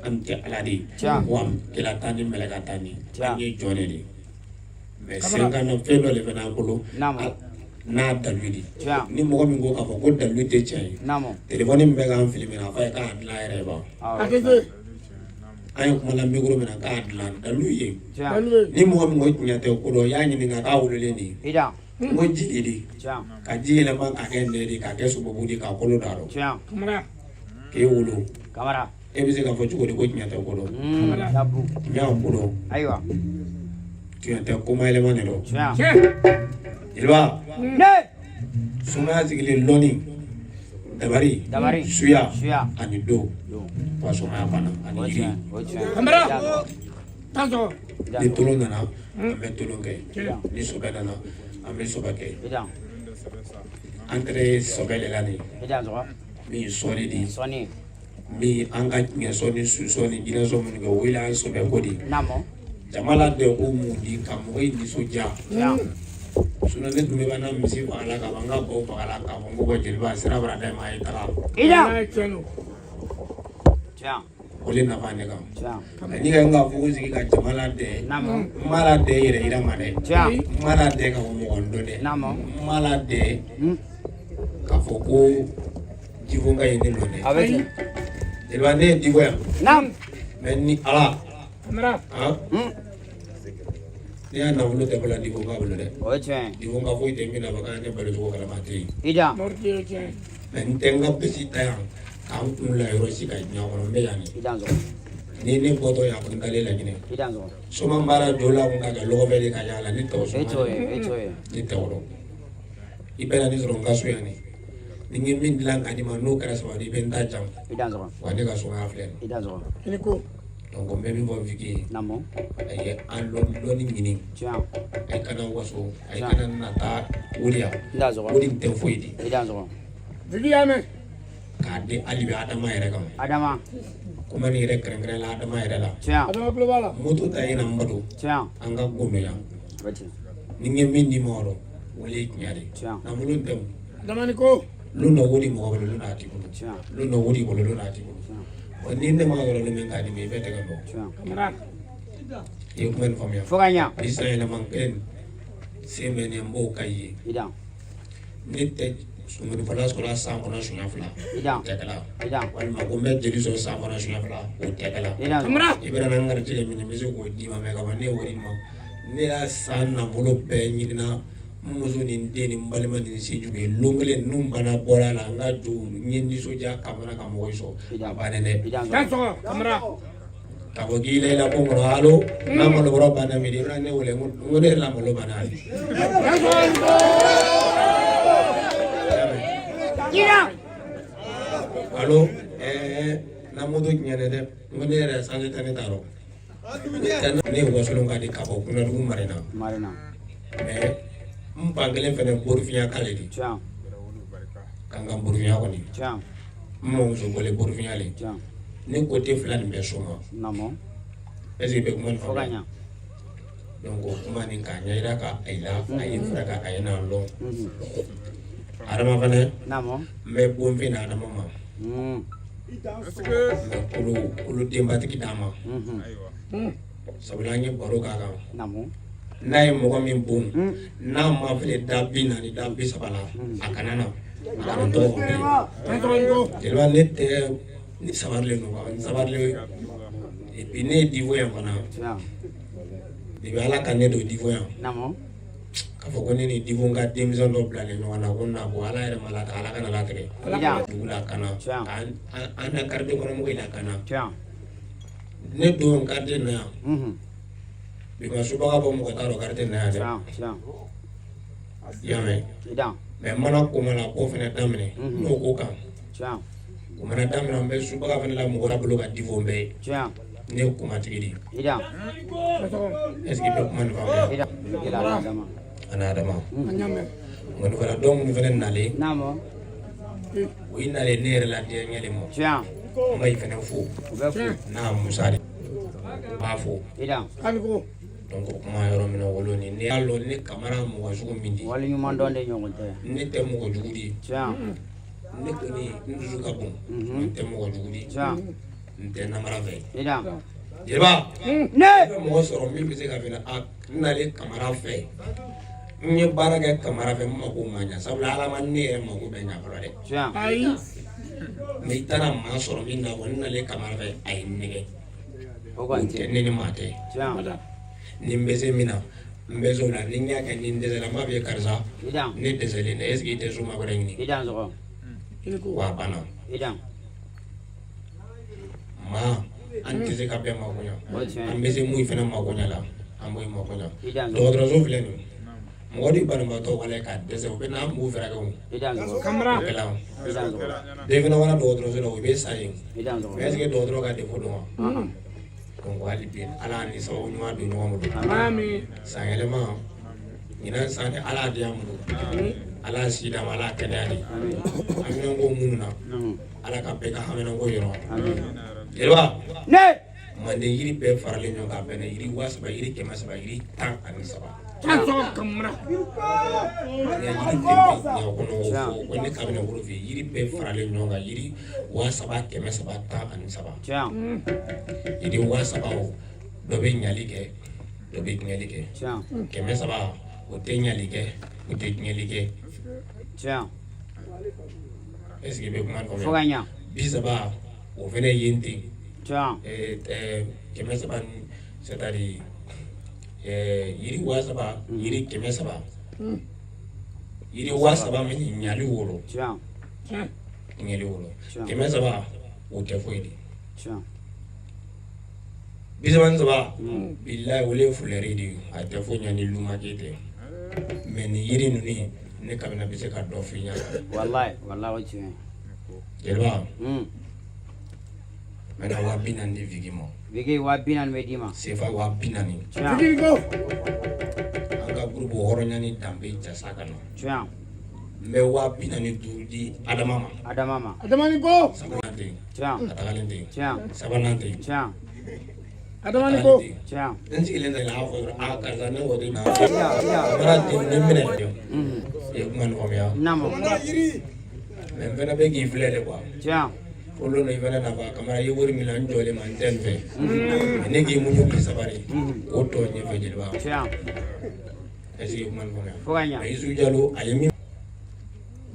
An tɛ Ala de ye. Tiɲɛ. Wa kɛlɛ t'an ni mɛlɛka t'an ni. Tiɲɛ. An ye jɔn de ye. Mais senkan na fɛn dɔ de fana an bolo. Naamu. N'a dalu de. Tiɲɛ. Ni mɔgɔ min ko k'a fɔ ko dalu tɛ tiɲɛ ye. Naamu. Telefɔni min bɛ k'an fili min na a fɔ a ye k'a dilan a yɛrɛ ye ban. Awɔ. A tɛ se. An ye kuma la micro min na k'a dilan dalu ye. Tiɲɛ. Dalu ye. Ni mɔgɔ min ko tiɲɛ tɛ ko dɔn i y'a ɲininka k'a wololen de ye. I dan. N ko ji de de. Tiɲɛ. Ka ji yɛlɛma k'a kɛ nɛ de k'a kɛ sogobu de k'a kolo da rɔ. Tiɲɛ. Kamara. K'e wolo. Kamara. E bɛ se k'a fɔ cogo di ko tiɲɛ tɛ ko dɔn. Dabu. Tiɲɛ y'a ko dɔn. Ayiwa. Tiɲɛ tɛ ko ma yɛlɛma de dɔn. Tiɲɛ. Tiɲɛ. Jeliba. Ne. Sumaya sigilen lɔnni. Dabari. Dabari. Suya. Suya. Ani do. Wa sumaya banna ani O ye yiri. tiɲɛ ye. O ye tiɲɛ ye. Kamara. Dansɔgɔ. I dan. Ni tolon nana an bɛ tolon kɛ. I dan. Ni sɔbɛ nana an bɛ sɔbɛ kɛ. I dan. An tɛrɛ sɔbɛ de la nin ye. I dan sɔgɔ. Min ye sɔɔni de ye. Sɔnni. Min an ka tiɲɛ sɔn ni su sɔn ni jinɛ sɔn minnu kɛ o ye an sɔbɛ ko de ye. Naamu. Jama la dɛ ko mun di ka mɔgɔ in nisɔndiya. Tiɲɛ. Sinon ne tun bɛ ban na misi faga la ka ban n ka baw faga la k'a fɔ n ko bɔn jeliba sira bara d'a ma a ye taga. I dan. Walayi tiɲɛ don. Tiɲɛ. O de nafa ne kan. Tiɲɛ. Ni ka n ka fogo sigi ka jama la dɛ. Naamu. N m'a la dɛ yɛrɛ yira ma dɛ. Tiɲɛ. N m'a la dɛ k'a fɔ mɔgɔ n dɔn dɛ. Naamu. N m'a la dɛ k'a fɔ ko Difo ka ye ne lɔn dɛ. A bɛ ten. Jeliba ne ye Difo yan. Naamu. Mais ni Ala. Kamara. Han. Ne y'a nafolo tɛ bɔla Difo ka bolo dɛ. O ye tiɲɛ ye. Difo ka foyi tɛ min na k'an ne balo cogo kalama a tɛ yen. I dan. Mɔri ye tiɲɛ ye. Mais n tɛ n ka bisi ta yan k'an kun la yɔrɔ si ka diɲɛ kɔnɔ n bɛ yan de. I dan sɔgɔ. Ni ne bɔtɔ yan ko n taalen Laginɛ. I dan sɔgɔ. Soma baara jɔ la kun ka kɛ lɔgɔfɛ de ka yaala ne tɛ o E soma. t'o ye. E t'o ye. Ne tɛ o dɔn. I bɛ na ne sɔrɔ n ka so yan de. Ni n ye min dilan ka d'i ma n'o kɛra sababu ye i bɛ n ta jan. I dan sɔgɔ. Wa ne ka somaya filɛ nin ye. I dan sɔgɔ. I ni ko. Donc n bɛ min fɔ Fiki ye, Naamu. A ye an lɔnni ɲini. Tiɲɛ. A kana waso, a kana nata wuli yan. N da sɔgɔ. O de tɛ foyi di. I da sɔgɔ. Fiki y'a mɛn. K'a di hali bi Adama yɛrɛ kama. Adama. Kuma nin yɛrɛ kɛrɛnkɛrɛn la Adama yɛrɛ la. Tiɲɛ. Adama tulo b'a la. Moto ta ɲɛna Madu. Tiɲɛ. An ka ko don yan. O bɛ ten. Ni n ye min d'i ma o rɔ, o le ye tiɲɛ de ye. Tiɲɛ. Nafolo tɛ o. Adama ni ko. Lon dɔ wo di mɔgɔ bolo, lon dɔ a t'i bolo. Tiɲɛ. Lon dɔ wo di bolo, lon dɔ a t'i bolo. Wa ni ne ma yɔrɔ min k'a di ma, i bɛ tɛgɛ bɔ. Tiɲɛ. Kamara. I ye kuma nin faamuya. Fo ka ɲa. Bi san yɛlɛma kelen sen bɛ ne n b'o ka ye. I dan. Ne tɛ sumuni-fɔla sɔrɔ san kɔnɔ siɲɛ fila. I dan. O tɛ kɛla. I dan. Walima ko n bɛ jeli sɔrɔ san kɔnɔ siɲɛ fila, o tɛ kɛla. I dan. Kamara. I bɛna n garijɛgɛ minɛ, n bɛ se k'o d'i ma mɛ ka ban ne y'o di ma. Ne y'a san nafolo bɛɛ ɲinina n muso ni n den ni n balima ni n sinjugu ye lon kelen ninnu bana bɔra a la n ka jo n ye nisɔndiya kamana ka mɔgɔ sɔrɔ a bannen dɛ. I dan Dan sɔgɔ. sɔgɔ. Kamara. K'a fɔ k'i la i la ko kɔnɔ alo n'a malo kɔrɔ banna min i bɛna ne wele n ko ne yɛrɛ la malo banna hali. Dan sɔgɔ. I dan. Alo na moto tiɲɛna dɛ n ko ne yɛrɛ sanji tɛ ne ta rɔ. Ne ye wasolon ka di ka bɔ Kunadugu Marina. Marina. Mɛ n ban kelen fɛnɛ borifinya k'ale de. Tiɲɛ. K'an ka borifinya kɔni. Tiɲɛ. N mamuso bɔlen borifinya le. Tiɲɛ. Ne kote fila nin bɛ so ma. Naamu. Est ce que i bɛ kuma nin Fo ka faamuya? ɲa. Donc o kuma nin k'a ɲɛ yira ka a yira a ye fura ka a ye n'a lɔn. Adama fɛnɛ Naamu. n bɛ bonfin na Adama ma. Mm. N bɛ kolo kolo denbatigi d'a ma. Mhm. Sabula an ye baro k'a kan. Naamu. N'a ye mɔgɔ min bon, n'a ma fili da 40 da 30 la, a kana na. A kana n tɔgɔ fɔ bilen. Dan sɔgɔ ni ko. Jeliba ne tɛ ne sabarilen don quoi n sabarilen et puis ne ye divo yan fana. Tiɲɛ. Depuis Ala ka ne don divo yan. Naamu. K'a fɔ ko ne ni divo ka denmisɛn dɔ bilalen ɲɔgɔn na ko na ko Ala yɛrɛ ma latigɛ Ala kana latigɛ. I dan. Dugu la ka na. Tiɲɛ. K'an an na quartier kɔnɔ mɔgɔw la ka na. Tiɲɛ. Ne don quartier na yan. Mhm. Bi ma subaga bɔ mɔgɔ t'a dɔn quartier na yan dɛ. Tiɲɛ. Tiɲɛ. I y'a mɛn. I dan. Mɛ n mana ko mana ko fɛnɛ daminɛ n'o ko kan. Tiɲɛ. O mana daminɛ n bɛ subaga fɛnɛ la mɔgɔ la bolo ka divo bɛɛ ye. Tiɲɛ. Ne ye kumatigi de ye. I dan. Dan sɔgɔ. Est ce que i bɛ kuma nin faamuya? I dan. I dan Adama. A n'a Adama. An y'a mɛn. Ŋɔni fana dɔw minnu fɛnɛ nalen. Naamu. O yi nalen ne yɛrɛ la diɲɛ le ma. Tiɲɛ. N b'a yi fɛnɛ fo. U bɛ fo. N'a Musa de. N b'a fo. I dan. Hali ko. Donc o kuma yɔrɔ min na wolo ni ne y'a lɔn ne kamara mɔgɔ sugu min di. Wali ɲuman dɔn de ɲɔgɔn tɛ. Ne tɛ mɔgɔ jugu di. Tiɲɛ. Ne kɔni n dusu ka bon. N tɛ mɔgɔ jugu di. Tiɲɛ. N tɛ namara fɛ. I dan. Jeliba. Ne. Ne bɛ mɔgɔ sɔrɔ min bɛ se ka fɛnɛ a n nalen kamara fɛ. N ye baara kɛ kamara fɛ n mako ma ɲa sabula Ala ma ne yɛrɛ mako bɛ ɲa fɔlɔ dɛ. Tiɲɛ. Ayi. Mɛ i taara maa sɔrɔ min na fɔ n nalen kamara fɛ a ye n nɛgɛ. O O kɔni tɛ tɛ. ne ni maa tɛ. Tiɲɛ. Ni n bɛ se min na n bɛ se o la ni n y'a kɛ ni n dɛsɛra n b'a f'i ye karisa I dan. ne dɛsɛlen dɛ est ce que i tɛ soma wɛrɛ ɲini. I dan sɔgɔ. I ni ko. Wa a banna. I dan. Maa an tɛ se ka bɛɛ mako ɲa. O ye tiɲɛ An ye. bɛ se mun fana mako ɲa la an b'o mako ɲa. I dan sɔgɔ. Dɔgɔtɔrɔso filɛ nin ye mɔgɔ di banabaatɔ wala k'a dɛsɛ u bɛ n'an b'u fɛɛrɛ kɛ o. I dan sɔgɔ. Kamara. O kɛla o. I dan sɔgɔ. Den fana wala dɔgɔtɔrɔso la o bɛ sa yen. I dan sɔgɔ. Mais est ce que dɔgɔtɔrɔ ka défaut don wa? Donc hali bi Ala ni sababu ɲuman don ɲɔgɔn bolo. Ami. San yɛlɛma ɲinan san de Ala y'a di an bolo. Ala y'a si d'an ma Ala y'a kɛnɛya di. Haminanko minnu na Ala ka bɛɛ ka haminanko yɔrɔ. Jeliba. Ne. Manden yiri bɛɛ faralen ɲɔgɔn kan bɛnna yiri 3000 yiri 300 yiri 13. Dan sɔgɔ Kamara. Yiri fɛn fɛn diɲɛ kɔnɔ o fɔ ko ne kabini wolo fɛ yiri bɛɛ faralen ɲɔgɔn kan yiri 3313. Tiɲɛ. Yiri 3000 o dɔ bɛ ɲali kɛ dɔ bɛ tiɲɛli kɛ. Tiɲɛ. 300 o tɛ ɲali kɛ o tɛ tiɲɛli kɛ. Tiɲɛ. Est ce que i bɛ kuma Fo ka ɲa. 30 o fɛnɛ ye yen ten. Tiɲɛ. 300 ni c'est à dire yiri 3000 yiri 300 yiri 3000 min ɲali wolo. Tiɲɛ. Tiɲɛ. Ɲali wolo. Tiɲɛ. 300 o tɛ foyi di. Tiɲɛ. 33 bilayi olu ye fulɛri de ye a tɛ foyi ɲa ni lumaki tɛ mɛ nin yiri ninnu ne kabini bɛ se ka dɔ f'i ɲɛna. Walayi walayi o tiɲɛ. Jeliba. N bɛna 40 000 di Vigi ma. Vigi, 40 000 bɛ d'i ma. CFA 40 000. Tiɲɛ. An ka groupe hɔrɔnya ni danbe jasa ka na. Tiɲɛ. N bɛ 45 000 di Adama ma. Adama ma. Adama ni ko. Sabanan ten. Tiɲɛ. A tagalen ten. Tiɲɛ. Sabanan ten. Tiɲɛ. Adama ni ko. Tiɲɛ. N sigilen tɛ a fɔ dɔrɔn a karisa ne ko na. Kamara den ne minɛ. I ye kuma nin faamuya. Naamu. Mais n fana bɛ k'i filɛ de quoi. Tiɲɛ. Fo don dɔ i fana nafa Kamara i ye wari min na n jɔlen ma n tɛ nin fɛ. Mais ne k'i muɲu k'i sabari. K'o tɔ ɲɛfɛ jeliba. Tiɲɛ. Est ce que i ye kuma nin faamuya. Fo ka ɲa. Mais Isu Jalo a ye min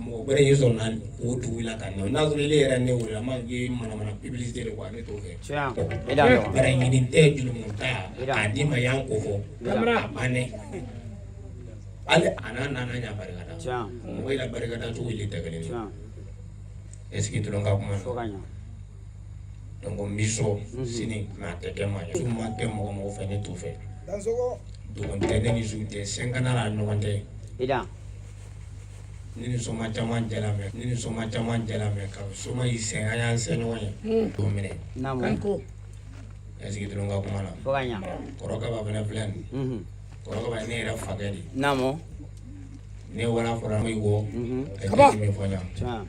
mɔgɔ wɛrɛ y'i sɔrɔ na o dugu la ka na n'a sɔrɔ ile yɛrɛ ne wele a ma k'i manamana publicité de quoi ne t'o fɛ. Tiɲɛ. I da dɔn. Baara ɲini tɛ jurumu ta k'a d'i ma y'an ko fɔ. Kamara. A bannen. Hali a n'a nana ɲa barika da. Tiɲɛ. Mɔgɔ i la barika da cogo ile tɛ kelen ye. Tiɲɛ. Est ce que i tora n ka kuma na. Fo ka ɲa. Donc n b'i sɔn sini mais a tɛ kɛ maa ye. Su ma kɛ mɔgɔ mɔgɔ fɛ ne t'o fɛ. Dogon tɛ ne ni su tɛ sɛnkana la ɲɔgɔn tɛ. I da. Ne ni soma caman jɛla mɛ ne ni soma caman jɛla mɛ ka soma y'i sɛgɛn an y'an sɛn ɲɔgɔn ye. O minɛ. Naamu. Est ce que i tora n ka kuma na. Fo ka ɲa. Kɔrɔ Kaba fana filɛ nin ye. Kɔrɔ Kaba ye ne yɛrɛ fakɛ de ye. Naamu. Ne wara fɔra n ko a ye Kaba. min fɔ n ɲɛna. Tiɲɛ.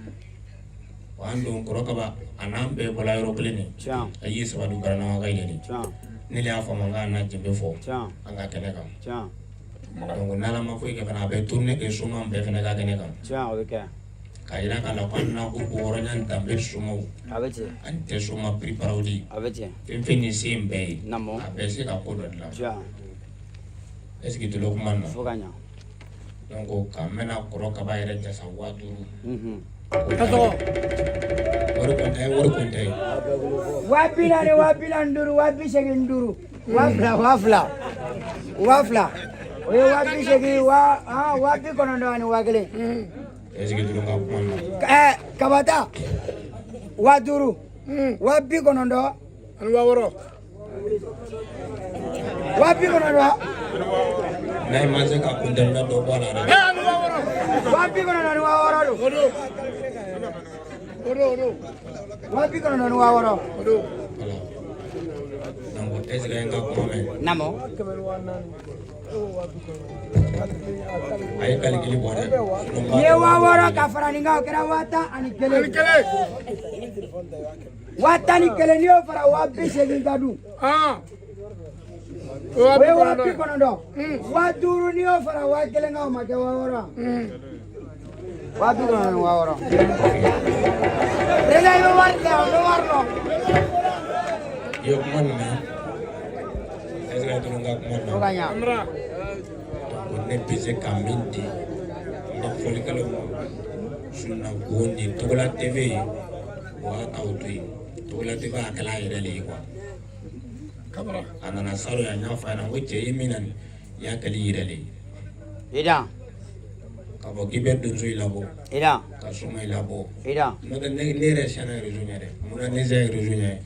Wa an don Kɔrɔ Kaba a n'an bɛɛ bɔra yɔrɔ kelen de. Tiɲɛ. A y'i saba don Garananga ka yɛlɛ. Tiɲɛ. Ne de y'a faamu n k'a na jenbe fɔ. Tiɲɛ. An ka kɛnɛ kan. Tiɲɛ. Donc n'Ala ma foyi kɛ fana a bɛ tourner kɛ soma bɛɛ fana ka kɛnɛ kan. Tiɲɛ, o bɛ kɛ. K'a yira k'a la ko an n'a ko hɔrɔnya ni danbe somaw. A bɛ ten. An tɛ soma piriparaw di. A bɛ ten. Fɛn fɛn ni se in bɛɛ ye. Naamu. A bɛɛ se ka ko dɔ dilan. Tiɲɛ. Est ce que i tulo kuma na. Fo ka ɲa. Donc k'an bɛna Kɔrɔ Kaba yɛrɛ jasa 5000. Wari kɔni tɛ wari kɔni tɛ. 40 000, 45 000, 85 000, 2000, 2000, 2000. O ye 80 000, waa 90,000. Est ce que i tulo ka kuma na. Ɛɛ Kabata, 5000, 90 Ani 60 000. 90. N'a ye ma se ka kuntɛnina dɔ bɔ a la dɛ. Ani 60 000. 90,000 don. O don. O don o don. 90,000. O don. Voilà. Donc est ce que n ka kuma mɛn. Naamu. A ye calcul bɔ dɛ. N'i ye 60 000 ka fara nin kan, o kɛra 11 000. Ani kelen. 11 000, n'i y'o fara 80 000 kan dun. O O ye ye 90 000. 5000, n'i y'o fara 1000 kan, o ma kɛ 60 000. 90,000. Président, i bɛ wari di yan, o bɛ wari lɔ. I ye kuma nin mɛn. Est ce que a tora n ka kuma Fo ka na. ɲa. Kamara. Donc ne bɛ se ka min di n ka fɔlikɛlaw ma sunna ko nin Togola TV ye o y'a ta o to yen. Togola TV a kɛla a yɛrɛ le ye quoi. Kamara. A nana salo yan n y'a fɔ a ɲɛna n ko cɛ i ye min na nin i y'a kɛli i yɛrɛ le ye. I dan. K'a fɔ k'i bɛ donso in labɔ. I dan. Ka soma in labɔ. I dan. N'o tɛ ne yɛrɛ siranna réseau ɲɛ dɛ. Munna ne siran réseau ɲɛ?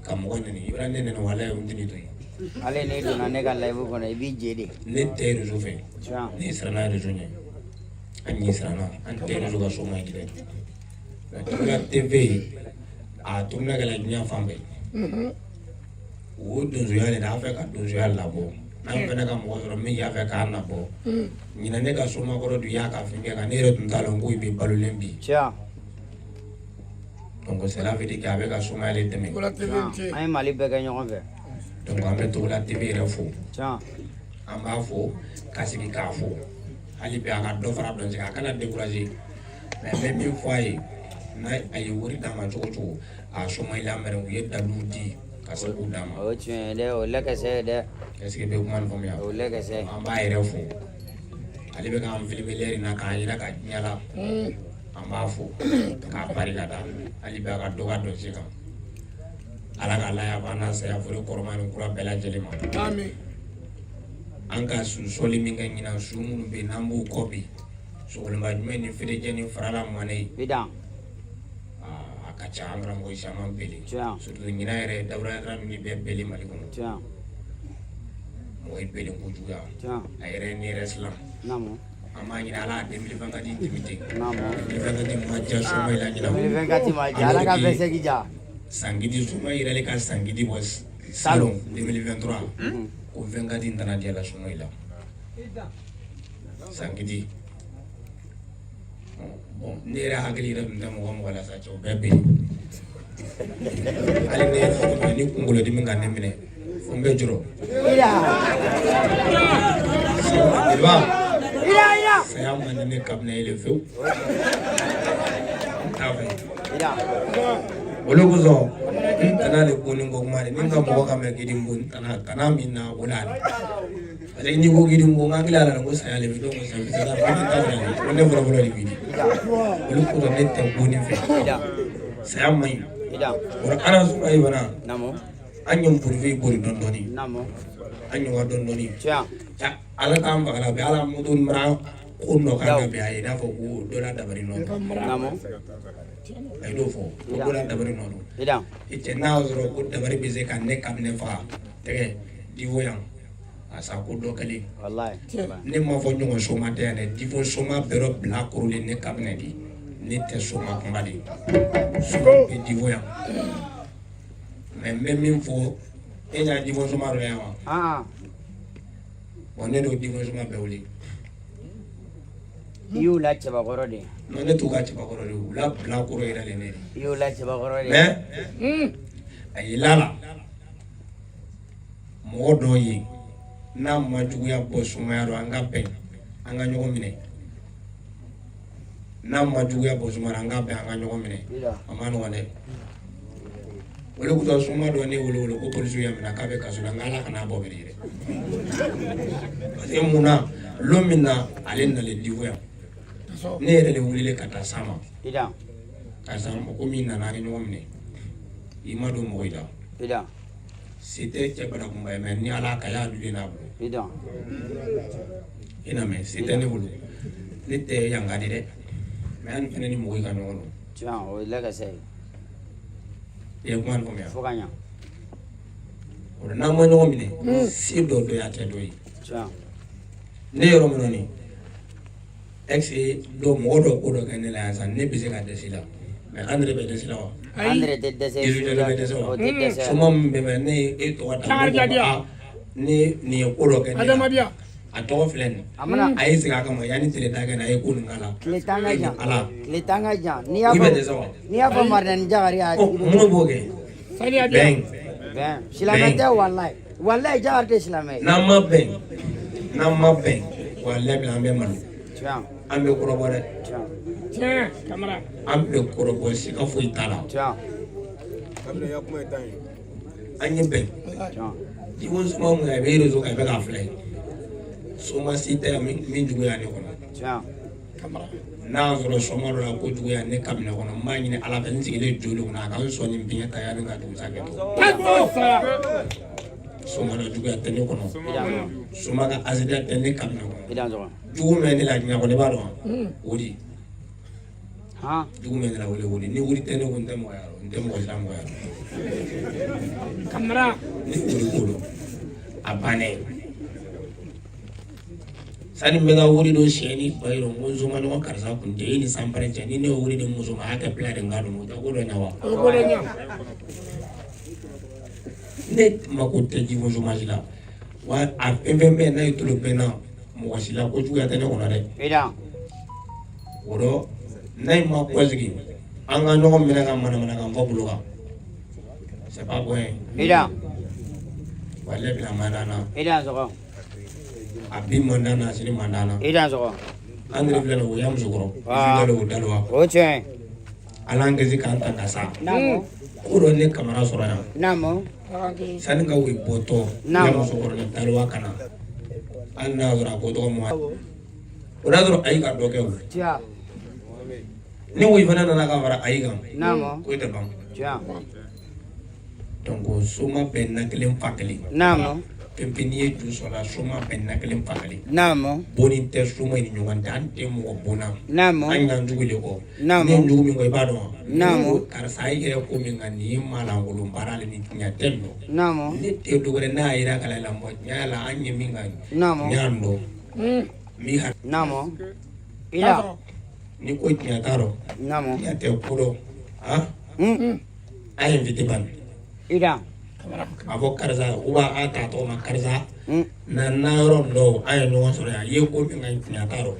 Ka mɔgɔ nɛni i bɛna ne nɛni walayi n tɛ n'i to yen. Ale n'i donna ne ka live kɔnɔ, i b'i je de. Ne tɛ réseau fɛ. Tiɲɛ. Ne siranna réseau ɲɛ. An ɲɛ siranna an tɛ réseau ka soma ye dɛ. Mais Togola TV a tourné kɛla diɲɛ fan bɛɛ. O donsoya de la an fɛ ka donsoya labɔ. N'an fana ka mɔgɔ sɔrɔ min y'a fɛ k'a nabɔ. Ɲinɛ ne ka somakɔrɔ dun y'a ka fɛn kɛ kan ne yɛrɛ tun t'a dɔn ko i bɛ balolen bi. Tiɲɛ. Donc cela veut dire que a bɛ ka somaya de dɛmɛ. Togola TV in ce. An ye Mali bɛɛ kɛ ɲɔgɔn fɛ. Donc an bɛ Togola TV yɛrɛ fo. Tiɲɛ. An b'a fo ka sigi k'a fo. Hali bi a ka dɔ fara dɔn a kana décourager. Mais n bɛ min fɔ a ye n'a a ye wari d'a ma cogo o cogo a soma lamɛn u ye dalilu di ka se k'u d'a ma. O ye tiɲɛ ye dɛ, o lɛkɛsɛ ye dɛ. Est ce que i bɛ kuma nin faamuya? O lɛkɛsɛ. An b'a yɛrɛ fo. Ale bɛ k'an filmer l'heure in na k'an yira ka diɲɛ la. An b'a fo k'a barika da. Hali bi a ka dɔ ka dɔn kan. Ala ka la yafa n'a saya fori kɔrɔma ni kura bɛɛ lajɛlen ma. Amin. An ka su sɔli min kɛ ɲinan su minnu bɛ yen n'an b'u kɔ bi sogolenba jumɛn ni feerejɛ ni farala mɔnɛ ye. I dan. A ka ca an karamɔgɔ caman bele. Tiɲɛ. Surtout ɲinan yɛrɛ dawuda ninnu bɛɛ bele Mali kɔnɔ. Tiɲɛ. Mɔgɔ ye bele kojuguya. Tiɲɛ. A yɛrɛ ye ne yɛrɛ silan. Naamu. An b'a ɲini Ala 2024 dimi ten. Naamu. 2024 ma diya soma la ɲinan. 2024 ma diya, Ala ka 25 diya. Sankidi soma yɛrɛ le ka sankidi bɔ salon 2023 ko 24 in tana diyala soma i la sankidi. Bon, ne yɛrɛ hakili yɛrɛ tun tɛ mɔgɔ mɔgɔ la sa cɛ, o bɛɛ bɛ yen. Hali ne yɛrɛ hakili ni kunkolodimi ka ne minɛ fo n bɛ jɔrɔ. Jeliba, saya man di ne kabinɛ ye fewu, n t'a fɛ. Olu kosɔn n tana de ko ni ko kuma de ni n ka mɔgɔ ka mɛn k'i bon, n tana tana min na o la de, parce que n'i ko k'i bon, n hakili la ko saya le bɛ donc ça fait ça ko ne t'a fɛ, ko ne fɔlɔ fɔlɔ de b'i di. Olu kosɔn ne tɛ bonni fɛ, saya man ɲi. O la ala suma ye fana an ye npurufin bori dɔɔni dɔɔni, an ɲɔgɔn dɔɔni dɔɔni. Ala k'an faga bɛ ala moto mara ko nɔ kan ka bɛn a ye i n'a fɔ ko dɔ la dabari nɔ don. A ye dɔ fɔ ko dɔ la dabari nɔ don. I cɛ, n'a y'a sɔrɔ ko dabari bɛ se ka ne kabinɛ faga tɛgɛ Divo yan a sa ko dɔ kɛlen. Ne m'a fɔ ɲɔgɔn soma tɛ yan dɛ, Divo soma bɛɛ dɔ bila korolen ne kabinɛ di, ne tɛ soma kuma de, soma bɛ Divo yan. Mais n bɛ min fɔ e ɲa Divo soma dɔ yan wa? Bon, ne n'o Divo soma bɛɛ wele. I y'u la cɛbakɔrɔ de ye. Non, ne t'u ka cɛbakɔrɔ de ye, u la bila kɔrɔ yɛrɛ de ne de. I y'u la cɛbakɔrɔ de ye. Mais a y'i la la mɔgɔ dɔw ye n'a ma juguya bɔ sumaya rɔ, an ka bɛn, an ka ɲɔgɔn minɛ. N'a ma juguya bɔ sumaya rɔ, an ka bɛn, an ka ɲɔgɔn minɛ. A ma nɔgɔn dɛ. O de kosɔn suma dɔ ne wele wele ko polisiw y'a minɛ k'a bɛ kaso la, n ko ala kana bɔ bɛrɛ yɛrɛ. Parce que mun na, lon min na ale nalen Divo yan, ne yɛrɛ de wulila ka taa s'a ma. Karisa, ko min nana an ye ɲɔgɔn minɛ, i ma don mɔgɔ i la. Se tɛ cɛ barakunba ye, mais ni ala ka y'a dulen n'a bolo. I na mɛ se tɛ ne bolo, ne tɛ yanga de dɛ, mais an fɛnɛ ni mɔgɔ ka ɲɔgɔn dɔn. O ye lɛkɛsɛ ye. I ye kuma nin faamuya? Fo ka ɲa. O la n'an ma ɲɔgɔn minɛ, se dɔ dɔ y'a tɛ dɔ ye. Ne yɔrɔ min na nin ex dɔ mɔgɔ dɔ ko dɔ kɛ ne la yan sisan, ne bɛ se ka dɛsɛ la, mais an yɛrɛ bɛ dɛsɛ la wa? An yɛrɛ tɛ dɛsɛ. Yesu jalo bɛ dɛsɛ wa? O tɛ dɛsɛ. Soma min bɛ mɛ ne ye e tɔgɔ ta, ko ko ne nin ye ko dɔ kɛ ne la, a tɔgɔ filɛ nin, a ye segin a kama yanni tile tan kɛ na, a ye ko nin k'a la. Tile tan ka jan. Ala. Tile tan ka jan. N'i I bɛ dɛsɛ wa? N'i y'a fɔ Maridani Jagari y'a. Mun b'o kɛ? Bɛn. Bɛn. Silamɛ tɛ walayi. Walayi Jagari tɛ silamɛ ye. N'an ma bɛn, n'an ma bɛn, walayi bi an bɛ malo. An bɛ kɔrɔbɔ dɛ. An bɛ kɔrɔbɔ, siga foyi t'a la. An ye bɛn. Divo soma mun a bɛ réseau kan, i bɛ k'a filɛ. Soma si tɛ yan min juguya ne kɔnɔ. N'a y'a sɔrɔ soma dɔ la ko juguya ne kabinɛ kɔnɔ, n b'a ɲini ala fɛ, n sigilen joli kɔnɔ, a ka n sɔn ni biɲɛ ta yanni ka dugusa kɛ to. Soma dɔ juguya tɛ ne kɔnɔ. Soma ka asidiya tɛ ne kabinɛ kɔnɔ. Jugu min bɛ ne la diɲɛ kɔnɔ, i b'a dɔn wa? O de. Jugu min bɛ ne la, o de o de. Ni wuli tɛ ne kun, n tɛ mɔgɔ y'a rɔ, n tɛ mɔgɔ sira mɔgɔ y'a rɔ. Ni o de ko don, a bannen. Sani n bɛ ka wuri dɔ siyɛn ni ba ye, ko n soma ɲɔgɔn karisa kun tɛ e ni sanpɛrɛn cɛ, ni ne ye wuri di muso ma, a y'a kɛ pila de n ka dun, o tɛ ko dɔ ɲɛ wa? Ne mako tɛ Divo soma si la wa, a fɛn fɛn bɛ yen n'a ye tolo bɛn na mɔgɔ si la, ko juguya tɛ ne kɔnɔ dɛ. O dɔ n'a ye ma kɔsigi, an ka ɲɔgɔn minɛ ka manamanakan fɔ bolo kan, c'est pas bon. Walayi bi a man d'an na. A bi man d'an na, a sini man d'an na. An yɛrɛ filɛ nin ye, o y'a musokɔrɔ o daliwa. O tiɲɛ. Ala an kisi k'an ta ka sa. Ko dɔ ne Kamara sɔrɔ yan. Sani ka woyi bɔtɔ ya musokɔrɔ ni daliwa ka na, hali n'a y'a sɔrɔ a ko tɔgɔ mɔ, o y'a sɔrɔ ayi ka dɔ kɛ o. Ni woyi fana nana ka fara ayi kan, ko tɛ ban. Donc soma bɛɛ na kelen fa kelen. Fɛn fɛn n'i ye ju sɔrɔ la, soma bɛɛ na kelen fa kelen. Bonni tɛ soma ni ɲɔgɔn cɛ, an tɛ mɔgɔ bonna. An y'an jugu de kɔ. Ne ye jugu min kɔ, i b'a dɔn wa? Karisa i yɛrɛ ko min kan nin ye maa lankolon baara le, ni tiɲɛ tɛ nin dɔn. Ne tɛ dɔ wɛrɛ n'a yira k'a la mɔgɔ tiɲɛ la, an ye min kan n y'a dɔn. Min ha. Ni ko tiɲɛ t'a rɔ. Tiɲɛ tɛ ko dɔn. Han? A ye invité ban. Ida. A fɔ karisa u b'a a ta tɔgɔ ma karisa na na yɔrɔ dɔw an ye ɲɔgɔn sɔrɔ yan i ye ko min ka ɲi tiɲɛ t'a rɔ.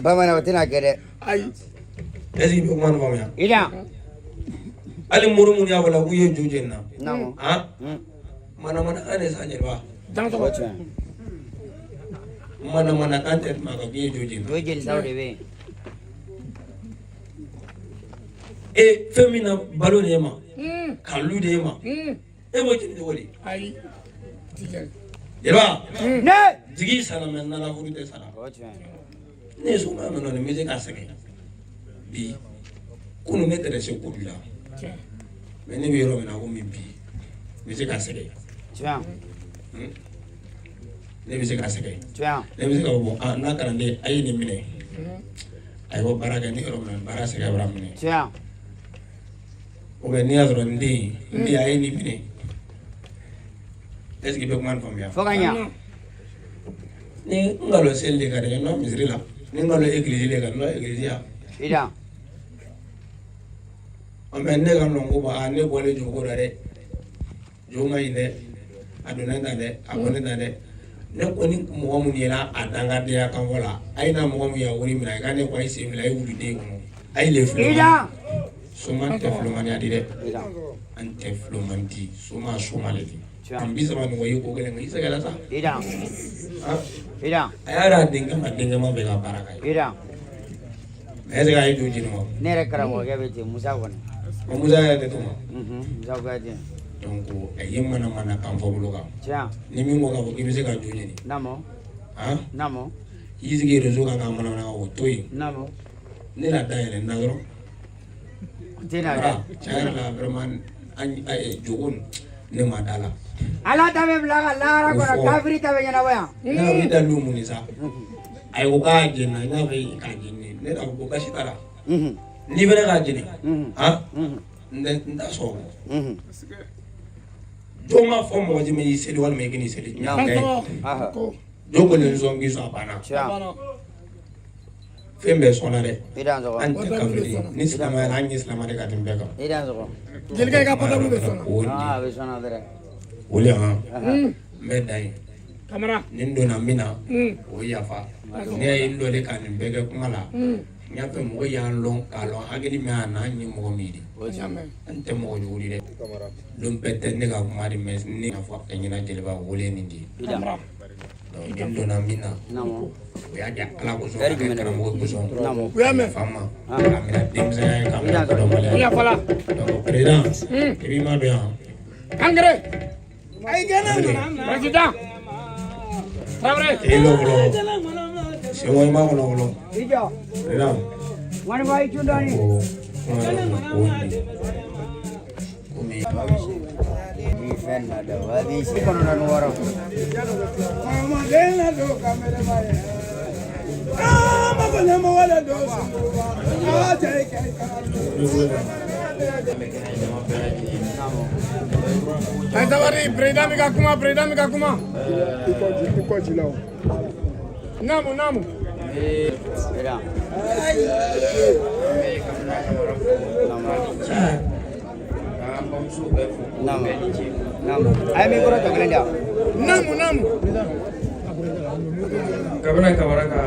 Bamanan o tɛna kɛ dɛ. Ayi. Est ce que i bɛ kuma nin faamuya? Ida. Hali mori minnu y'a fɔ la k'u ye jo jeni na. Naamu. Han? Manamanakan de sa jeliba. O tiɲɛ. Manamanakan tɛ tɛmɛ a kan k'i ye jo jeni. Jo jenitaw de bɛ yen. E fɛn min na balo de e ma. Ka lu de e ma. E b'o jeni cogo di? Ayi. Jeliba. Ne. Jigi sara mɛ nana furu tɛ sara. O tiɲɛ. Ne ye sɔgɔma min nɔ nin bɛ se k'a sɛgɛn bi kunun ne tɛrɛ se ko bi la mɛ ne bɛ yɔrɔ min na komi bi n bɛ se k'a sɛgɛn. Tiɲɛ. Ne bɛ se k'a sɛgɛn. Tiɲɛ. Ne bɛ se k'a fɔ a n'a kalanden a ye nin minɛ a y'o baara kɛ ne yɔrɔ min na baara sɛgɛn b'a minɛ. Tiɲɛ. Ou bien n'i y'a sɔrɔ n den a ye nin minɛ est ce que i bɛ kuma nin faamuya. Fo ka ɲa. Ni n nkalon seli de ka di n ye n nɔ misiri la ni n nkalon egilizi de ka di n nɔ egilizi ya. Ida. Mɛ ne ka nɔ ko ba ne bɔlen joko la dɛ jo ma ɲi dɛ a donna tan dɛ a bɔlen tan dɛ ne ko ni mɔgɔ mun yera a dangadenya kan fɔ la a ye na mɔgɔ mun y'a wari minɛ a ka ne ko a ye sen fila a ye wuluden kɔnɔ a ye le fila soma tɛ filomaniya di dɛ an tɛ filoman di soma soma le di an bi saba ɲɔgɔn ye ko kelen i sɛgɛnna sa. Ida. Ida. A y'a dɔn a denkɛ ma denkɛ ma bɛ ka baara kɛ. Ida. Mais est ce que a ye jo jeni wa? Ne yɛrɛ karamɔgɔkɛ bɛ ten Musa kɔni. O Musa yɛrɛ tɛ to ma. Musa Kuyate. Donc a ye manamana kan fɔ bolo kan. Tiɲɛ. Ni min ko k'a fɔ k'i bɛ se ka jo ɲini. Naamu. Han? Naamu. I y'i sigi réseau kan ka manamana o to yen. Naamu. Ne la da yɛlɛ na dɔrɔn. O tɛ na dɛ. Tiɲɛ yɛrɛ la vraiment an jogo ne ma da la. Ala ta bɛ bila ka lahara kɔnɔ kafiri ta bɛ ɲɛnabɔ yan. Ne ko i dalu mun de sa? A ko k'a jɛnna n y'a fɔ k'a jɛni ne k'a fɔ ko baasi t'a la. N'i fana k'a jɛni han n t'a sɔn o. Jɔn ma fɔ mɔgɔ si ma i seli walima i k'i seli. Jo ko nin sɔn k'i sɔn a banna. Fɛn bɛɛ sɔnna dɛ. An tɛ kafiri ye ni silamɛya la an ye silamɛ de ka tɛmɛ bɛɛ kan. Jelikɛ i ka portable bɛ sɔnna. A bɛ sɔnna dɛrɛ. O le han n bɛ dan yen. Kamara. Ni n donna min na o ye yafa. Ne ye n dɔlen ka nin bɛɛ kɛ kuma la. N y'a fɛ mɔgɔ y'an lɔn k'a lɔn hakili min y'a n'an ye mɔgɔ min ye. An tɛ mɔgɔ jugu di dɛ. Don bɛɛ tɛ ne ka kuma di mɛ ne y'a fɔ a ɲɛna jeliba wele nin di. Donc ni n donna min na o y'a kɛ Ala kosɔn k'a kɛ karamɔgɔ kosɔn. U y'a mɛn. Fa ma k'a minɛ denmisɛnya ye k'a minɛ kodɔnbaliya ye. Donc président i b'i ma don yan. Angɛrɛ. Président. Traoré. E lɔ fɔlɔ. Sɛwɔ i ma kɔnɔ fɔlɔ. I jɔ. Président. Ŋɔnifɔ i cun dɔɔni. Ko kuma yɛrɛ ko nin komi. Bi fɛn na dɛ wa bi 96. Ayi sabari président bɛ ka kuma président bɛ ka kuma. I kɔ ji la o. Naamu naamu. Ida. Naamu. Naamu. A ye micro tɔ kelen di yan. Naamu naamu. Kabini Kamara ka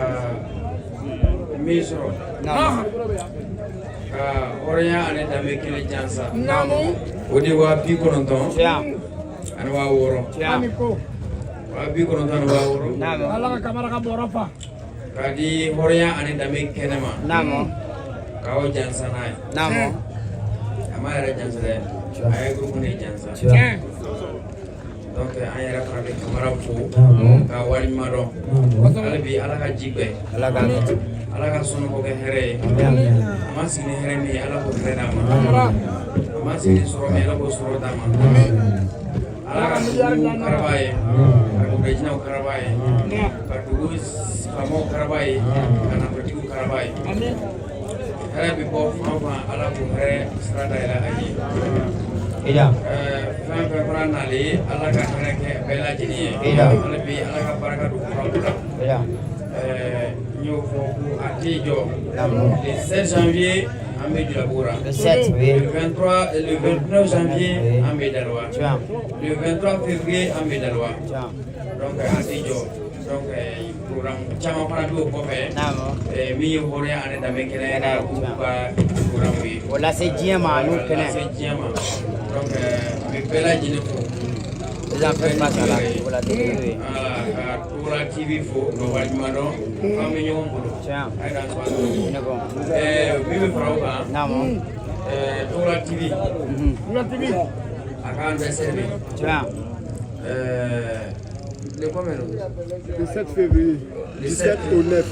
min sɔrɔ. Naamu. Ka hɔrɔnya ani danbe kelen jansa. Naamu. O de ye 90,000. Tiɲɛ. Ani 60,000. Tiɲɛ. 90,000 ani 60,000. Naamu. Ala ka Kamara ka bɔrɔ fa. K'a di hɔrɔnya ani danbe kɛnɛ ma. Naamu. K'aw jansa n'a ye. Naamu. A m'a yɛrɛ jansa dɛ. A ye groupe de jansa. Tiɲɛ. Donc an yɛrɛ fana bɛ Kamara fo. K'a waleɲuman dɔn. Hali bi Ala ka ji gbɛ. Ala k'a kɛ ten. Ala ka sɔnniko kɛ hɛrɛ ye. A ma sigi ni hɛrɛ min ye Ala k'o hɛrɛ d'a ma. A ma sigi ni sɔrɔ min ye Ala k'o sɔrɔ d'a ma. Ala ka dugu karaba ye. Ka dugujɛjinɛw karaba ye. Ka dugu faamaw karaba ye. Ka nafolotigiw karaba ye. Hɛrɛ bɛ bɔ fan o fan Ala k'o hɛrɛ sira dayɛlɛ a ye. Ida. Fɛn fɛn fana nalen ye Ala ka hɛrɛ kɛ bɛɛ lajɛlen ye. Ida. Hali bi Ala ka barika don kuranko la. Ida. N y'o fɔ ko a t'i jɔ. Naamu. Le 7 janvier an an bɛ Julabugu la. Le 7, oui. Le 23, le 29 janvier, Oui. an bɛ Daloa. Tiɲɛ. Le 23 février, an bɛ Daloa. Tiɲɛ. Donc an tɛ jɔ. Donc programme caman fana bɛ o kɔfɛ. Naamu. Min ye hɔrɔnya ani danbe kɛnɛ Kɛnɛ, k'u ka programme ye. O lase diɲɛ ma an'u kɛnɛ. Lase diɲɛ ma. Donc an bɛ bɛɛ lajɛlen fo. Président, faites face à la Togola TV, oui. Voilà, ka Togola TV fo ka waleɲuman dɔn. K'an bɛ ɲɔgɔn bolo. Tiɲɛ. A ye k'an sɔn a la. Ne ko. Min bɛ fara o kan. Naamu. Togola TV. A ka anniversaire bɛ yen. Tiɲɛ. Le combien? Le 7 février. Le Du 7 7 au 9.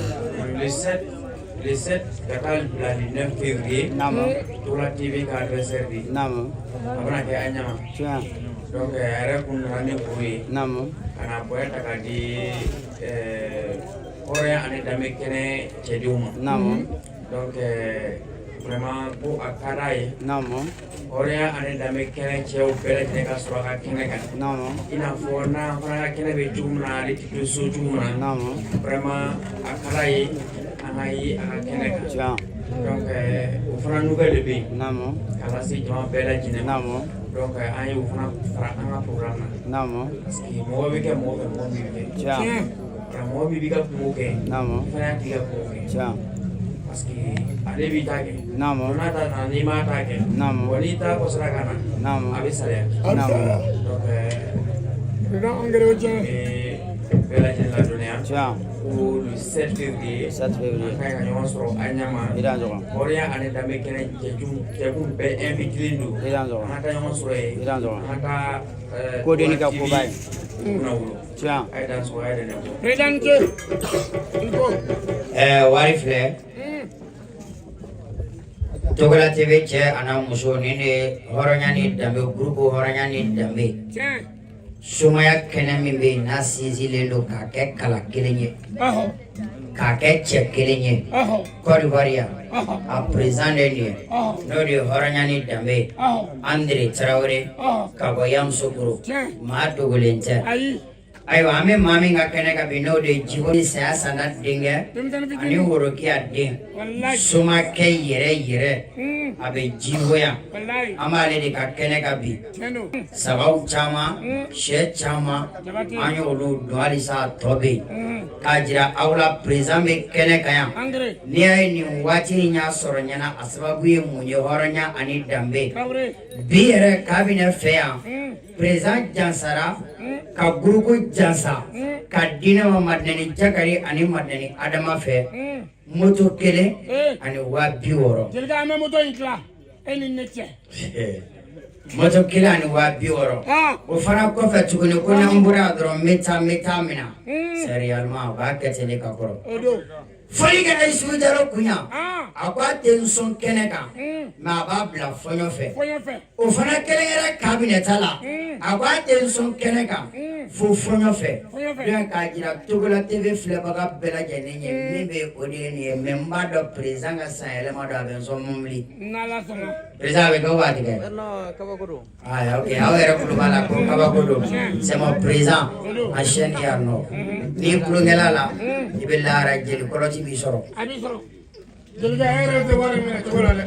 Le 7 ka taa bila le 9 février. Naamu. Togola TV ka anniversaire bɛ yen. Naamu. A bɛna kɛ an ɲama. Tiɲɛ. Donc a yɛrɛ kun nana ni kuru ye. Naamu. Ka na bonya ta k'a di hɔrɔnya ani danbe kɛnɛ cɛdenw ma. Naamu. Donc vraiment ko a ka d'a ye. Naamu. Hɔrɔnya ani danbe kɛnɛ cɛw bɛɛ lajɛlen ka sɔrɔ a ka kɛnɛ kan. Naamu. I n'a fɔ n'an fana ka kɛnɛ bɛ cogo min na, ale tɛ to so cogo min na. Naamu. Vraiment a ka d'a ye an ka ye a ka kɛnɛ kan. Tiɲɛ. Donc o fana nouvelle de bɛ yen. Naamu. Ka lase jama bɛɛ lajɛlen ma. Naamu. Donc an ye o fana fara an ka programme na. Naamu. Parce que mɔgɔ bɛ kɛ mɔgɔ fɛ, mɔgɔ min bɛ kɛ. Tiɲɛ. Voilà, mɔgɔ min b'i ka kungo kɛ. Naamu. I fana y'a tigi ka kungo kɛ. Tiɲɛ. Parce que ale b'i ta kɛ. Naamu. N'a ta nana, n'i m'a ta kɛ. Naamu. Bon, n'i ta kɔsara ka na. Naamu. A bɛ saliya. Naamu. Donc Président, engrais o tiɲɛ. bɛɛ lajɛlen ladɔnniya. Tiɲɛ. Ko le 7 février. 7 février. An ka ɲi ka ɲɔgɔn sɔrɔ an ɲama. I dan sɔgɔ. Hɔrɔnya ani danbe kɛnɛ cɛjun cɛkun bɛɛ invité don. I dan sɔgɔ. An ka taa ɲɔgɔn sɔrɔ yen. I dan sɔgɔ. An ka taa Kodenni ka koba ye. Kunna wolo. Tiɲɛ. A ye dan sɔgɔ, a ye dan bɔ. Président ni ce. I ko. Wari filɛ. Togola TV cɛ a n'a muso, nin de ye hɔrɔnya ni danbe groupe, hɔrɔnya ni danbe. Tiɲɛ. Sumaya kɛnɛ min bɛ yen n'a sinsinlen don k'a kɛ kala kelen ye, Ɔhɔ. k'a kɛ cɛ kelen ye, Ɔhɔ. Côte d'Ivoire yan, Ɔhɔ. a président de ye nin ye, Ɔhɔ. n'o de ye hɔrɔnya ni danbe ye, Ɔhɔ. André Tarawele Ɔhɔ. ka bɔ Yamoussoukro. Tiɲɛ. Maa dogolen tɛ. Ayi. Ayiwa, an bɛ maa min ka kɛnɛ kan bi, n'o de ye Jiko ni saya sanda denkɛ Denmisɛnnin ani fitinin. Worokiya den, Walayi. somakɛ yɛrɛ yɛrɛ, a bɛ Jiko yan. Walayi. An b'ale de ka kɛnɛ kan bi. Tiɲɛ don. Sagaw caman, sɛ caman, Jabate. an y'olu dun, halisa a tɔ bɛ yen k'a jira aw la, président bɛ kɛnɛ kan yan. Engrais. N'i y'a ye nin waati in y'a sɔrɔ ɲɛna, a sababu ye mun ye? Hɔrɔnya ani danbe. Traoré. Bi yɛrɛ, kabini fɛ yan, président jansara ka guruku jansa ka di ne ma Madinani Jakari ani Madinani Adama fɛ, moto kelen ani 60 000. Jelikɛ, an bɛ moto in tila e ni ne cɛ. Moto kelen ani 60 000. Ah. O fana kɔfɛ tuguni, ko n'an bɔra yan dɔrɔn, n bɛ taa, n bɛ taa min na sérieusement, u b'a kɛ ten de ka kɔrɔ. O don. Fɔli kɛra Isufu Jalo kun yan. Ah. A ko a tɛ n sɔn kɛnɛ kan, mais a b'a bila fɔɲɔ fɛ. Fɔɲɔ fɛ. O fana kelen kɛra kabinɛ la, a ko a tɛ n sɔn kɛnɛ kan fo fɔɲɔ fɛ. Fɔɲɔ fɛ. Donc k'a jira Togola TV filɛbaga bɛɛ lajɛlen ye, min bɛ o de ye nin ye. Mais n b'a dɔn président ka san yɛlɛma don, a bɛ n sɔn mobili. N'Ala sɔnna. Président, a bɛ kɛ o b'a tigɛ. Non, kabako don. Ah, ok, aw yɛrɛ kulo b'a la ko kabako don. C'est mon président en chaîne yan nɔ. N'i tulonkɛla la, i bɛ lahara jeli kɔlɔsi b'i sɔrɔ. A b'i sɔrɔ. Jelikɛ, e yɛrɛ tɛ wari minɛ cogo la dɛ.